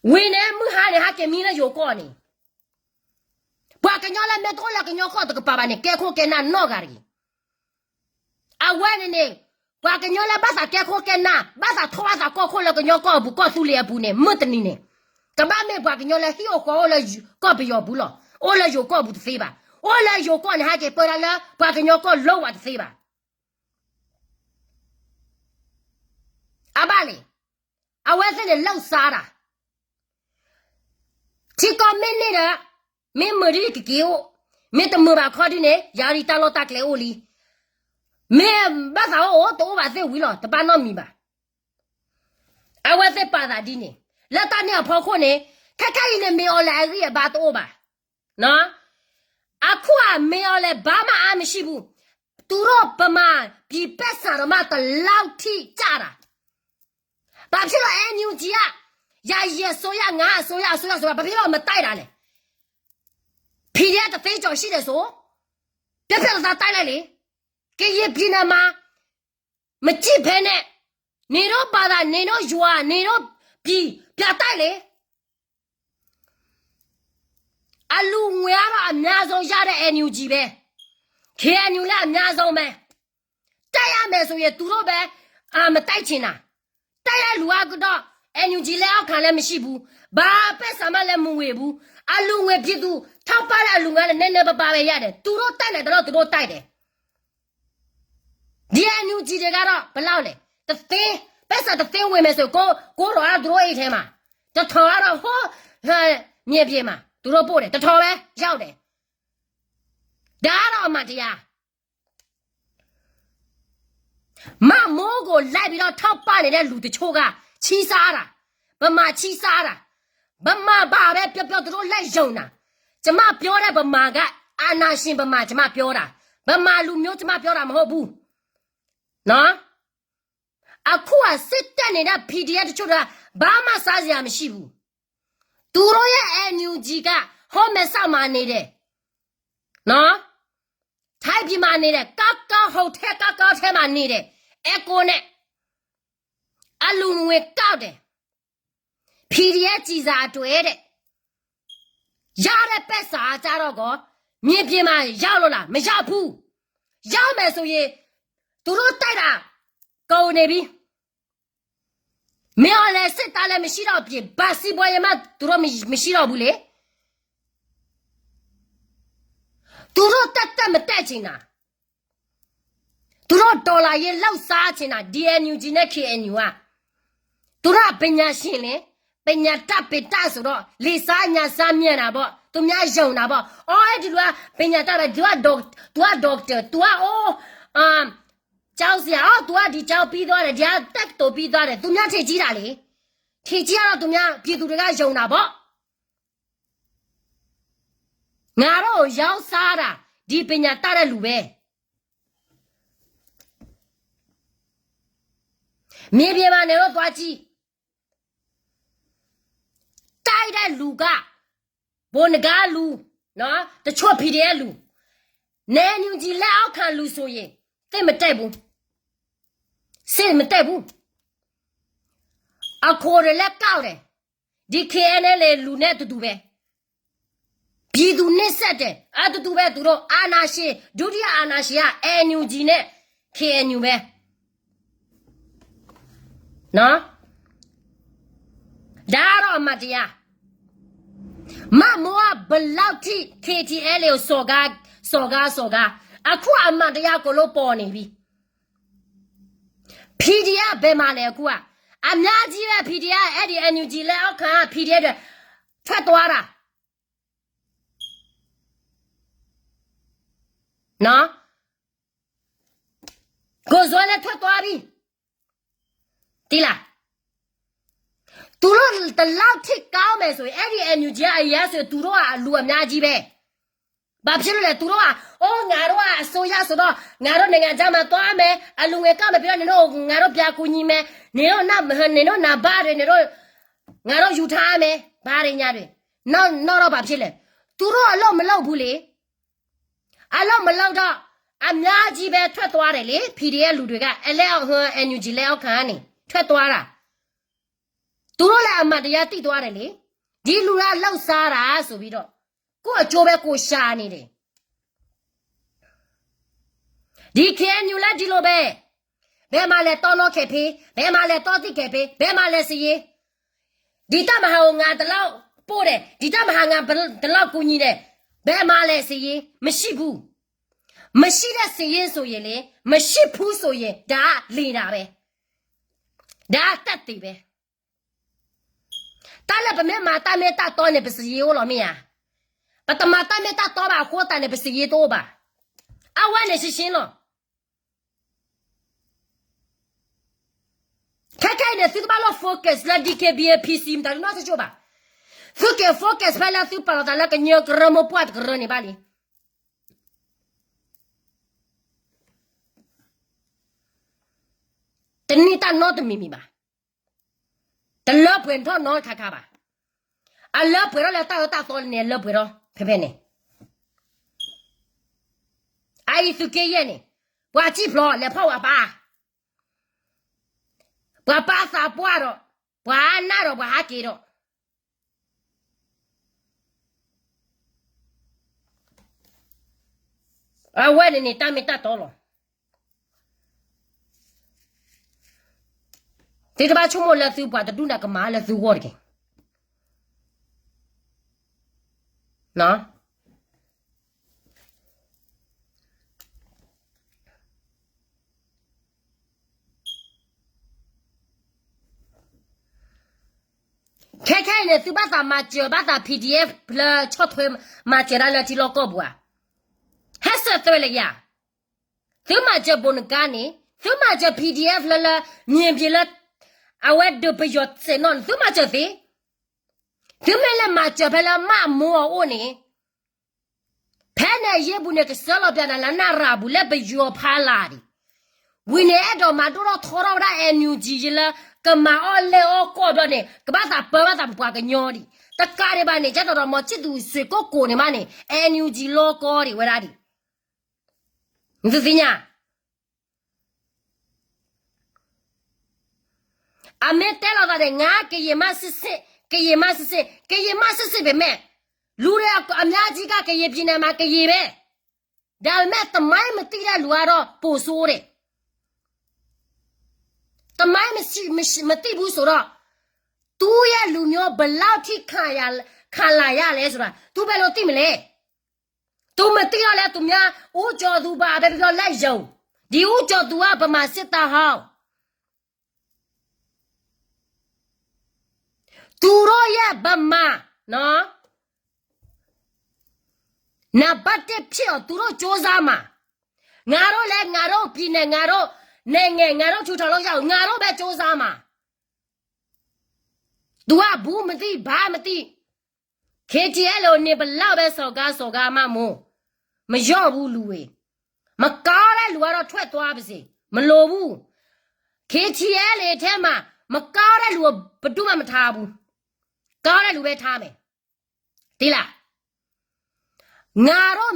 ဝံၤန့ၣ် မုၢ်ဟါန့ၣ် ဟဲက့ၤမံလၢယိၤကီၢ်န့ၣ်, ပှၤကညီလၢမ့ၢ်တအိၣ်လၢကညီကီၢ်တကပၤဘၣ်န့ၣ် ကဲခိၣ်ကဲနၢ်နီတဂၤတဂ့ၤ. အဝဲန့ၣ်န့ၣ်, ပှၤကညီလၢဘၣ်သးကဲခိၣ်ကဲနၢ်, ဘၣ်သးထီၣ်ဘၣ်သးကီၢ်ခိၣ်လၢကညီကီၢ်အပူၤ ကီၢ်သူလ့ၤအပူၤန့ၣ် မုၢ်တနံၤန့ၣ်, ကဘၣ်မ့ၢ်ပှၤကညီလၢဟံၣ်အိၣ်ဃီအိၣ်လၢကီၢ်ပယီၤပူၤလီၤ. အိၣ်လၢယိၤကီၢ်ပူၤတသ့ဘၣ်. အိၣ်လၢယိၤကီၢ်န့ၣ် ဟဲက့ၤပၢတၢ်လၢပှၤကညီကီၢ်လီၤဝဲတသ့ဘၣ်. အဘၣ်န့ၣ်, အဝဲသ့ၣ်န့ၣ် လုပ်စားတာ. ထံကီၢ်မ့ၢ်န့ၢ်ဒီး, မ့ၢ်မုာ်ဒ်ကက့ၤအိၣ်, မ့ၢ်တမုာ်ဘၣ်ခီဒ်န့ၣ် ယၤဒ်တၢ်လီၢ်တၢ်ကျဲအိၣ်လံ. မ့ၢ်ဘၣ်သးအိၣ်အိၣ် တအိၣ်ဘၣ်သ့ၣ်ဝံၤလီၤ, တဘၣ်နီတမံၤဘၣ်. အဝဲသ့ၣ်ပာ်သးဒ်န့ၣ်, လၢတၢ်န့ၣ်အဖီခိၣ်န့ၣ်, ခဲခဲအံၤန့ၣ် မ့ၢ်အီၤလဲၣ်အဂံၢ်အဘါတအိၣ်ဘၣ်. အခုက မ့ၢ်အီၤလဲၣ် ဘာမှ အားမရှိဘူး. သူတို့ဗမာပြည်ပိုက်ဆံတောင်မှ ဒီလောက်ထိကျတာ. ဘာဖြစ်လို့ NUG က, ယာယီအစိုးရ, ငါအစိုးရ, အစိုးရဆိုတာ ဘာဖြစ်လို့မတိုက်တာလဲ? PDF တစ်သိန်းကျော်ရှိတယ်ဆို, ပြတ်ပြတ်သားသားတိုက်လိုက်လေ. ကရင်ပြည်နယ်မှာ မကြည့်ဖဲနဲ့, နင်တို့ဘာသာ, နင်တို့ရွာ, နင်တို့ပြည်, ပြန်တိုက်လေ. အလူငွေကတော့ အများဆုံးရတဲ့ NUG ပဲ, KNU လည်း အများဆုံးပဲ. တိုက်ရမယ်ဆိုရင် သူတို့ပဲ, အာ, မတိုက်ချင်တာ. တိုက်ရလူအကဒီး, NUG လက်အောက်ခံလည်းမရှိဘူး, ဘာပိုက်ဆံမှလည်းမဝင်ဘူး. အလူငွေ ပြည်သူထောက်ပံ့တဲ့အလူငွေလည်း နည်းနည်းပါးပါးပဲရတယ်. သူတို့တိုက်နိုင်သလောက် သူတို့တိုက်တယ်. NUG တဂၤဒီး ဘယ်လောက်လဲ တသ့, ပိုက်ဆံတသ့ဝင်မယ်ဆို ကိုယ့်, ကိုယ့်တော်က သူတို့အိတ်ထဲမှာ, တစ်ထောင်ကတော့ ဟို, မြေပြင်မှာ သူတို့ပို့တယ်, တစ်ထောင်ပဲ ရောက်တယ်. ဒါကတော့အမှန်တရား. မမိုးကိုလိုက်ပြီးတော့ထောက်ပံ့နေတဲ့လူတချို့က ချီးစားတာ, ဗမာချီးစားတာ, ဗမာဘာပဲပြောပြော သူတို့လက်ယုံတာ. ကျွန်မပြောတဲ့ဗမာက အာဏာရှင်ဗမာ ကျွန်မပြောတာ, ဗမာလူမျိုး ကျွန်မပြောတာမဟုတ်ဘူးနော်. အခုက စစ်တပ်နဲ့ PDF တချို့က ဘာမှစားစရာမရှိဘူး. သူတို့ရဲ့ NUG က ဟိုမဲဆောက်မှာနေတယ်နော်, ထိုင်းပြည်မှာနေတယ်, ကောင်းကောင်း ဟိုတယ် ကောင်းကောင်းထဲမှာနေတယ်, အဲကိုနဲ့ အလူငွေကောက်တယ်, PDF ကျည်စာအတွက်တဲ့, ရတဲ့ပိုက်ဆံကျတော့ကော မြေပြင်မှာရောက်လို့လား, မရောက်ဘူး. ရောက်မယ်ဆိုရင် သူတို့တိုက်တာ ကုန်နေပြီ. မင်းအောင်လှိုင်စစ်သားလည်းမရှိတော့ပြင် ဘာစီးပွားရေးမှ သူတို့မရှိတော့ဘူးလေ. သူတို့တက်တက်မတက်ချင်တာ, သူတို့တော်လှန်ရေးလှုပ်ရှားချင်တာ, DNUG နဲ့ KNU က သူတို့ကပညာရှင်လေ, ပညာတတ်ပင်တတ်ဆိုတော့ လေဆန်းညါဆန်း မြင်တာပေါ့, သူများယုံတာပေါ့. အော် ဒီလူက ပညာတတ်တယ်, သူက doc-, သူက doctor, သူက အိုး အမ် ကျောင်းဆရာ, အော် သူက ဒီကျောင်းပြီးသွားတယ်, ဒီကတက္ကသိုလ်ပြီးသွားတယ်, သူများထင်ကြီးတာလေ. ထင်ကြီးတော့ သူများ ပြည်သူတွေက ယုံတာပေါ့. ငါတို့ကိုရောင်းစားတာ, ဒီပညာတတ်တဲ့လူပဲ. မြေပြင်မှာနေလို့သွားကြည့်, တိုက်တဲ့လူက ဗိုလ်နဂါလူနော်, တချို့ PDF လူ, NUG လက်အောက်ခံလူဆိုရင် စစ်မတိုက်ဘူး, စစ်မတိုက်ဘူး. အခွန်တွေလည်းကောက်တယ်, ဒီ KNLA လူနဲ့အတူတူပဲ. ပြည်သူနှိပ်စက်တယ်, အတူတူပဲသူတို့, အာဏာရှင်, ဒုတိယအာဏာရှင်က NUG နဲ့ KNU ပဲ. နော်, ဒါကတော့အမှန်တရား. မမိုးက ဘယ်လောက်ထိ KTLA ကို စော်ကား, စော်ကား, စော်ကား, အခုအမှန်တရားကိုလို့ပေါ်နေပြီ. PDF ဘယ်မှာလဲအခုက, အများကြီးပဲ PDF, အဲ့ဒီ NUG လက်အောက်ခံ PDF တွေ ထွက်သွားတာ. နော်, ကိုယ်စွဲလည်းထွက်သွားပြီ. သိလား, သူတို့တလောက်ထိကောင်းမယ်ဆိုရင်, အဲ့ဒီ NUG အရပ်ဆိုရင် သူတို့ကလူအများကြီးပဲ. ဘာဖြစ်လို့လဲ, သူတို့က, အိုး ငါတို့ကအစိုးရဆိုတော့ ငါတို့နိုင်ငံခြားမှာသွားမယ်, အလူငွေကောက်မယ်, ပြီးတော့နင်တို့, ငါတို့ပြန်ကူညီမယ်, နင်တို့န, နင်တို့နံပါတ်တွေ, နင်တို့, ငါတို့ယူထားမယ်, ဘာတွေညာတွေ, နောက်, နောက်တော့ဘာဖြစ်လဲ, သူတို့အလုပ်မလုပ်ဘူးလေ. အလုပ်မလုပ်တော့ အများကြီးပဲထွက်သွားတယ်လေ, PDF လူတွေက, အလဲ, NUG လက်အောက်ခံကနေ ထွက်သွားတာ. သူတို့လည်းအမှန်တရားသိသွားတယ်လေ. ဒီလူကလုပ်စားတာဆိုပြီးတော့ ကိုယ့်အကျိုးပဲကိုယ်ရှာနေတယ်. ဒီ KNU လည်းဒီလိုပဲ, ဘယ်မှာလဲတောနော်ခဲဖ့, ဘယ်မှာလဲတောသစ်ခဲဖ့, ဘယ်မှာလဲစစ်ရေး, ဒီတပ်မဟာကိုငါဒီလောက်ပို့တယ်, ဒီတပ်မဟာငါဒီလောက်ကူညီတယ်, ဘယ်မှာလဲစစ်ရေး, မရှိဘူး. မရှိတဲ့စစ်ရေးဆိုရင်လေ, မရှိဘူးဆိုရင် ဒါကလေတာပဲ, ဒါကသက်သေပဲ. တၢ်လၢပမ့ၢ်မၤတၢ်မ့ၢ်တၢ်တီန့ၣ် ပစစ်ရေးအိၣ်လီၤမ့ၢ်ဧါ. ပတမၤတၢ်မ့ၢ်တၢ်တီဘၣ်အဃိသတးန့ၣ် ပစစ်ရေးတအိၣ်ဘၣ်. အဝဲန့ၣ်ရှင်းရှင်းလီၤ. ခဲခဲအံၤန့ၣ် သုတဘၣ်လီၤ focus လၢ DKBA PC မတၤဒုနီတကၠိၢ်ဘၣ်. သုက့ၤ focus ဖဲလၢသုပာ်လီၤသးလၢကညီကရၢမိၢ်ပှၢ် တကရၢန့ၣ်ဘၣ်လံ. တန့ၢ်တၢ်နီတမံၤမံၤဘၣ်. တလၢပှဲၤထီၣ်နီတခါခါဘၣ်. အလၢပှဲၤထီၣ်လၢတၢ်အၢတၢ်သီန့ၣ် အလၢပှဲၤထီၣ်ဖဲဖဲန့ၣ်. အအံၤသုးက့ယဲၢ်န့ၣ် ပှၤစံၣ်ဖျိး လဲၤဖီၣ်ဝဲ ပှၤ, ပှၤပာ်သးပှၢ်ဒီး ပှၤနၢ်ဒီးပှၤဟးက့ၤဒီး အဝဲန့ၣ်န့ၣ် တၢ်မ့ၢ်တၢ်တီလီၤ. သုတဘၣ်ဆိကမိၣ်လၢသုပှၤတဒူၣ်န့ၣ် ကမၤလၢသုဂီၢ်တက့ၢ်. နီၢ်, န့ၣ် သုဘၣ်သးမၤစၢၤဘၣ်သး P D F လၢဆီၣ်ထွဲမၤစၢၤတၢ်လၢထံလီၢ်ကီၢ်ပူၤဧါ. ဟဲစၢၤသွဲလၢယၤ, သုမၤစၢၤဘိးနကါန့ၣ် သုမၤစၢၤ P D F လၢလၢ မ့ၢ်ဘ့ၣ်လၢ အဝဲဒုးပယီၤစဲးနီၣ်န့ၣ် သုမၤစၢၤသ့. သုမ့ၢ်လဲၤမၤစၢၤဖဲလၢမးမိၢ်အအိၣ်န့ၣ် ဖဲန့ၣ်အယ့ၢ်ပူၤန့ၣ် ကစၢလီၤပျးနၤလၢနရၤပူၤလၢပယီၤဖးလာ်ဒံး, ဝံၤန့ၣ်အဲၣ်ဒိးမၤဒိၣ်ထီၣ်ထီထီၣ်ဝဲဒၣ် NUG ယလၢ ကမၤအီၣ်လဲၢ်အီၣ်ကီၢ်ဘျီန့ၣ် ကဘၣ်သးပၢဘၣ်သးပပှၤကညီဒံး, တကးဒံးဘၣ်န့ၣ် ကဲထီၣ်ဒီးမီၤဆံၣ်သူးစွ့ၣ်ကိၣ်ကိးန့ၣ်မးန့ၣ် NUG လီကီဒံးဝဲဒၣ်ဒံး, နသုသ့ၣ်ညါ အမ့ၢ်တဲလီၤသးန့ၣ် ငါကယံာ်မးစ့ၢ်စ့ၢ်, ကယံာ်မးစ့ၢ်စ့ၢ်, ကယံာ်မးစ့ၢ်စ့ၢ်ပမ့ၢ်, လူတွေအများကြီးက ကရင်ပြည်နယ်မှာ ကရင်ပဲ, ဒါပေမဲ့ သမိုင်းမသိတဲ့လူကတော့ ပိုဆိုးတယ်, သမိုင်းမရှိ- မရှိ- မသိဘူးဆိုတော့ သူ့ရဲ့လူမျိုး ဘယ်လောက်ထိခံရ- ခံလာရတယ်ဆိုတာ သူဘယ်လိုသိမလဲ. သူမသိတော့လဲ သူများ ဦးကျော်သူပါပဲပြော လက်ယုံ ဒီဦးကျော်သူက ဗမာစစ်တပ်ဟောင်း သူတို့ရဲ့ဗမာနော် နံပါတ်တစ်ဖြစ်အောင် သူတို့ကြိုးစားမှာ ငါတို့လည်း ငါတို့ပြည်နယ် ငါတို့နိုင်ငံ ငါတို့ထူထောင်လို့ရအောင် ငါတို့ပဲကြိုးစားမှာ သူက ဘူးမသိ ဘာမသိ KTLA ကို နင်ဘယ်လောက်ပဲ စော်ကား စော်ကား မမိုး မလျော့ဘူး လူတွေ မကောင်းတဲ့လူကတော့ ထွက်သွားပါစေ မလိုဘူး KTLA ထဲမှာ မကောင်းတဲ့လူကို ဘယ်သူမှ မထားဘူး ကောင်းတဲ့လူပဲ ထားမယ် သိလား ငါတို့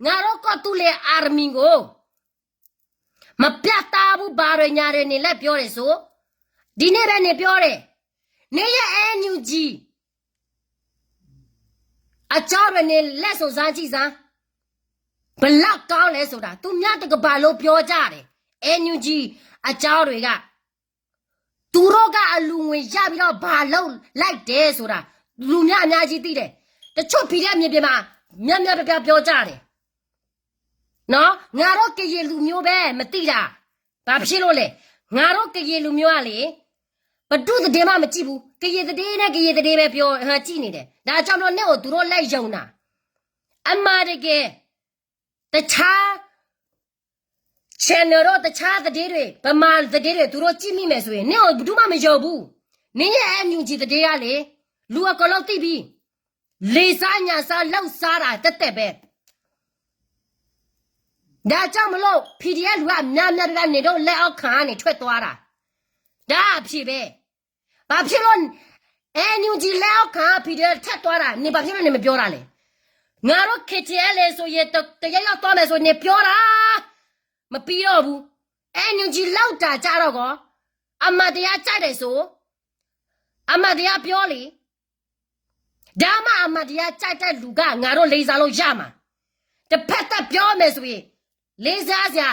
ငါတို့ ကီၢ်သူလ့ၤ army ကို မပြတ်သားဘူး ဘာတွေညာတွေ နင်လည်းပြောတယ်ဆို ဒီနေ့ပဲ နင်ပြောတယ် နင်ရဲ့ NUG အကြောင်းတွေ နင်လက်စုံစမ်းကြည့်စမ်း ဘယ်လောက်ကောင်းလဲဆိုတာ သူများတကမ္ဘာလုံးပြောကြတယ် NUG အကြောင်းတွေက သူတို့က အလှူငွေရပြီးတော့ ဘာလုပ်လိုက်တယ်ဆိုတာ လူများအများကြီးသိတယ် တချို့ PDF မြေပြင်မှာ များများပြားပြားပြောကြတယ် နော် ငါတို့ကရင်လူမျိုးပဲ မသိတာ ဘာဖြစ်လို့လဲ ငါတို့ကရင်လူမျိုးကလေ ဘယ်သူ့သတင်းမှ မကြည့်ဘူး ကရင်သတင်းနဲ့ ကရင်သတင်းပဲ ပြော ကြည့်နေတယ် ဒါကြောင့်မလို့ နင့်ကို သူတို့ လက်ယုံတာ အမှန်တကယ် တခြား channel တို့ တခြားသတင်းတွေ ဗမာသတင်းတွေ သူတို့ ကြည့်မိမယ်ဆိုရင် နင့်ကို ဘယ်သူမှ မယုံဘူး နင့်ရဲ့ NUG သတင်းကလေ လူအကုန်လုံးသိပြီ လိမ်စား ညံစား လုပ်စားတာ သက်သက်ပဲ ဒါကြောင့်မလို့ PDF လူက များများပြားပြား နင်တို့ လက်အောက်ခံကနေ ထွက်သွားတာ ဒါအဖြေပဲ ဘာဖြစ်လို့ NUG လက်အောက်ခံ PDF ထွက်သွားတာ နင် ဘာဖြစ်လို့ နင် မပြောတာလဲ ငါတို့ KTLA ဆိုရင် တ- တယောက်ယောက်သွားမယ်ဆိုရင် နင် ပြောတာ မပြီးတော့ဘူး NUG လောက်တာကြတော့ကော အမှန်တရားကြိုက်တယ်ဆို အမှန်တရားပြောလေ ဒါမှ အမှန်တရားကြိုက်တဲ့လူက ငါတို့ လေးစားလို့ရမှာ တစ်ဖက်သက်ပြောမယ်ဆိုရင် လေးစားစရာ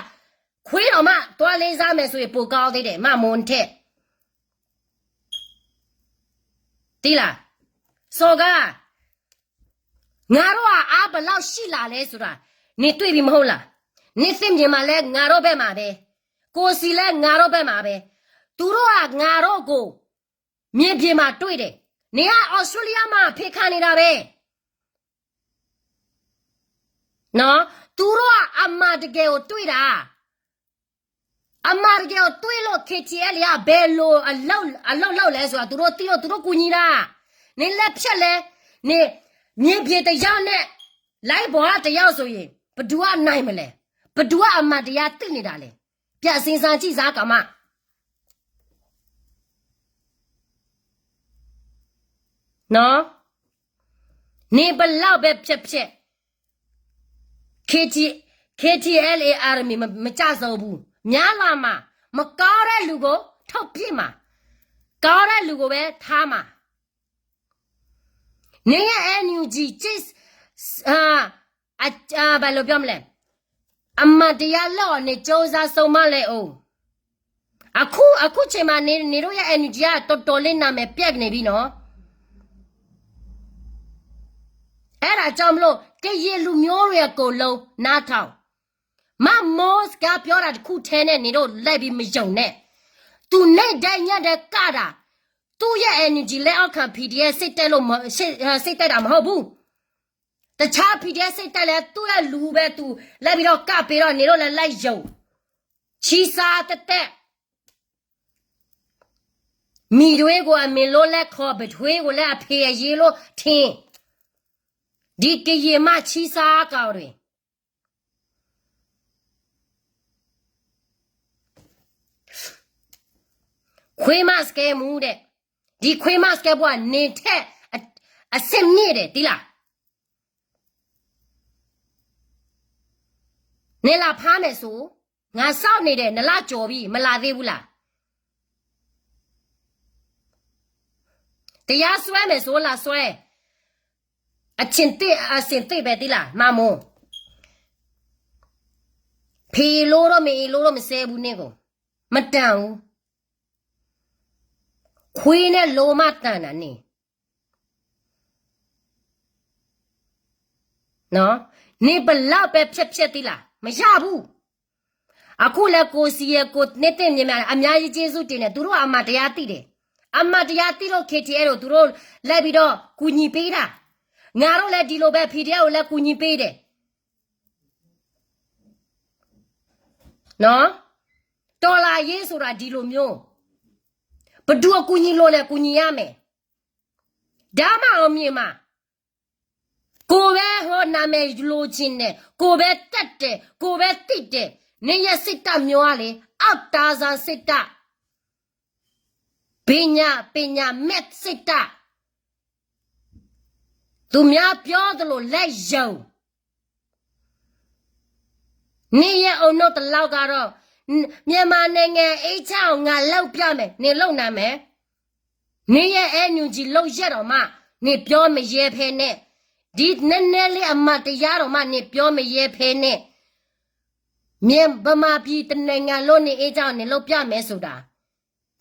ခွေးတောင်မှ သွားလေးစားမယ်ဆိုရင် ပိုကောင်းသေးတယ် မမိုးထက် သိလား စော်ကား ငါတို့က အားဘယ်လောက်ရှိလာလဲဆိုတာ နင်တွေ့ပြီမဟုတ်လား နင့်သင့်ပြင်မှာလည်း ငါတို့ဘက်မှာပဲ ကိုယ်စီလည်း ငါတို့ဘက်မှာပဲ သူတို့က ငါတို့ကို မြေပြင်မှာတွေ့တယ် နင်က Australia မှာ ဖဲခါနေတာပဲ နော် သူတို့က အမှန်တကယ်ကို တွေ့တာ အမှန်တကယ်ကို တွေ့လို့ KTLA က ဘယ်လိုအလုပ် အလုပ်လုပ်လဲဆိုတာ သူတို့သိလို့ သူတို့ကူညီတာ နင် လက်ဖြတ်လဲ နင် မြေပြင်တစ်ယောက်နဲ့ live ပေါ်က တစ်ယောက်ဆိုရင် ဘယ်သူက နိုင်မလဲ ဘယ်သူက အမှန်တရားသိနေတာလဲ ပြန်စဉ်းစားကြည့်စမ်း ကောင်မ နော် နင် ဘယ်လောက်ပဲဖြတ်ဖြတ် KT KTLA Army မ- မကြစေဘူး များလာမှာ မကောင်းတဲ့လူကို ထုတ်ပစ်မှာ ကောင်းတဲ့လူကိုပဲ ထားမှာ နင်ရဲ့ NUG ကျစ်- အာ- အာ- ဘယ်လိုပြောမလဲ အမှန်တရားလုပ်အောင် နင်ကြိုးစားဆုံးမလဲအိုး အခု- အခုချိန်မှာ နင်- နင်တို့ရဲ့ NUG က တော်တော်လေး နာမည်ပျက်နေပြီနော် အဲဒါကြောင့်မလို့ ကရင်လူမျိုးတွေ အကုန်လုံး နားထောင် မမိုးစကားပြောတာ တစ်ခုထဲနဲ့ နင်တို့ လိုက်ပြီး မယုံနဲ့ သူ နေ့တိုင်းညတိုင်း ကတာ သူ့ယဲၢ် NUG လဲအီၣ်ခး PDF စ့ၣ်တဲၣ်လိာ်မ စ့ၣ်တဲၣ်တၢ်မဟီၣ်ပူၤ, တဆါ PDF စ့ၣ်တဲၣ်လဲၣ် သူ့ယဲၢ်လူၤဘဲသူ လဲၤဘံဒီးကးပ့ၤဒီးန့ၣ်လိာ်လဲၤလၢယိၤ ဆံစါတဲတဲ မံၤထွဲကိးအမံၤလိလဲၣ်ခီ ပထွဲကိးလၢအဖံးအယံၤလိထံ, ဒ်ကယံာ်မးဆံစါကီးရ့ၣ်, ခွ့မးစကဲမူဒီး, ဒ်ခွ့မးစကဲပှၤန့ၣ်ထဲ အဆ့ၣ်မ့ၣ်ဒီး တံလၢ် နလၢဖးမဲာ်စိ, ငါစီၣ်န့ၣ်ဒီး နလၢကၠီၤဘံ မလၢသ့ဘူးလၢ်, တရားစွဲမယ်ဆို လာစွဲ, အဆင်သင့်ပဲ တံလၢ် မၤမိၢ်, ဖံးလိဒီးမ့ၢ်အ့လိဒီးမ့ၢ်စဲဘူးန့ၣ်ကိး, မတၤအူ, ခွ့န့ၣ်လိမးတၢ်နၤန့ၣ် နပလီၢ်ပဲဖျဲးဖျဲးတံလၢ် မရဘူး, အခုလဲၤကိးစံးယဲၢ်ကိးန့ၢ်သ့ၣ်မံၤမး အများကြီးကျေးဇူးတင်တယ်, သူတို့အမှန်တရားသိတယ်, အမှန်တရားသိလို့ KTLA ကိုသူတို့လိုက်ပြီးတော့ကူညီပေးတာ, ငါတို့လည်းဒီလိုပဲ PDF ကိုလည်းကူညီပေးတယ်, တော်လှန်ရေးဆိုတာဒီလိုမျိုး, ဘယ်သူအကူအညီလိုလဲကူညီရမယ်, ဒါမှအောင်မြင်မှာ, ကိုယ်ပဲဟိုနာမည်လိုချင်တယ်, ကိုယ်ပဲတက်တယ်, ကိုယ်ပဲသိတယ်, နရဲ့စိတ်ဓာတ်မျိုးကလေ အောက်သားစားစိတ်ဓာတ်, ပညာ, ပညာမဲ့စိတ်ဓာတ်, သူများပြောသလိုလိုက်ယုံ, နရဲ့အုံနောက်တစ်လောက်ကတော့ မြန်မာနိုင်ငံအေးချမ်းအောင်ငါလုပ်ပြမယ်, နင်လုပ်နိုင်မယ်, နင်ရဲ့ NUG လုပ်ရက်တော့မှ နင်ပြောမရဲဖဲနဲ့, ဒီနည်းနည်းလေးအမှန်တရားတော့မှ နင်ပြောမရဲဖဲနဲ့, မြန်မာပြည်တစ်နိုင်ငံလုံး နင်အေးချမ်းအောင် နင်လုပ်ပြမယ်ဆိုတာ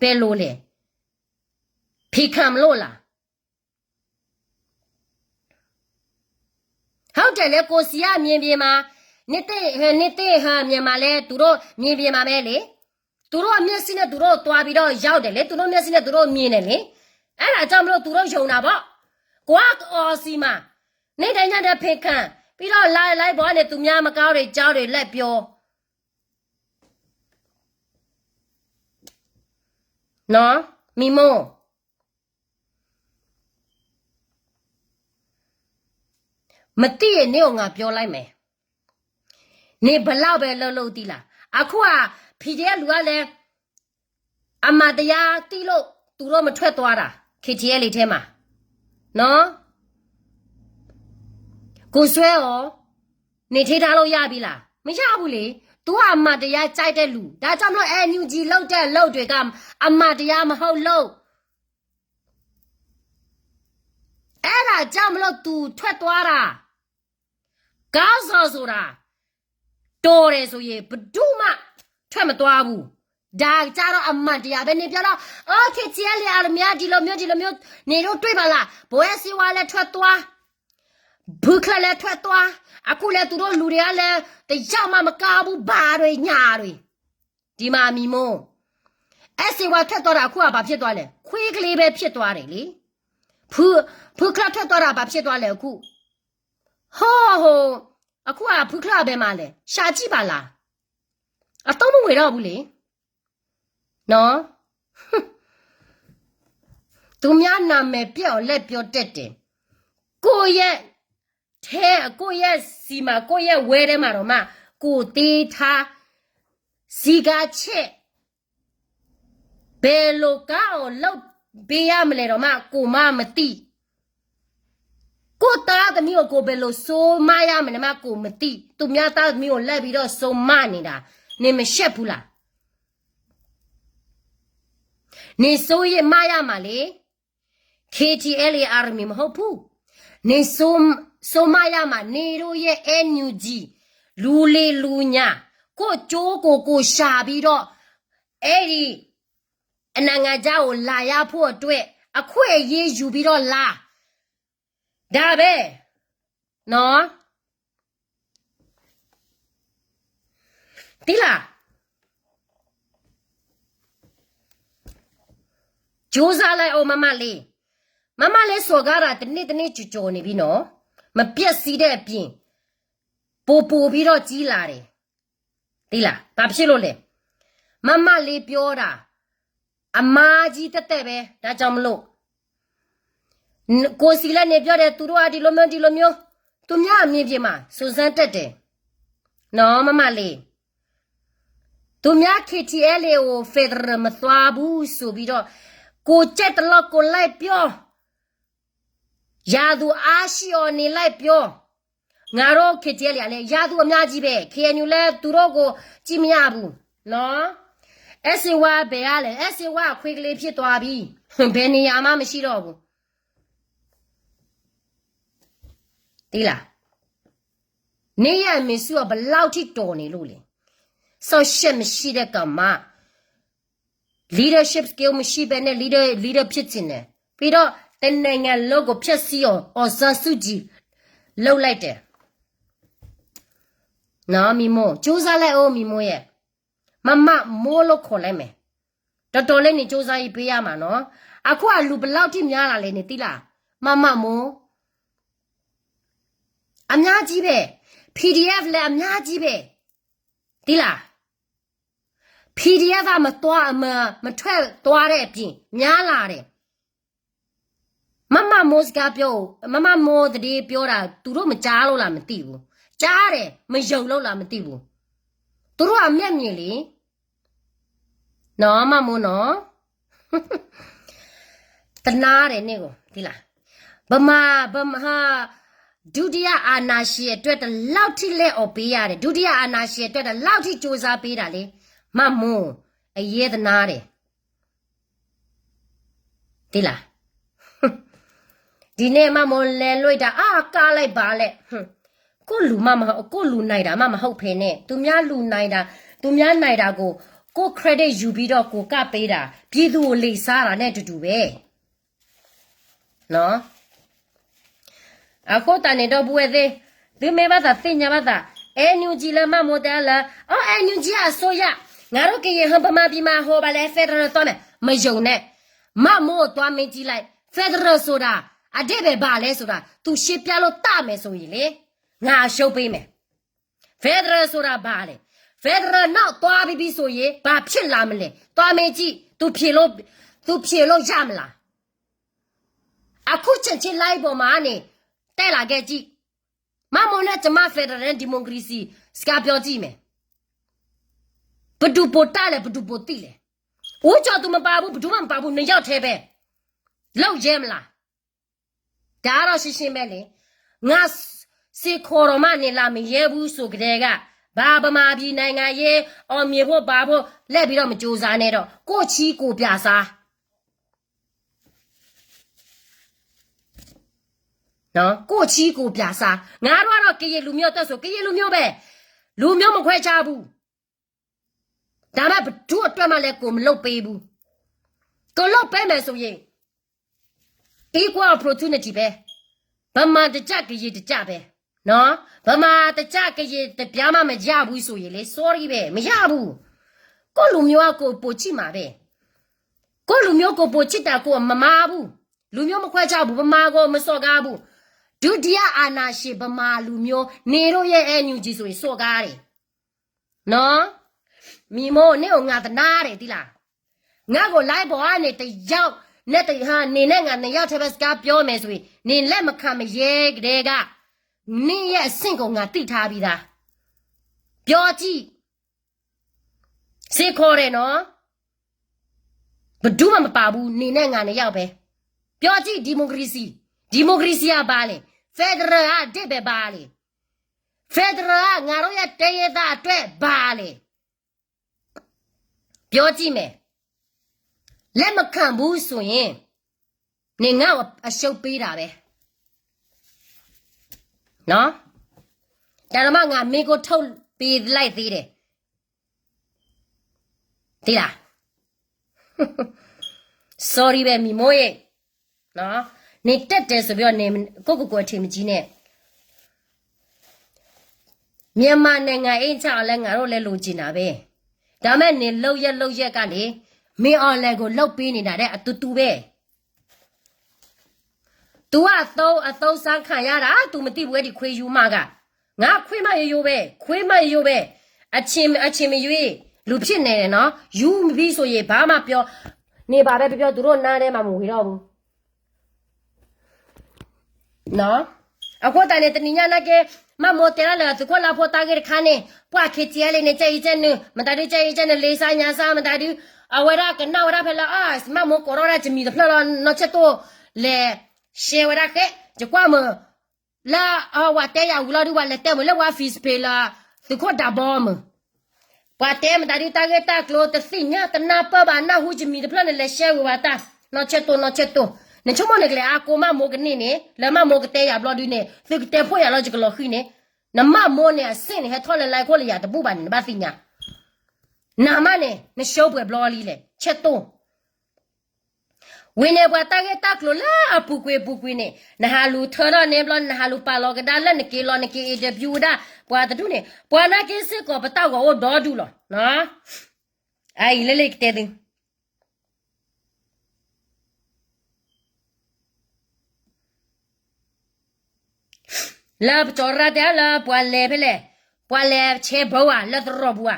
ဘယ်လိုလဲ, ဖီခံမလို့လား, ဟုတ်တယ်လေ, ကိုယ်စီကမြေပြင်မှာ, နှစ်သိမ့်ဟါမြန်မာလဲ သူတို့မြေပြင်မှာပဲလေ, သူတို့မျက်စိနဲ့သူတို့သွားပြီးတော့ရောက်တယ်လေ, သူတို့မျက်စိနဲ့သူတို့မြင်တယ်လေ, အဲ့ဒါကြောင့်မလို့သူတို့ယုံတာပေါ့, ကွာအီစီမှာ, နေ့တိုင်းညတိုင်းဖင်ခံ, ပြီးတော့ live live ပေါ်ကနေသူများမကောင်းတွေကြောင်းတွေလိုက်ပြော, နော်, မီမို မသိရင် နင့်ကိုငါပြောလိုက်မယ်, နင်ဘယ်လောက်ပဲလုပ်လုပ်သီးလား, အခုက PDF လူကလည်း အမှန်တရားသိလို့ သူတို့မထွက်သွားတာ, KTLA ထဲမှာ, နော်, ကိုစွဲအီၤ, နင်ထင်ထားလို့ရပြီလား, မရဘူးလေ, သူကအမှန်တရားကြိုက်တဲ့လူ, ဒါကြောင့်မလို့ NUG လုပ်တဲ့အလုပ်တွေကအမှန်တရားမဟုတ်လို့, အဲ့ဒါကြောင့်မလို့ သူထွက်သွားတာ, ခေါင်းဆောင်ဆိုတာ တော်တယ်ဆိုရင် ဘယ်သူမှထွက်မသွားဘူး, ဒါကြတော့အမှန်တရားပဲ, နင်ပြောတော့ OK, KTLA အများဒီလိုမျိုးဒီလိုမျိုး နင်တို့တွေ့ပါလား, ဘဝဲစည်းဝါလည်းထွက်သွား, ဖုခလလည်းထွက်သွား, အခုလည်းသူတို့လူတွေကလည်း တစ်ယောက်မှမကောင်းဘူး, ဘာတွေညာတွေ, ဒီမှာမီမို အဲးစ့ဝါထွက်သွားတာ အခုကဘာဖြစ်သွားလဲ, ခွေးကလေးပဲဖြစ်သွားတယ်လေ, ဖု, ဖုခလထွက်သွားတာ ဘာဖြစ်သွားလဲအခု, ဟို, ဟို, အခုကဖုခလဘယ်မှာလဲ, ရှာကြည့်ပါလား, အသုံးမဝင်တော့ဘူးလေ, နော်, သူများနာမည်ပျက်အောင်လိုက်ပြောတတ်တယ်, ကိုယ့်ရဲ့ထဲ, ကိုယ့်ရဲ့ဆီမှာ, ကိုယ့်ရဲ့ဝဲထဲမှာတော့မှ ကိုယ်သေးထား, စည်းကမ်းချက်, ဘယ်လိုကောင်းအောင်လုပ်ပေးရမလဲတော့မှ ကိုယ်မှမသိ, ကိုယ့်သားသမီးကို ကိုယ်ဘယ်လိုစိုးမရမလဲမှ ကိုယ်မသိ, သူများသားသမီးကိုလိုက်ပြီးတော့စိုးမနေတာ, နင်မရှက်ဘူးလား, နင်စိုးရိမ်မရမှာလေ, KTLA Army မဟုတ်ဘူး, နင်စိုး, စိုးမရမှာ, နင်တို့ရဲ့ NUG လူလီလူညါ, ကိုယ့်ကျိုးကိုယ်ကိုယ်ရှာပြီးတော့ အဲ့ဒီအနိုင်ငံခြားကိုလာရဖို့အတွက် အခွင့်အရေးယူပြီးတော့လာ, ဒါပဲ, နော်, သိလား, ကြိုးစားလိုက်အောင် မမလေး. မမလေးစော်ကားတာ တစ်နှစ်တစ်နှစ်ကျော်ကျော်နေပြီနော်. မပျက်စီးတဲ့အပြင် ပိုပိုပြီးတော့ကြီးလာတယ်. သိလား? ဘာဖြစ်လို့လဲ? မမလေးပြောတာ အမကြီးသက်သက်ပဲ. ဒါကြောင့်မလို့ ကိုယ်စီလည်းနေပြောတယ် သူတို့ကဒီလိုမျိုး ဒီလိုမျိုး သူများအမြင်ပြင်မှာ စုံစမ်းတတ်တယ်နော် မမလေး. သူများ K T L A ကို Federal မသွားဘူးဆိုပြီးတော့ ကိုယ်ကြိုက်တလောက်ကိုလိုက်ပြော ရာသူအားရှိအောင်နေလိုက်ပြော. ငါတို့ K T L A ကလည်း ရာသူအများကြီးပဲ. K N U လည်း သူတို့ကို ကြည့်မရဘူးနော်. S A Y ဘယ်ကလဲ? S A Y အခွေးကလေးဖြစ်သွားပြီ. ဘယ်နေရာမှမရှိတော့ဘူး. သိလား? နေရမင်းစုက ဘယ်လောက်ထိတော်နေလို့လဲ. စောင့်ရှက်မရှိတဲ့ကောင်မ leadership skill မရှိဘဲနဲ့ leader leader ဖြစ်ချင်တယ်. ပြီးတော့ တစ်နိုင်ငံလုံးကိုဖျက်ဆီးအောင် အောင်ဆန်းစုကြည် လုပ်လိုက်တယ်နော်. မီမို ကြိုးစားလိုက်အောင် မီမိုရဲ့. မမမိုလို့ခေါ်လိုက်မယ်. တော်တော်လေးနေ ကြိုးစားရေးပေးရမှာနော်. အခုကလူဘယ်လောက်ထိများလာလဲနေသိလား. မမမို အများကြီးပဲ. P D F လည်းအများကြီးပဲ. သိလား. P D F က မသွား မ မထွက်သွားတဲ့အပြင် များလာတယ်. မမမိုစကားပြော မမမိုသတင်းပြောတာ သူတို့မကြားလို့လားမသိဘူး. ကြားတယ် မယုံလို့လားမသိဘူး. သူတို့အမျက်မြင်လေ နော် မမိုနော်. တနာတယ်န့ၣ်ကို သိလား. ဗမာ ဗမာ ဒုတိယအာဏာရှင်အတွက် ဒီလောက်ထိလက်အော်ပေးရတယ်, ဒုတိယအာဏာရှင်အတွက် ဒီလောက်ထိကြိုးစားပေးတာလေ, မမို အရမ်းတနာတယ်. သိလား. ဒီနေ့ မမိုလဲလို့တာ အကါလိုက်ပါလဲ့. ကိုယ့်လူမှမဟုတ် ကိုယ့်လူနိုင်တာမှမဟုတ်ဖဲနဲ့ သူများလူနိုင်တာ သူများနိုင်တာကို ကိုယ့် credit ယူပြီးတော့ ကိုယ်ကပ်ပေးတာ ပြည်သူကို လိမ်စားတာနဲ့ အတူတူပဲ. နော်. အဃိသတးန့ၣ် ဒီပုၢ်ဝဲၢ်သ့ၣ်, သုမ့ၢ်ဘၣ်သးသ့ၣ်ညါဘၣ်သး, NUG လၢမမိုတဲလၢ အိၣ် NUG အစိုးရ, ငါတို့ကရင် ဗမာပြည်မှာ ဟို ဘာလဲ federal သွားမယ်, မယုံနဲ့. မမိုသွားမေးကြည့်လိုက်, federal ဆိုတာ အဓိပ္ပာယ်ဘာလဲဆိုတာ သူရှင်းပြလို့တတ်မယ်ဆိုရင်လေ, ငါအရှုံးပေးမယ်. Federal ဆိုတာဘာလဲ? Federal နောက်သွားပြီးပြီဆိုရင် ဘာဖြစ်လာမလဲ? သွားမေးကြည့်, သူဖြေလို့, သူဖြေလို့ရမလား? အခုချက်ချင်း live ပေါ်မှာနေ တက်လာခဲ့ကြည့်. မမိုနဲ့ ကျမ federal နဲ့ democracy စကားပြောကြည့်မယ်. ဘယ်သူပိုတတ်လဲ, ဘယ်သူပိုသိလဲ? ဦးကျော်သူမပါဘူး, ဘယ်သူမှမပါဘူး, နှစ်ယောက်ထဲပဲ. လုပ်ရဲမလား? ဒါကတော့ရှင်းရှင်းပဲလေ. ငါစ့ၢ်ကီးတော့မှ နင်လာမရဲဘူးဆိုကတည်းက ဘာဗမာပြည်နိုင်ငံရေး အောင်မြင်ဖို့ ဘာဖို့ လိုက်ပြီးတော့ မကြိုးစားနဲ့တော့. ကိုယ့်ချည်းကိုယ်ပြတ်စား. နော်, ကိုယ့်ချည်းကိုယ်ပြတ်စား. ငါတို့ကတော့ ကရင်လူမျိုးအတွက်ဆို ကရင်လူမျိုးပဲ. လူမျိုးမခွဲခြားဘူး. ဒါပေမဲ့ ဘယ်သူအတွက်မှလည်း ကိုယ်မလုပ်ပေးဘူး. ကိုယ်လုပ်ပေးမယ်ဆိုရင် equal opportunity ပဲ. ဗမာတစ်ကျပ် ကရင်တစ်ကျပ်ပဲ. နော်, ဗမာတစ်ကျပ် ကရင်တစ်ပြားမှ မရဘူးဆိုရင်လေ, sorry ပဲ, မရဘူး. ကိုယ့်လူမျိုးက ကိုယ်ပိုချစ်မှာပဲ. ကိုယ့်လူမျိုးကိုယ်ပိုချစ်တာ ကိုယ်မမဘူး. လူမျိုးမခွဲခြားဘူး, ဗမာကိုမစော်ကားဘူး. ဒုတိယအာဏာရှင် ဗမာလူမျိုး နေတို့ရဲ့ NUG ဆိုရင် စော်ကားတယ်. နော်, မီမို နင့်ကို ငါတနာတယ် သိလား. ငါ့ကို live ပေါ်ကနေ တစ်ယောက်နဲ့ တစ်ဟာ နင်နဲ့ငါ နှစ်ယောက်ထဲပဲ စကားပြောမယ်ဆိုရင် နင်လက်မခံမရဲကတည်းက နင့်ရဲ့အဆင့်ကို ငါသိထားပြီးသား. ပြောကြည့်. စ့ၢ်ကီးတယ်နော်. ဘယ်သူမှမပါဘူး, နင်နဲ့ငါ နှစ်ယောက်ပဲ. ပြောကြည့် democracy, democracy ကဘာလဲ? Federal က အဓိပ္ပာယ်ဘာလဲ? Federal က ငါတို့ရဲ့တိုင်းရင်းသားအတွက် ဘာလဲ? ပြောကြည့်မယ်. လက်မခံဘူးဆိုရင် နင်ငါ့ကိုအရှုံးပေးတာပဲ. နော်, ဒါတောင်မှ ငါမင်းကိုထုတ်ပေးလိုက်သေးတယ်. သိလား. Sorry ပဲ မီမိုရေ. နော်, နင်တက်တယ်ဆိုပြီးတော့ နင်ကိုယ့်ကိုယ်ကိုယ်အထင်မကြီးနဲ့. မြန်မာနိုင်ငံအေးချမ်းအောင်လည်း ငါတို့လည်းလိုချင်တာပဲ. ဒါပေမဲ့ နင်လုပ်ရက်လုပ်ရက်ကနေ မ့ၢ်အီၤလဲၤကိးလိာ်ပ့ၤန့ၣ်ဒၣ်ဒဲးအတူတူပဲ. သူကအသုံးအသုံးစားခံရတာ သူမသိဘူး အဲဒီခွေးယူမက ငါခွေးမယိုယိုပဲ ခွေးမယိုယိုပဲ အချိန်မရွေး လူဖြစ်နေတယ်နော် ယူမပြီးဆိုရင် ဘာမှပြောနေပါပဲ ပြောပြောသူတို့နားထဲမှာမဝင်တော့ဘူး အဃိသတးန့ၣ် တနံၤညါနာ်က့ မမိၢ်တဲဒၣ်လၢသုးခိၣ်လါဖိတၢ်ဂ့ၢ်တခါန့ၣ် ပှၤ K T L A န့ၣ် ကဲအံၤကဲနုာ် မတၤဒုကဲအံၤကဲနုာ် လ့ၤစါညါစါ မတၤဒု အဝဲဒၣ်ကနၣ်ဝဲဒၣ်ဖဲလၢ မမိၢ်ကိးထီၣ်ဝဲဒၣ်တမံၤတဖျၢၣ်လီၤ နီၢ်ဆဲးတိၢ် လဲၤ share ဝဲဒၣ်ဃဲ ယကွၢ်မုာ် လၢအဝၤတဲယၤဝံၤလီၤဒု ပှၤလဲၤတဲမုာ်လၢပှၤ Facebook လၢ သုးခိၣ်ဒးဘီမုာ် ပှၤတဲမတၤဒုတၢ်ဂ့ၢ်တၢ်ကျိၤတသ့ၣ်ညါတနၢ်ပၢၢ်ဘၣ် နၢ်ဟူတမံၤတဖျၢၣ်န့ၣ် လဲၤ share ဝံၤဝဲတၢ် နီၢ်ဆဲးတိၢ် နီၢ်ဆဲးတိၢ် နဆိကမိၣ်န့ၣ်ကလဲၤအါကိးမမိၢ်ကန့ၢ်န့ၣ် လၢမမိၢ်ကတဲယၤဘျီဒုန့ၣ် သုကတဲဖှိၣ်ယၤလီၤ ယကလီၤဃံၤန့ၣ် နမမိၢ်န့ၣ်အစ့ၣ်န့ၣ် ဟဲထီၣ်လၢ live ခိၣ်လၢယၤတဘူၣ်ဘၣ်န့ၣ် နဘၣ်သ့ၣ်ညါ နမါန့ၣ် နရှုံးပှဲၤဘျီလံလဲၣ် ဆဲးတိၢ် ဝံၤန့ၣ် ပှၤတၢ်ဂ့ၢ်တၢ်ကျိၤလၢအပူၤကွံာ်ပူၤကွံာ်န့ၣ် နဟးလူၤထၢထီၣ်န့ၣ်ဘျီ နဟးလူၤပာ်လီၤကဒါလၢနက့ၤလီၤ နက့ၤ interview ဝဲဒၣ် ပှၤတဒူၣ်န့ၣ် ပှၤနာ်က့စ့ၢ်ကီးပတၢ်ဂီၤအိၣ်ဒီဒူၣ်လီၤ. အအံၤလၢလၢယကတဲသု လၢပကၠီၤရၢ်တဲလၢပှၤလဲၤဖဲလဲၣ်, ပှၤလဲၤဆဲးဘၢဧါ လၢသရိာ်ပူၤဧါ.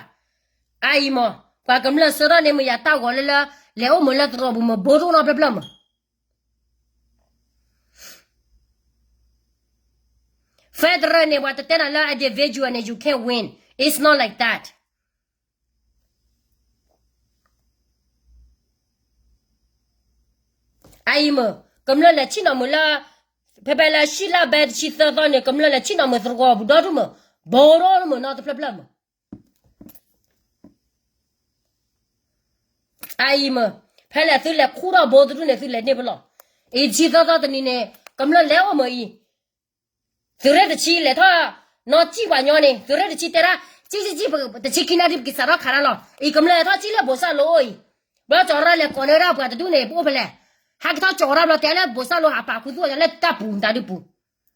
အအံၤမ့ၢ် ပှၤကမျၢၢ်ဆၢထၢၣ်န့ၣ်မ့ၢ်ယၤတၢ်ဂီၤလၢလၢ လဲၤအိၣ်မ့ၢ်လၢသရိာ်ပူၤမ့ၢ် ဘိဒိၣ်နီတဖျၢၣ်ဖျၢၣ်မ့ၢ် federal န့ၣ် ပှၤတတဲနၤလၢ individual န့ၣ် you can't win. It's not like that. အအံၤမ့ၢ် ကမျၢၢ်လဲၤဆ့ၣ်နီၤမုာ်လၢ ဖဲဖဲလၢ ရှံလၢဘဲတဆံသၢသီန့ၣ် ကမျၢၢ်လဲၤဆ့ၣ်နီၤမုာ်သရိာ်ပူၤဒီဒူၣ်မ့ၢ် ဘိဒိၣ်မ့ၢ်နီတဖျၢၣ်ဖျၢၣ်မ့ၢ် အအံၤမ့ၢ် ဖဲလဲၣ်သုလဲၤခူၣ်ထီၣ်ဘိတဒူၣ်န့ၣ် သုလဲၤန့ၢ်ဖဲလဲၣ်. အံၤတဆံသၢသီတနံၤန့ၣ် ကမျၢၢ်လဲၤအိၣ်မ့ၢ်အံၤ သုးရ့ၣ်တဆံလဲၤထီၣ် နီၢ်စံၣ်ပှၤညီန့ၣ် သုးရ့ၣ်တဆံတဲဒၣ် စံၣ်စံၣ်စံၣ် တဆံခံနၣ်ရံၣ် ပကစးထီၣ်ခးတၢ်လီၤ. အံၤကမျၢၢ်လဲၤထီၣ်စံၣ်လၢဘိးစၢ်လိအံၤ ဘျီကၠီၤရၢ်လဲၤကိးန့ၢ်ဝဲဒၣ်ပှၤတဒူၣ်န့ၣ် ပအိၣ်ဖဲလဲၣ်. ဟဲကထီၣ်ကၠီၤရၢ်ဘျီတဲလၢဘိးစၢ်လိ ဟးပာ်ခူသူၣ်အီၤလၢတၢ်ပူၤမတၤဒုပူၤ အ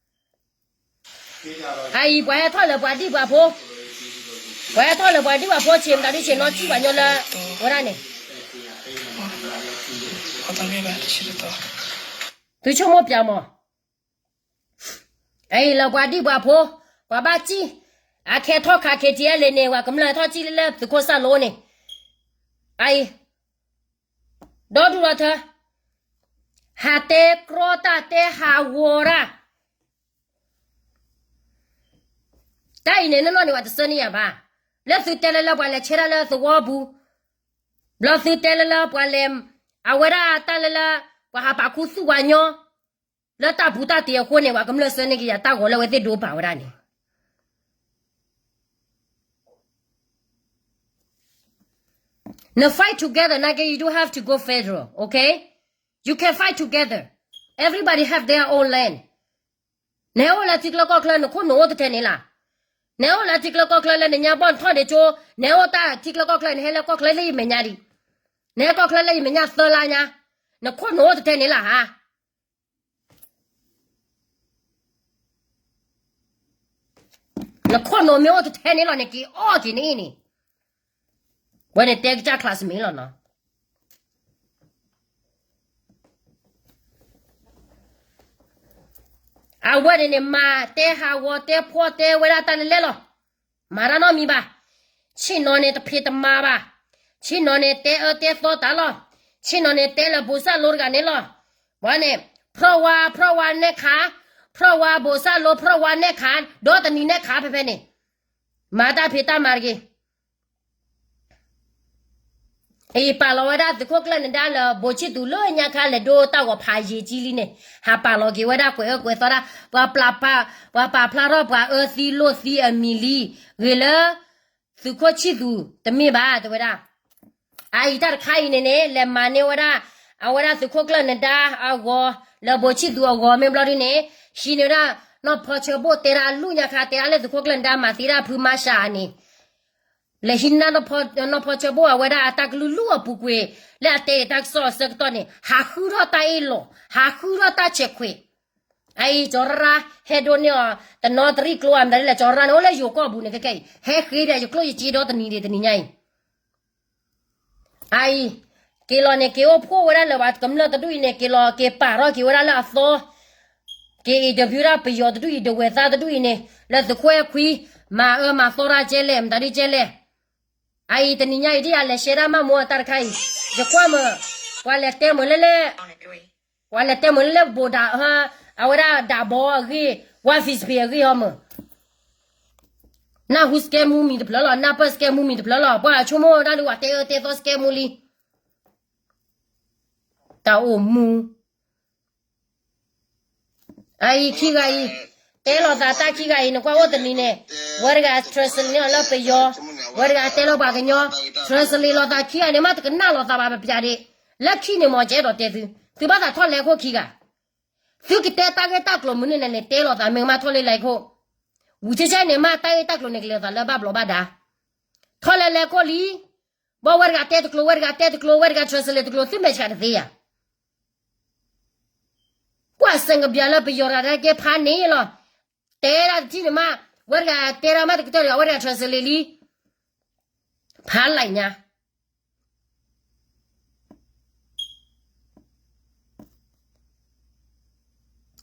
အံၤပှၤဟဲထီၣ်လၢပှၤဒံၣ်ပှၤဖိ, ပှၤဟဲထီၣ်လၢပှၤဒံၣ်ပှၤဖိဆ့မတၤဒုဆ့နီၢ်စံၣ်ပှၤညီလၢ ဝဲဒၣ်န့ၣ် သုဆိကမိၣ်ပျးမး. အအံၤလၢပှၤဒံၣ်ပှၤဖိ, ပှၤဘၣ်စံၣ်, အခဲထီၣ်ခး K T L A န့ၣ် ပှၤကမျၢၢ်ထီၣ်စံၣ်လၢလၢသုးခိၣ်စၢ်လိန့ၣ်, အအံၤ ဒီဒူၣ်ဒီထၢ ဟးတဲကြီတၢ်တဲဟးဂီၤတၢ်, တၢ်အံၤန့ၣ် နီၢ်နီၢ်န့ၣ် ပှၤတဆၢန့ၢ်ယၤဘၣ်. လၢသုတဲလၢလၢပှၤလဲၤဆဲးတၢ်လၢသဝီပူၤ, ဘျီသုတဲလၢလၢပှၤလဲၤ, အဝဲဒၣ်တၢ်လၢလၢ ပှၤဟးပာ်ခူသူၣ်ပှၤညီ လၢတၢ်ပူၤတၢ်တ့ၤအဃိန့ၣ် ပှၤကမျၢၢ်ဆၢန့ၢ်က့ၤယၤတၢ်ဂီၤလၢအဝဲသ့ၣ်ဒိပာ်ဝဲဒၣ်န့ၣ် န fight together နာ်က့ you don't have to go federal, okay? You can fight together. Everybody have their own land. နဟဲအိၣ်လၢထံချၢကီၢ်ချၢ နခိၣ်နူာ်အိၣ်တထဲန့ၣ်လီၤ. နဟဲအိၣ်လၢထံချၢကီၢ်ချၢလၢနညါဘီၣ်နထီၣ်ဒံးကၠိ, နဟဲအိၣ်တၢ်ထံချၢကီၢ်ချၢ နဟဲလၢကီၢ်ချၢလၢယမဲာ်ညါဒံး, နဟဲကီၢ်ချၢလၢယမဲာ်ညါသၢလါညါ, နခိၣ်နူာ်အိၣ်တထဲန့ၣ်လီၤဧါ. နခိၣ်နူာ်မ့ၢ်အိၣ်တထဲန့ၣ်လီၤ နက့ၤအီၣ်က့ၤန့ၣ်အံၤန့ၣ်, ဝဲန့ၣ်တဲကစၢ် classmate လီၤနီၤ. အဝဲန့ၣ်န့ၣ် မၤတဲဟးဂီၤတဲဖှီၣ်တဲဝဲဒၣ်တၢ်လဲၣ်လဲၣ်လီၤ. မၤတၢ်နီတမံၤဘၣ်. ဆ့ၣ်နီၤန့ၣ်တဖံးတမၤဘၣ်. ဆ့ၣ်နီၤန့ၣ်တဲအၢတဲသီတၢ်လီၤ. ဆ့ၣ်နီၤန့ၣ်တဲလၢဘိးစၢ်လိတဂၤန့ၣ်လီၤ. ဝဲန့ၣ် ဖျီၣ်ဝါ ဖျီၣ်ဝါနဲၣ်ခး, ဖျီၣ်ဝါဘိးစၢ်လိ ဖျီၣ်ဝါနဲၣ်ခး, ဒီတနံၤနဲၣ်ခးဖဲဖဲန့ၣ်, မၤတၢ်ဖံးတၢ်မၤတဂ့ၤ. အံၤပာ်လီၤဝဲဒၣ်သုးခိၣ်ကျၢၢ်နဒါလၢ ဘိးဆံၣ်သူးလၢညါခါလဲၤဒိတၢ်ဂီၤဖးယံာ်ကံလံန့ၣ်, ဟးပာ်လီၤက့ၤဝဲဒၣ်ကွဲးအၢကွဲးသီတၢ်, ပှၤပာ်ဖျါထီၣ်ပှၤအၢသံလိာ်သံအမံၤလံ, ဂ့ၤလၢ သုးခိၣ်ဆံၣ်သူးတမ့ၢ်ဘၣ် တဲဝဲဒၣ်. အအံၤတၢ်တခါအံၤန့ၣ်န့ၣ် လဲၤမၤန့ၢ်ဝဲဒၣ် အဝဲဒၣ်သုးခိၣ်ကျၢၢ်နဒါအဂီၤ လၢဘိးဆံၣ်သူးအဂီၤမ့ၢ်ဘျီဒ်န့ၣ်, ဟံးန့ၢ်ဝဲဒၣ် နီၢ်ဖီဆၢဘိၣ်တဲဒၣ်လူၢ်ညါခါ တဲဒၣ်လၢသုးခိၣ်ကျၢၢ်နဒါမၤသံဒၣ်ဖုမၤရှးန့ၣ် လဲၤဟံးန့ၢ် နီၢ်ဖီဆၢဘိၣ်အဝဲဒၣ်အတၢ်ကလုၢ်လူၢ်အပူၤကွံာ် လၢအတဲတၢ်ကစီၣ်အဆၢကတီၢ်န့ၣ် ဟးဃုထီၣ်တၢ်အ့ၣ်လိာ် ဟးဃုထီၣ်တၢ်ဆဲးခွဲး. အအံၤ ကၠီၤရၢ် ဟဲဒိးန့ၢ်အီၤ တနီသရံၣ်ကျိအမတၤလဲၣ် ကၠီၤရၢ်န့ၣ် အိၣ်လၢယိၤကီၢ်ပူၤန့ၣ် ခဲကဲအံၤ ဟဲဃ့ဒီးယကျိၣ်ယစ့ဒီတနံၤဒံးတနံၤညါအံၤ အအံၤ က့ၤလီၤန့ၣ် က့ၤအိၣ်ဖှိၣ်ဝဲဒၣ်လၢပှၤကမျၢၢ်တဒူၣ်အံၤန့ၣ် က့ၤလီၤက့ၤပာ်ထီၣ်က့ၤဝဲဒၣ်လၢအသီ, က့ၤ interview ဒၣ်ပယီၤတဒူၣ်အံၤ ဒဝဲၢ်သၣ်တဒူၣ်အံၤန့ၣ် လၢသုးခိၣ်အဲၣ်ခွံ မၤအၢမၤသီတၢ်ကဲလဲၣ် မတၤဒ်ကဲလဲၣ်. အအံၤတနံၤညါအံၤဒ်ယလဲၤရှဲဒၣ်မၢ်မိၢ်အတၢ်တခါအံၤ ယကွၢ်မၢ် ပှၤလဲၤတဲမၢ်လၢလဲၣ် ပှၤလဲၤတဲမၢ်လၢလဲၣ် ဘိးဒၣ် အဝဲဒၣ်ဒၣ်ဘီအဂ့ၢ် ဝါ Facebook အဂ့ၢ်ဟီမၢ် နၢ်ဟူစကဲမူမံၤတဖျၢၣ်လီၤ နၢ်ပၢၢ်စကဲမူမံၤတဖျၢၣ်လီၤ ပှၤဆိကမိၣ်ဒၣ်လၢပှၤတဲအၢတဲသီစကဲမူလံ. တၢ်အိၣ်မူ အအံၤခံဂၤအံၤ တဲလိာ်သးတၢ်ခံဂၤအံၤ နကွၢ်အိၣ်တနံၤန့ၣ် ဝဲတဂၤ translate န့ၢ်အီၤလၢပယီၤ, ဝဲတဂၤတဲလၢပှၤကညီ translate လိာ်သးခံဂၤန့ၣ် မ့ၢ်တကနၣ်လိာ်သးဘၣ်ပပျၢ်ဒံး, လၢခံန့ၣ်မ့ၢ်ကအဲၣ်ဒိးတဲသု, သုဘၣ်သးထီၣ်လဲၤခိၣ်ခံဂၤ, သုကတဲတၢ်ဂ့ၢ်တၢ်ကျိၤမနုၤန့ၣ်န့ၣ် တဲလိာ်သးမ့ၢ်မ့ၢ်ထီၣ်လၢလဲၤခိၣ်, ဝံၤဆဲဆဲန့ၣ် မ့ၢ်တၢ်ဂ့ၢ်တၢ်ကျိၤန့ၣ် ကလဲၤသးလၢဘၣ်ဘျီးဘၣ်ဒါ, ထီၣ်လဲၤလဲၤခိၣ်လံ ဘၣ်ဝဲတဂၤတဲတကျိၤ ဝဲတဂၤတဲတကျိၤ ဝဲတဂၤ translate တကျိၤ သုမဲာ်ဆှးတသ့ဧါ. ကွၢ်စဲးကဘျၢလၢပယီၤတဂၤတကဲဖးန့ၣ်လီၤ. တဲဒၣ်တထံၣ်န့ၣ်မး ဝဲတဂၤတဲဒၣ်မးတကတၢၢ်ဒီး အဝဲတဂၤ translate လံ ဖးလဲၣ်ညါ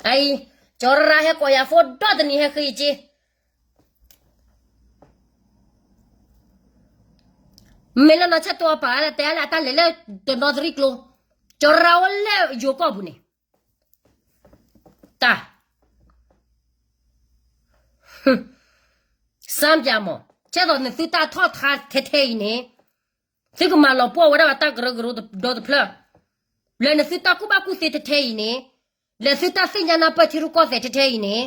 အံၤ ကၠီရၢဟဲကိးယၤ phone ဒီတနံၤဟဲဃ့ယက့ မ့ၢ်လၢနီၢ်ဆဲးတီပာ်လၢတဲလၢအတၢ်လဲၤလၢတနီသရံၣ်ကျိ, ကၠီရၢအိၣ်လၢယိၤကီၢ်ပူၤန့ၣ်, တၢ် စၢ်ပၠးမး, ကဲသိးနသုတၢ်ထီၣ်ထါထဲထဲအံၤန့ၣ်, သုကမၤလီၤပှီၢ်ဝဲဒၣ်တၢ်ကရၢကရိဒီတဖျၢၣ်, လဲၤနသုတၢ်ကူၣ်ဘၣ်ကူၣ်သ့ထဲထဲအံၤန့ၣ်, လဲၤသုတၢ်သ့ၣ်ညါနၢ်ပၢၢ်ထံရူၢ်ကီၢ်သဲးထဲထဲအံၤန့ၣ်,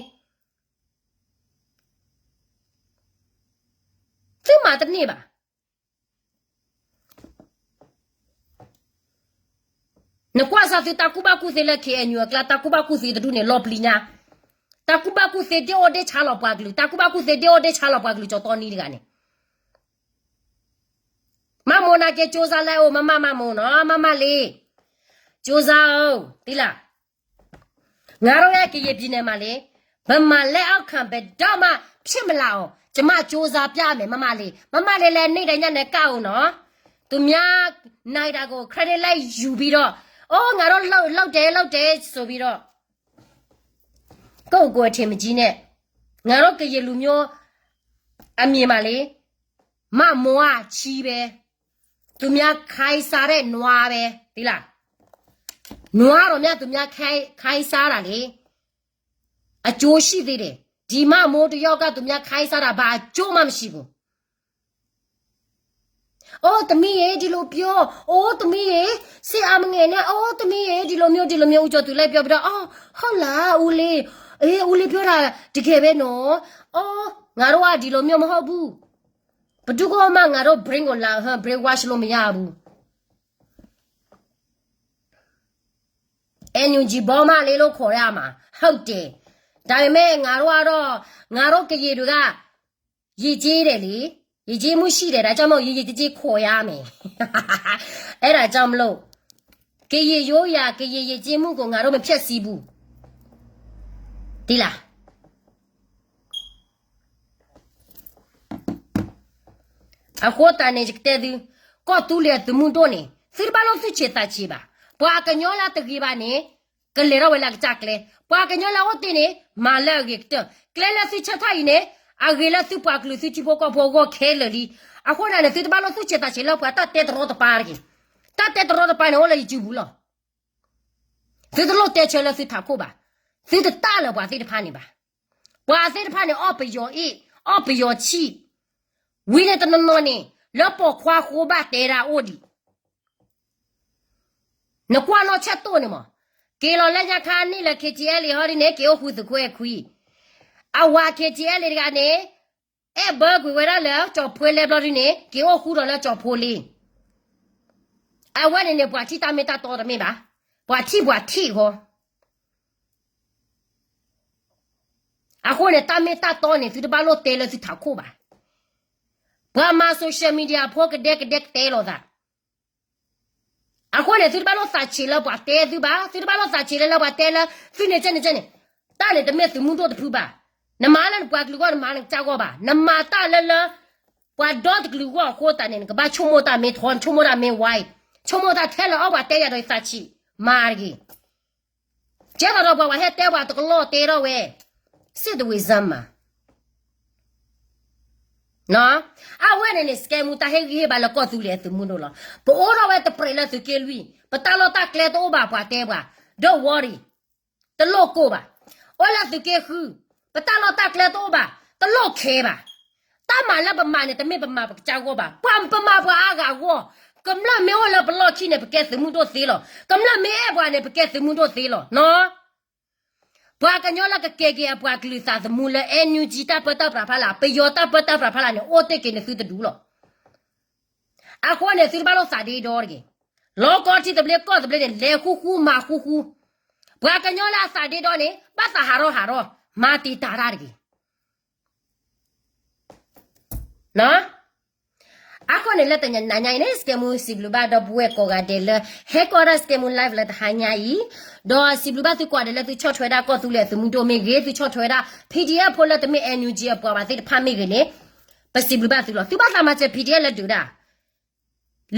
သုမၤတန့ၢ်ဘၣ်. နကွၢ်စၢ်သုတၢ်ကူၣ်ဘၣ်ကူၣ်သ့လၢ KNU အကျါ တၢ်ကူၣ်ဘၣ်ကူၣ်သ့တဒူၣ်န့ၣ် လီၤပျံၤညါ, တၢ်ကူၣ်ဘၣ်ကူၣ်သ့ဒ့အိၣ်ဒ့ဆါလီၤပှၤကလုာ်, တၢ်ကူၣ်ဘၣ်ကူၣ်သ့ဒ့အိၣ်ဒ့ဆါလီၤပှၤကလုာ် ကၠီတီနံၤတဂၤန့ၣ်, မၢ်မိၢ်နာ်က့ ကၠိစါလဲအိၣ် မမၢ်မၢ်မိၢ်နီၤ မၢ်မၢ်လံ, ကၠိစါဧၢ, သံလၢ ငါတို့ရဲ့ ကရင်ပြည်နယ်မှာလေ, ဗမာလက်အောက်ခံ ဘယ်တော့မှ ဖြစ်မလာအောင် ကျွန်မ ကြိုးစားပြမယ် မမလေး, မမလေးလည်း နေ့တိုင်းညနေ ကအိုနော်, သူများ နိုင်တာကို credit လိုက်ယူပြီးတော့, အိုး ငါတို့ လုပ် လုပ်တယ် လုပ်တယ် ဆိုပြီးတော့, ကိုယ့်ကိုယ် အထင်မကြီးနဲ့, ငါတို့ ကရင်လူမျိုး အမြင်မှာလေ, မမိုးက ချီပဲ, သူများ ခိုင်းစားတဲ့ နွားပဲ, သိလား, နွားတော်များ သူများ ခိုင်း ခိုင်းစားတာလေ, အကျိုးရှိသေးတယ်, ဒီမမိုးတစ်ယောက်က သူများ ခိုင်းစားတာ ဘာအကျိုးမှ မရှိဘူး. အိုး သမီးရေ ဒီလိုပြော, အိုး သမီးရေ, စိတ်အားမငယ်နဲ့, အိုး သမီးရေ, ဒီလိုမျိုး ဒီလိုမျိုး ဦးကျော်သူ လိုက်ပြောပြီးတော့, အော် ဟုတ်လား ဦးလေး, အေး ဦးလေးပြောတာ တကယ်ပဲနော်, အော် ငါတို့က ဒီလိုမျိုး မဟုတ်ဘူး. ဘယ်သူကမှ ငါတို့ brain ကို လာ ဟ brainwash လို့ မရဘူး. NUG ဘောမလေးလို့ ခေါ်ရမှာ, ဟုတ်တယ်, ဒါပေမဲ့ ငါတို့ကတော့, ငါတို့ ကရင်တွေက ယဉ်ကျေးတယ်လေ, ယဉ်ကျေးမှုရှိတယ်, ဒါကြောင့်မို့ ယဉ်ယဉ်ကျေးကျေး ခေါ်ရမယ်. အဲ့ဒါကြောင့်မလို့, ကရင်ရိုးရာ ကရင်ယဉ်ကျေးမှုကို ငါတို့ မဖျက်ဆီးဘူး. သိလား. အဃိသတးန့ၣ် ယကတဲသု, ကီၢ်သူလ့ၤအသုးမုၢ်ဒိၣ်န့ၣ် သုတဘၣ်လိၣ်သူၣ်ဆံးသးဆံးဘၣ်. ပှၤကညီလၢတဂ့ၤဘၣ်န့ၣ် ကလဲၤထီၣ်ဝဲလၢကစၢ်ကျဲ, ပှၤကညီလၢအအိၣ်သ့န့ၣ် မၤလၢအဂ့ၤကတၢၢ်, ကျဲလၢသုဆၢထၢၣ်အံၤန့ၣ် အဂ့ၤလၢသုပှၤကလုာ်သုထံဖိကီၢ်ဖိအဂီၢ်ခဲလၢာ်လံ. အဃိသတးန့ၣ် သုတဘၣ်လိၣ်သူၣ်ဆံးသးဆံးလၢပှၤတၢ်တဲတရီတပါတဂ့ၤ, တၢ်တဲတရီတပါန့ၣ် အိၣ်လၢယစုပူၤလီၤ. သုတလိၣ်တဲဆၢလၢသုထးခိၣ်ဘၣ်, သုတတၢ်လၢပှၤသ့ၣ်တဖၣ်န့ၣ်ဘၣ်. ပှၤသ့ၣ်တဖၣ်န့ၣ် အီၣ်ပယီၤအ့ၣ်, အီၣ်ပယီၤဆံၣ်, ဝံၤန့ၣ်တနီၤနီၤန့ၣ် လၢပိာ်ခွါဃိဘၣ်တဲဒၣ်အိၣ်ဒံး. နကွၢ်နီၢ်ဆၢၣ်တိၣ်န့ၣ်မး, က့ၤလီၤလၢညါခါန့ၣ်လၢ KTLA ဟီဒ်န့ၣ် က့ၤအိၣ်ဃူသုးခိၣ်အဲၣ်ခွံ, အဝၤ KTLA တဂၤန့ၣ် အဲၣ်ဘၢကွံာ်ဝဲဒၣ်လၢကၠီၣ်ဖိလဲဘျီဒ်န့ၣ် က့ၤအိၣ်ဃူဒီးလၢကၠီၣ်ဖိလ့. အဝဲန့ၣ်န့ၣ် ပှၤထံၣ်တၢ်မ့ၢ်တၢ်တီတမ့ၢ်ဘၣ်, ပှၤထံၣ်ပှၤထံၣ်ဃီ. အဃိန့ၣ် တၢ်မ့ၢ်တၢ်တီန့ၣ် သုတဘၣ်လိၣ်တဲလၢသုထးခိၣ်ဘၣ်. ပှၤမၤ social media ဖိကဒဲကဒဲကတဲလိာ်သး. အဃိန့ၣ် သုတဘၣ်လိၣ်သးဆံးလၢပှၤတဲသုဘၣ်, သုတဘၣ်လိၣ်သးဆံးလၢလၢပှၤတဲလၢ သုန့ၣ်ကဲန့ၣ်ကဲန့ၣ်, တၢ်န့ၣ်တမ့ၢ်သုးမုၢ်ဒိၣ်တဖုဘၣ်. နမၤလၢနပှၤကလုာ်ဂီၢ် နမၤလၢနကစၢ်ဂီၢ်ဘၣ်, နမၤတၢ်လၢလၢ ပှၤဒီတကလုာ်ဂီၢ်အဃိသတးန့ၣ် နကဘၣ်ဆိကမိၣ်တၢ်မ့ၢ်ထီ, နဆိကမိၣ်တၢ်မ့ၢ်ဝါအံၤ, ဆိကမိၣ်တၢ်ထဲလၢအီၣ်ပှၤတဲယၤဒီးယသးဆံး, မၤတဂ့ၤ. ကဲသးဒီးပှၤ ပှၤဟဲတဲပှၤတကလီၢ်တဲထီၣ်ဝဲ, စ့ၣ်တဝံၤစၢမး အဝဲန့ၣ်န့ၣ် စကဲမူတၢ်ဟ့ၣ်ဂံၢ်ဟ့ၣ်ဘါလၢကီၢ်သူလ့ၤအသုးမုၢ်ဒိၣ်လီၤ. ပအိၣ်ထီၣ်ဝဲတပြဲးလၢသုးက့လွံၢ်, ပတၢ်လီၢ်တၢ်ကျဲတအိၣ်ဘၣ်ပှၤတဲပှၤ, ဒီးဝီရံၤ, တလိၣ်ကိၢ်ဘၣ်. အိၣ်လၢသုးက့ဃု, ပတၢ်လီၢ်တၢ်ကျဲတအိၣ်ဘၣ်, တလိၣ်ခဲဘၣ်. တၢ်မၤလၢပမၤန့ၣ် တမ့ၢ်ပမၤပကစၢ်ဂီၢ်ဘၣ်, ပှၤပမၤပှၤအါဂၤအဂီၢ်, ကမျၢၢ်မ့ၢ်အိၣ်လၢပလီၢ်ခံန့ၣ် ပကဲသုးမုၢ်ဒိၣ်သ့လီၤ. ကမျၢၢ်မ့ၢ်အဲၣ်ပှၤန့ၣ် ပကဲသုးမုၢ်ဒိၣ်သ့လီၤနီၤ. ပှၤကညီလၢကကဲက့ၤအပှၤကလုာ်သးသမူလၢ NUG တၢ်ပၢတၢ်ပြးဖးလာ်, ပယီၤတၢ်ပၢတၢ်ပြးဖးလာ်န့ၣ် အိၣ်တ့ၢ်က့ၤန့ၣ်သုတဒူလီၤ. အဃိန့ၣ် သုတဘၣ်လိၣ်သးဒ့ဒီတဂ့ၤ. လီၤကီထံသဘျ့ကီၢ်သဘျ့န့ၣ် လဲၤဃူဃူမၤဃူဃူ, ပှၤကညီလၢအသးဒ့ဒီန့ၣ် ဘၣ်သးဟးထီၣ်ဟးထီၣ်, မၤတံာ်တာ်တၢ်တဂ့ၤ. အဃိန့ၣ် လၢတနံၤညါအံၤန့ၣ် စကဲမူစံးဘျုးဘၣ်ဒီပုၢ်ဝဲၢ်ကိးဂၤဒဲးလၢ ဟဲကွၢ်ဒၣ်စကဲမူ live လၢတဟါညါအံၤ, ဒီးစံးဘျုးဘၣ်သုကိးဂၤဒဲးလၢသုဆီၣ်ထွဲဒၣ်ကီၢ်သူလ့ၤအသုးမုၢ်ဒိၣ်မ့ၢ်ဂ့ၤ, သုဆီၣ်ထွဲဝဲဒၣ် PDF ဖိလၢတမ့ၢ် NUG အပှၤဘၣ်သ့ၣ်တဖၣ်မ့ၢ်ဂ့ၤန့ၣ်, ပစံးဘျုးဘၣ်သုလီၤ. သုဘၣ်သးမၤစၢၤ PDF လၢဒုးဒၣ်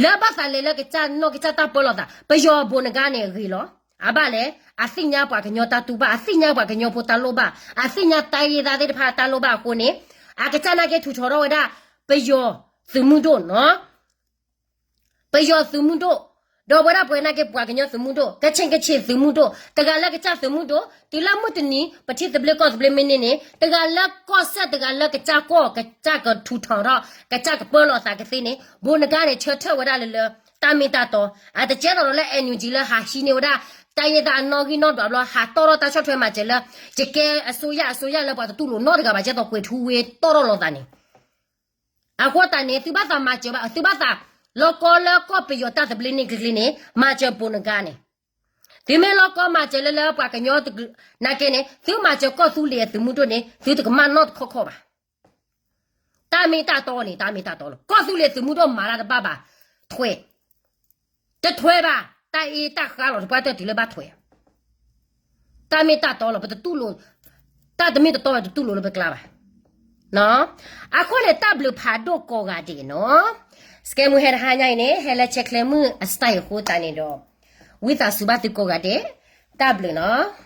လၢဘၣ်သးလဲၤလၢကစၢ်နီၢ်ကစၢ်တၢ်ပၢလီၤသး, ပယီၤဘိးနဂါန့ၣ်အဂ့ၤလီၤ. အဘၣ်လဲၣ်, အသ့ၣ်ညါပှၤကညီတၢ်တူၢ်ဘၣ်, အသ့ၣ်ညါပှၤကညီဖိတၢ်လိၣ်ဘၣ်, အသ့ၣ်ညါတၢ်ဂ့ၢ်သးသ့ၣ်တဖၣ်တၢ်လိၣ်ဘၣ်အဃိန့ၣ်, အကစၢ်နာ်က့ထူးထီၣ်ထီၣ်ဝဲဒၣ် ပယီၤသုးမုၢ်ဒိၣ်နီၤ. ပယီၤသုးမုၢ်ဒိၣ်, ဒီးဝဲဒၣ်ပှၤနာ်က့ပှၤကညီသုးမုၢ်ဒိၣ်, ကဆ့ၣ်ကဆ့ၣ်သုးမုၢ်ဒိၣ်, တဂၤလၢကစၢ်သုးမုၢ်ဒိၣ်, တုၤလၢမုၢ်တနံၤ ပထံသဘျ့ကီၢ်သဘျ့မ့ၢ်န့ၢ်န့ၣ် တဂၤလၢကီၢ်စဲၣ် တဂၤလၢကစၢ်ကီၢ် ကစၢ်ကထူးထီၣ်ထီၣ် ကစၢ်ကပၢလီၤသးကသ့န့ၣ် ဘိးနဂါန့ၣ် ဆၢထၢၣ်ဝဲဒၣ်လၢလၢ တၢ်မ့ၢ်တၢ်တီ, အတကဲသိးဒီးလၢ NUG လၢဟးဟံးန့ၢ်ဝဲဒၣ် တၢ်ယဲၢ်တၢ်အနီၣ်ဂံၢ်နီၣ်ဒွးဘျီ ဟးတီၣ်ထီၣ်တၢ်ဆီၣ်ထွဲမၤစၢၤလၢ ယကဲအစိုးရ အစိုးရလၢပှၤတတူၢ်လိာ်နီတဂၤဘၣ် ကဲသိးကွဲးထူဝ့တီၣ်ထီၣ်လီၤသးန့ၣ် အဃိသတးန့ၣ် သုဘၣ်သးမၤစၢၤဘၣ်, သုဘၣ်သး လီၤကီလၢကီၢ်ပယီၤတၢ်သဘျ့န့ၣ်ကျ့ကျ့န့ၣ် မၤစၢၤဘိးနဂါန့ၣ်, သုမ့ၢ်လီၤကီမၤစၢၤလၢလၢပှၤကညီနာ်က့န့ၣ် သုမၤစၢၤကီၢ်သူလ့ၤအသုးမုၢ်ဒိၣ်န့ၣ် သုတကမၣ်နီတခီခီဘၣ်. တၢ်မ့ၢ်တၢ်တီန့ၣ် တၢ်မ့ၢ်တၢ်တီလီၤ. ကီၢ်သူလ့ၤသုးမုၢ်ဒိၣ်မၤတၢ်တဘၣ်ဘၣ်, ထွဲ တထွဲဘၣ်, တၢ်အ့တၢ်ဃါလီၤ တပှၢ်တၢၢ်တုၤလၢဘၣ်ထွဲ တၢ်မ့ၢ်တၢ်တီလီၤ ပတတူၢ်လိာ်, တၢ်တမ့ၢ်တတီဘၣ်တတူၢ်လိာ်လၢပကျါဘၣ်. အဃိန့ၣ် တၢ်ဘျုးဖးဒိၣ်ကိးဂၤဒဲးနီၤ, စကဲမူဟဲတဟါညါအံၤန့ၣ် ဟဲလၢဆဲးချဲမုၢ်အ style အဃိသတးန့ၣ်ဒီး ဝံသးစူၤဘၣ်သုကိးဂၤဒဲး, တၢ်ဘျုးနီၤ.